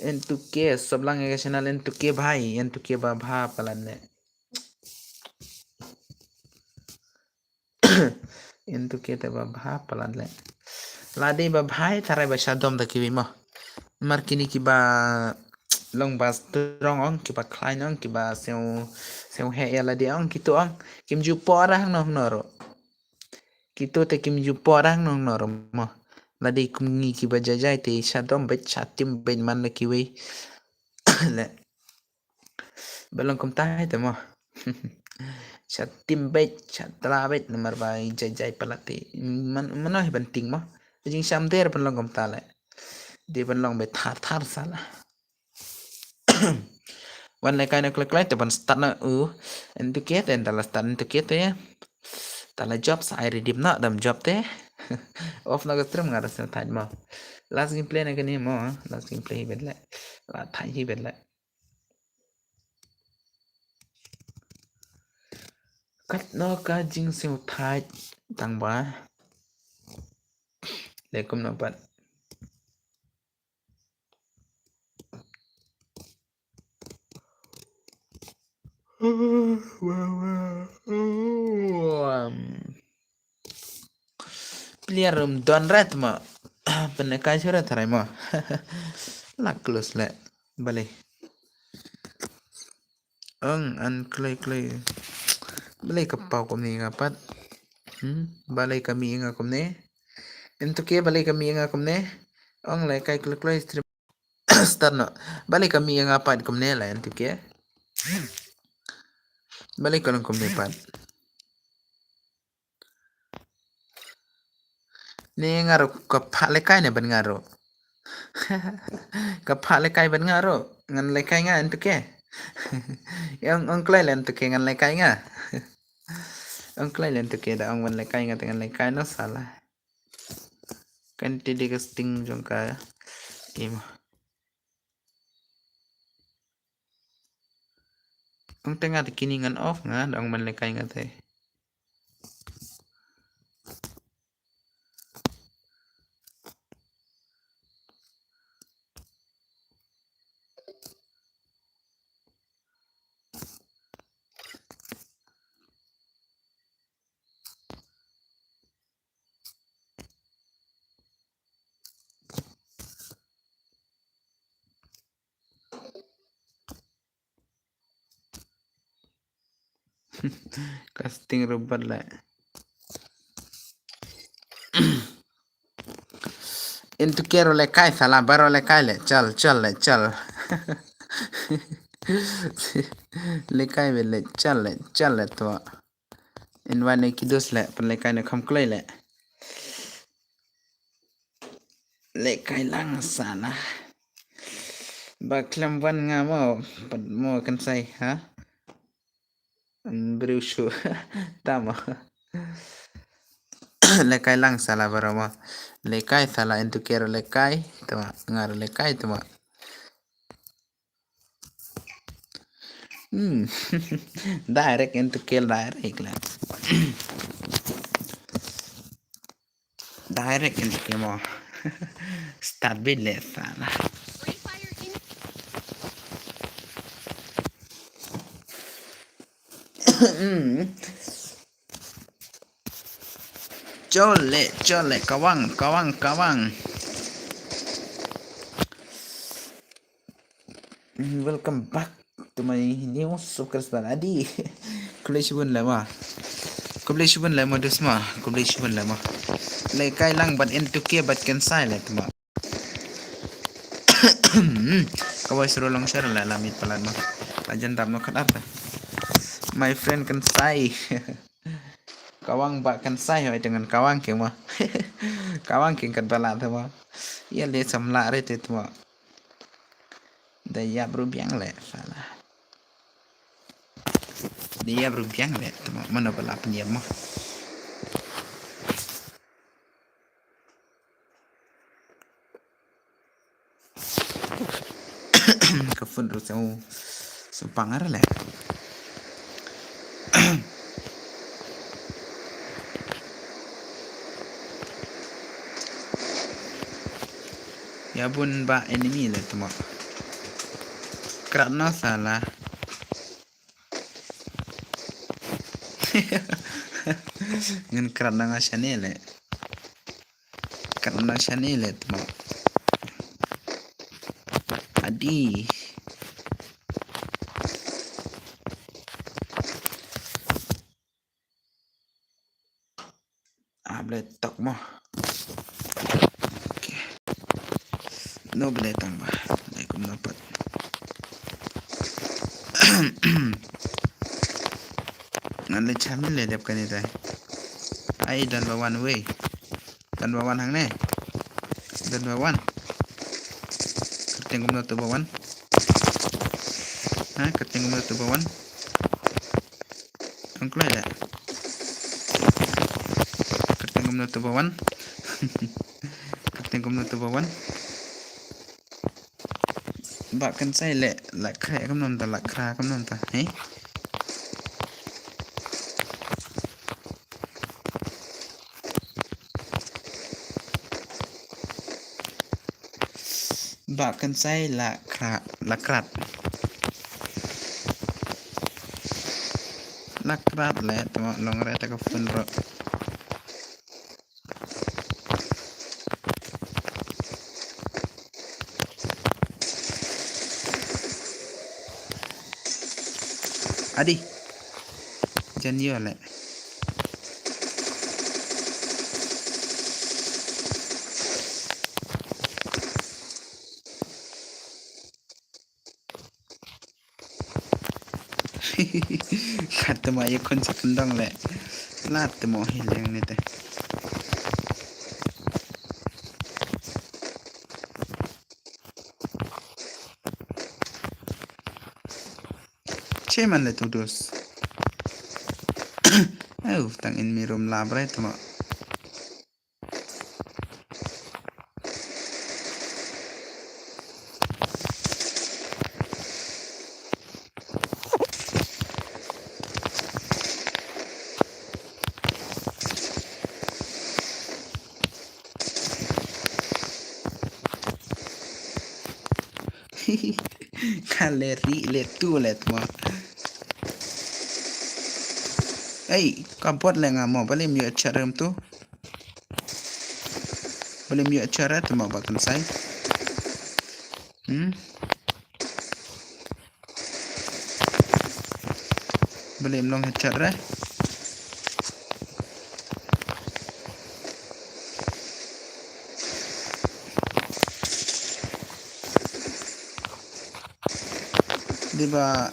N two K, sub lang ïa ka channel N two K bhai, N two K ba bha palat ne. N two K te ba bha palat le. La dei ba bha tharai ba shadom da kiwei mo. Mar kini ki ba long ba strong ong, ki ba khlaiñ ong, ki ba sngewsih ïa lade ong, kitu ong. Kim ju por hangno hangno ro. Kitu te kim ju por hangno hangno ro mo. Lade kum ngi ki ba jai jai te shadom beit shatim beit man la kiwei. Le. Ba long kumta te mo. Shatim beit, shatla beit namar ba jai jai palat te. Man, mano hi ban ting mo. Jingsham der ban long kumta le. Dei ban long beit thar thar sala. Wan lehkai na kloi kloi te ban start na u. N two K te nda la start N two K te. Ta la job sa ai redeem na dam job te. Off noh ka stream nga ruh sngewthait mo. Last gameplay na kane mo, last gameplay hi bad leh. La thait hi bad leh. Katno ka jingsngewthait tang ba. Leh kumno pat. Player room don ret ma. Pynlehkai shuh ret harai ma. La close leh. Balei. Ong an kloi kloi. Balei ka paw kumne nga pat. Hmm? Balei ka mih nga kumne. Ento ke balei ka mih nga kumne. Ong lehkai kloi kloi stream. Start noh. Balei ka mih nga pat kumne la ento ke. Balei ka long kumne pat. Ne nga ruh ka phah lehkai ne ban nga ruh. Ka phah lehkai ban nga ruh. Ngan lehkai nga ento ke. Ong, ong kloi leh ento ke ngan lehkai nga. Ong kloi leh ento ke da ong ban lehkai nga te ngan lehkai noh sala. Kan te dei ka sting jong ka. Imo. Ong te nga te kini ngan off nga da ong ban lehkai nga te. Casting robot leh. Ento ke ruh lehkai sala baroh lehkai leh chal chal leh chal. Lehkai bad leh chal leh chal leh to. Invite ne ki dos leh pynlehkai ne kham kloi leh. Lehkai lang sala. Ba khlem wan nga mo pat mo kan sai ha. Briew shu tama. Lehkai lang sala baroh mo. Lehkai sala ento ke ruh lehkai tama nga ruh lehkai tama. Hmm. Direct ento ke direct la. Direct ento ke mo. Start bad leh sala. Hmm. Chole chole kawang kawang kawang. Welcome back to my new subscriber Adi. Khublei shibun leh ma. Khublei shibun leh ma dus ma. Khublei shibun leh ma. Lehkai lang bad ento ke bad kan sai leh tama. Kawai suru long share leh la mit palat ma. Ajan dap no khat ap. My friend kan sai. Kawang ba kan sai hoi dengan kawang ke ma. Kawang ke kat bala tama. Ia le samla re te tama. Da ïap ruh biang leh sala. Da ïap ruh biang leh tama mano ba la pynïap mo. Ka phone ruh sngewpang ar leh. Ïa bun ba enemy leh tama. Krat na sala. Ngan krat na nga shane leh. Krat na shane leh tama. Adi. Ah, bleh tok mo. Okay. No bleh tang ba. Bleh kumno pat. Ngan leh champion leh dep kane tai. Ai don ba one way. Don ba one hangne. Don ba one. Kyrteng kumno to ba one. Ha, kyrteng kumno to ba one. Ang kloi da. Kyrteng kumno to ba one. Ka teng kumno tu ba wan. Ba kan sai le la khra kumno ta, la khra kumno ta. He. Ba kan sai la khra, la khrat. La khrat le, tuma long re ta ka phone ro. Adi. Jan yo le. Kat tuma ye kun sa kendong le. Lat tuma hi leng ni te. Che man le tu dus. Oh, tang in mi rum labre tuma. Ka le ri le tu le tuma. Ei, ka bot le nga mo, balei ym ïoh chat rem tu. Balei ym ïoh chat re tuma ba kan sai. Hmm. Balei ym long headshot re. Diba.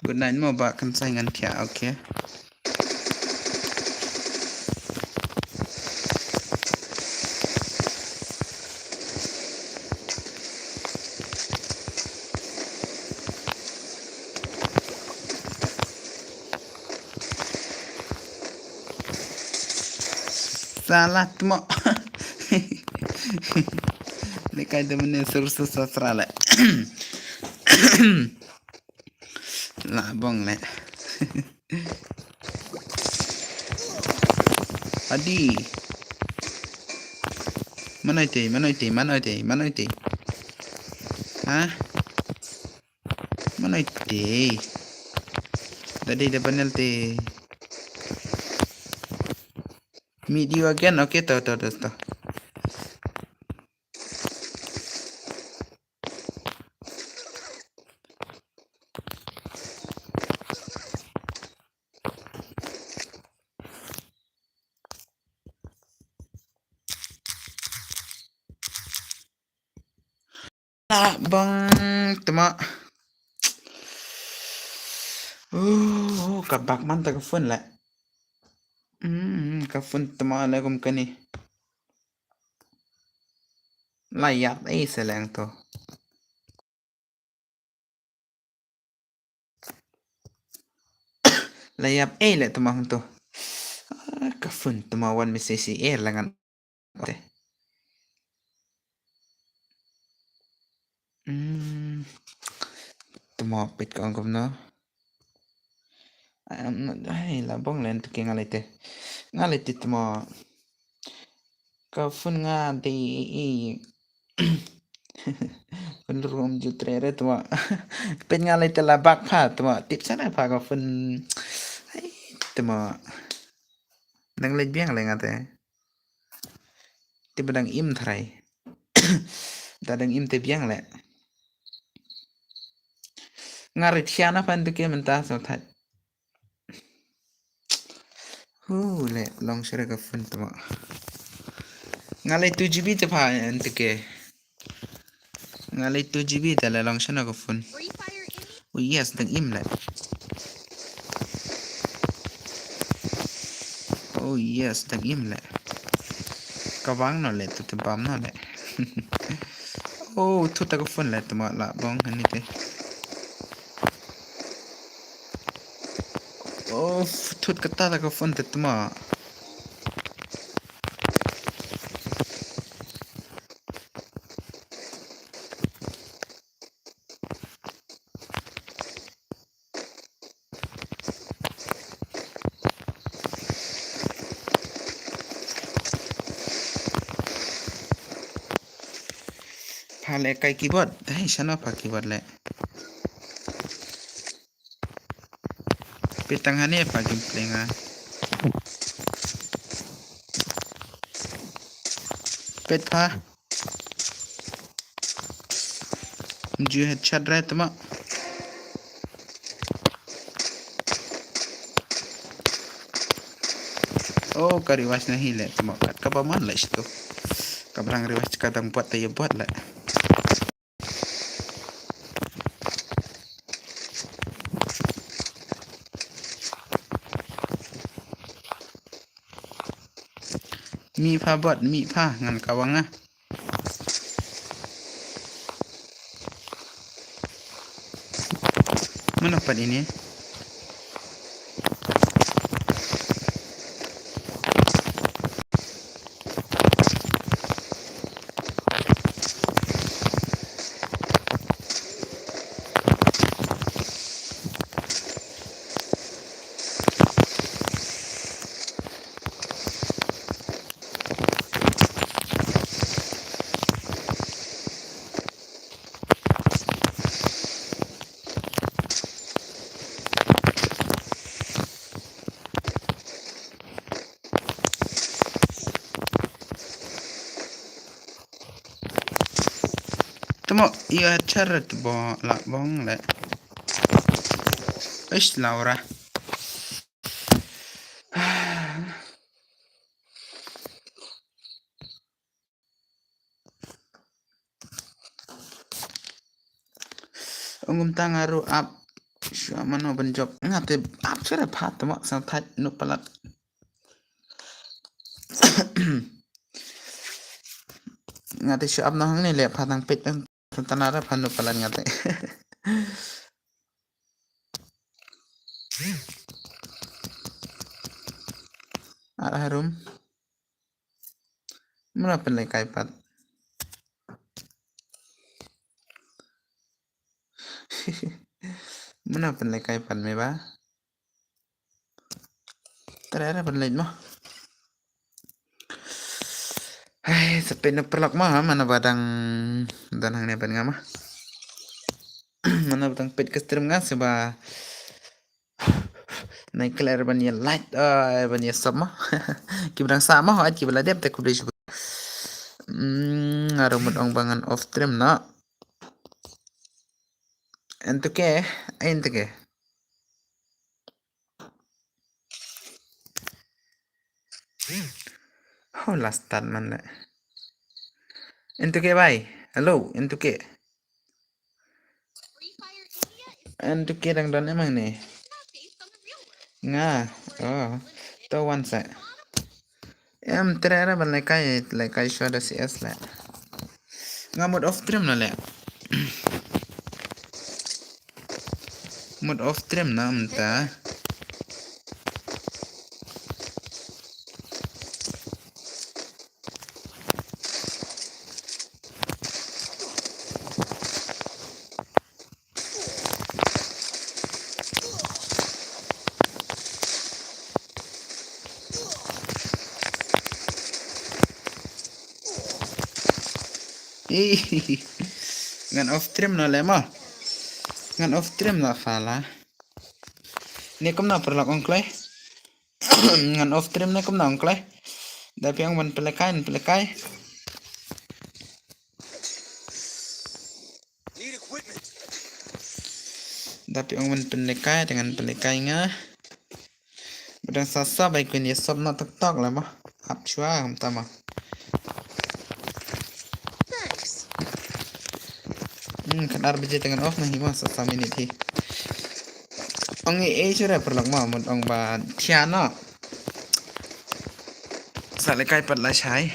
Good night mo ba kan sai ngan pia, okay. Salah tmo. Ni kai de mene sur sur sasra le. La bong le. Adi. Manoi te, manoi te, manoi te, manoi te. Ha? Manoi te. Tadi da panel te. Meet you again. Okay, to, to, to, to. La bong tma. Uh, ka bak man ta ka phone le. Hmm, ka phone tma le kum kani. La ïap ei seleng to. La ïap ei le tma hangto. Ah, ka phone tma wan message ei la ngan. Te. Hmm. Tma pit ka ong kumno. Ai, la bong len tu ki nga lei te. Nga lei te tma. Ka phone nga dei i. Phone ruh um ju trei re tma. Peit nga lei te la bak pha tma. Tip sana pha ka phone. Ai, tma. Dang leit biang le nga te. Te ba dang im tharai. Da dang im te biang le. Nga rit hian na phan te ke mynta so thait. Hu le long shere ka phone tma. Nga le two G B te pha en te ke. Nga le two G B te le long shano ka phone. Oh yes, dang im le. Oh yes, dang im le. Ka bang no le tu te bam no le. Oh, tu ta ka phone le tma la bong hani te. Of, thut kata la ka phone te tma. Pha leh kai keyboard, dei shano pha keyboard leh. Peit tang hangne pha gameplay nga. Peit pha. Ju headshot re tma. Oh, ka revive na hi leh tma kat kaba man leh shitu. Ka brang revive ka dang buat ta ïa buat leh. Mih pha bot, mih pha ngan kawang ah. Mano pat ini? Tamo, ïa, char tu bo, la bong le. Ish, Laura. Ong kumta nga ruh ap shuwa mano ban jop. Nga te ap shuwa re pha tamo sang thait nuh palat. Nga te shuwa ap na hangne le pha tang peit tang tana re pha nuh palat nga te. Ar harum. Mano pynlehkai pat? Mano pynlehkai pat me ba? Tara ra pynleh mo. Hai, sa peit na paralok mo ha, mano ba dang don hangne ban nga mo. Mano ba dang peit ka stream nga sa ba nai kler ban ïa like, eh, ban ïa sub mo. Ki ba dang sah mo, hooid ki ba la dep te khublei shibun. Hmm, nga ruh mut ong ba ngan off stream noh. Ento ke, ento ke. Ho la start man le. Ento ke bai. Hello, ento ke. Ento ke dang don em hangne. Nga. Oh. To wan sa. Em, tre ra ban lehkai, lehkai shuwa da C S le. Nga mut off stream na le. Mut off stream na mynta. Ih, ngan off stream no le mo. Ngan off stream no pha la. Ne kumno paralok ong kloi. Ngan off stream ne kumno ong kloi. Da phi ong ban pynlehkai, ban pynlehkai. Da phi ong ban pynlehkai, da ngan pynlehkai nga. Ba dang sa sub ai kwin ïa sub na tok tok la mo. Ap shuwa kumta mo. Hmm, khatar baje te ngan off na hi mo, sa sa minit hi. Ong ei ei shuwa re paralok mo, mut ong ba thiah no. Sa lehkai pat la shai.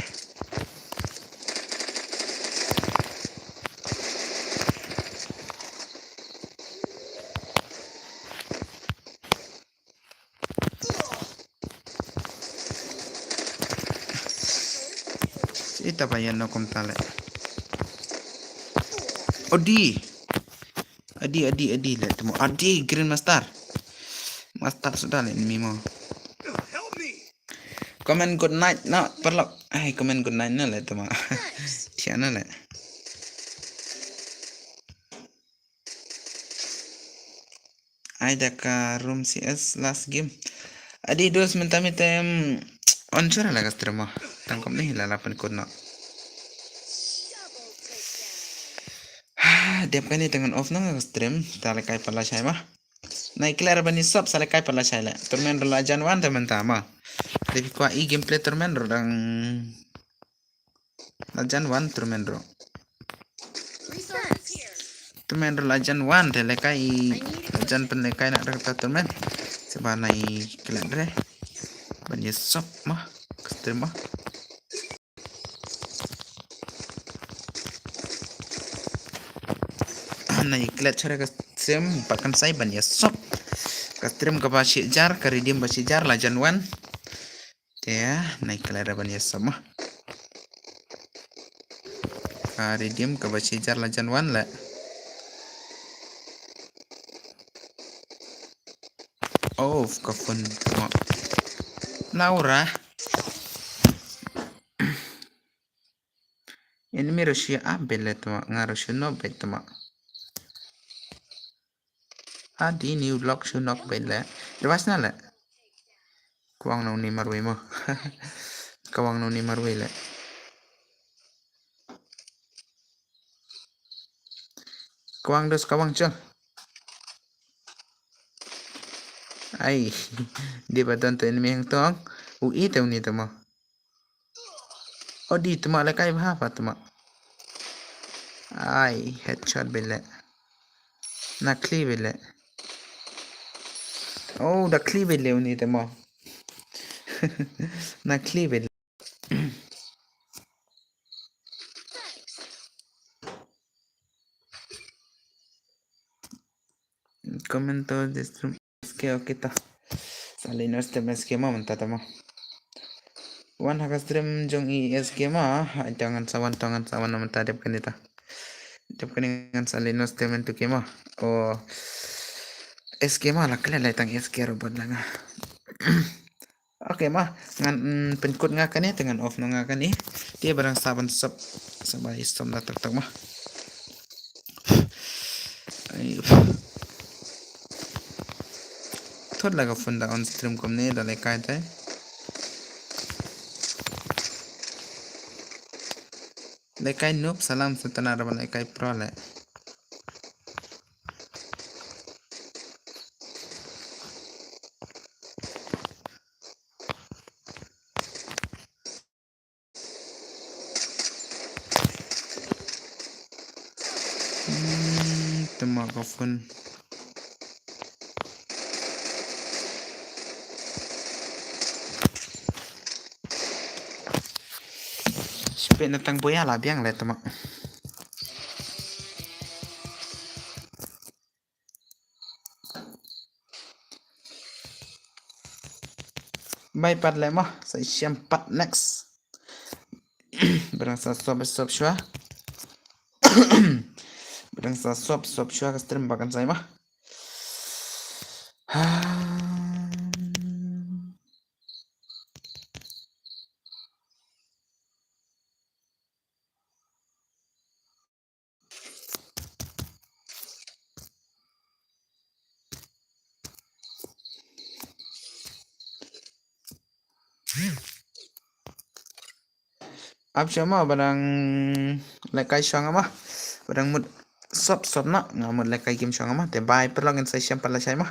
Ita ba ïa no kumta le. Odi. Adi, adi, adi le temo. Adi, Green Master. Master suda le enemy mo. Comment good night na paralok. Ai, comment good night na le temo. Tiana le. Ai da ka room C S last game. Adi dos mynta mi tem on sura la ka stream mo. Tang kom ni la la pen kun no. Dep kani tengan off nang ka stream. Ta le kai pala shai ma. Nai clear bani sop sa le kai pala shai le. Tournament ro la jan wan te mynta ma. Depi kwa i gameplay tournament ro dang la jan wan tournament ro. Tournament ro la jan wan te le kai la jan pen le kai na da ka tournament. Seba nai clear re. Bani sop ma. Ka stream ma. Nai klet chara ka stream pat kan sai ban ïa sop. Ka stream kaba shi jar, ka redeem ba shi jar la jan wan. Te nai klet ban ïa sop ma. Ka redeem kaba shi jar la jan wan le. Oh, ka phone ma. Laura. Enemy ro shu ap beit le tma, nga ro shu knock beit tma. Adi new lock shu knock beit le. Device na le. Kwang no ni marwei mo. Kwang no ni marwei le. Kwang dos kwang chal. Ai. Di ba don to enemy hang tong. U i te uni tma. Odi tma le kai bha pa tma. Ai, headshot bele. Na kli bele. Oh, da kli bele uni tma. Na kli bele. Comment to this room. S K, okay ta. Sa leit noh stream S K ma mynta ta ma. Wan ha ka stream jong i S K ma, ai ta ngan sa wan, ta ngan sa wan mynta dep kane ta. Dep kane ngan sa leit noh stream tu ke ma. O S K ma la kle lai tang S K robot la nga. Okay ma, ngan, mm, pynkut nga kane, te ngan off noh nga kane. Te ba dang sa ban sop, sa ba i sop da tak tak ma. Ai, uf. Thot la ka phone da on stream kumne da le kai tai. Le kai noob, salam sutana da le kai pro le. Hmm, tama ka phone. Spet na tang boya la biang le tama. Bye pat le ma, sa shem pat next. Barang sa sop sop shwa. Barang sa sop sop shwa ka stream ba kan sai ma. Ap shwa ma, ba dang lehkai shwa nga ma. Ba dang mut sop sop na, nga mut lehkai game shwa nga ma. Te bye, paralok, ngin sa ïashem pat lashai ma.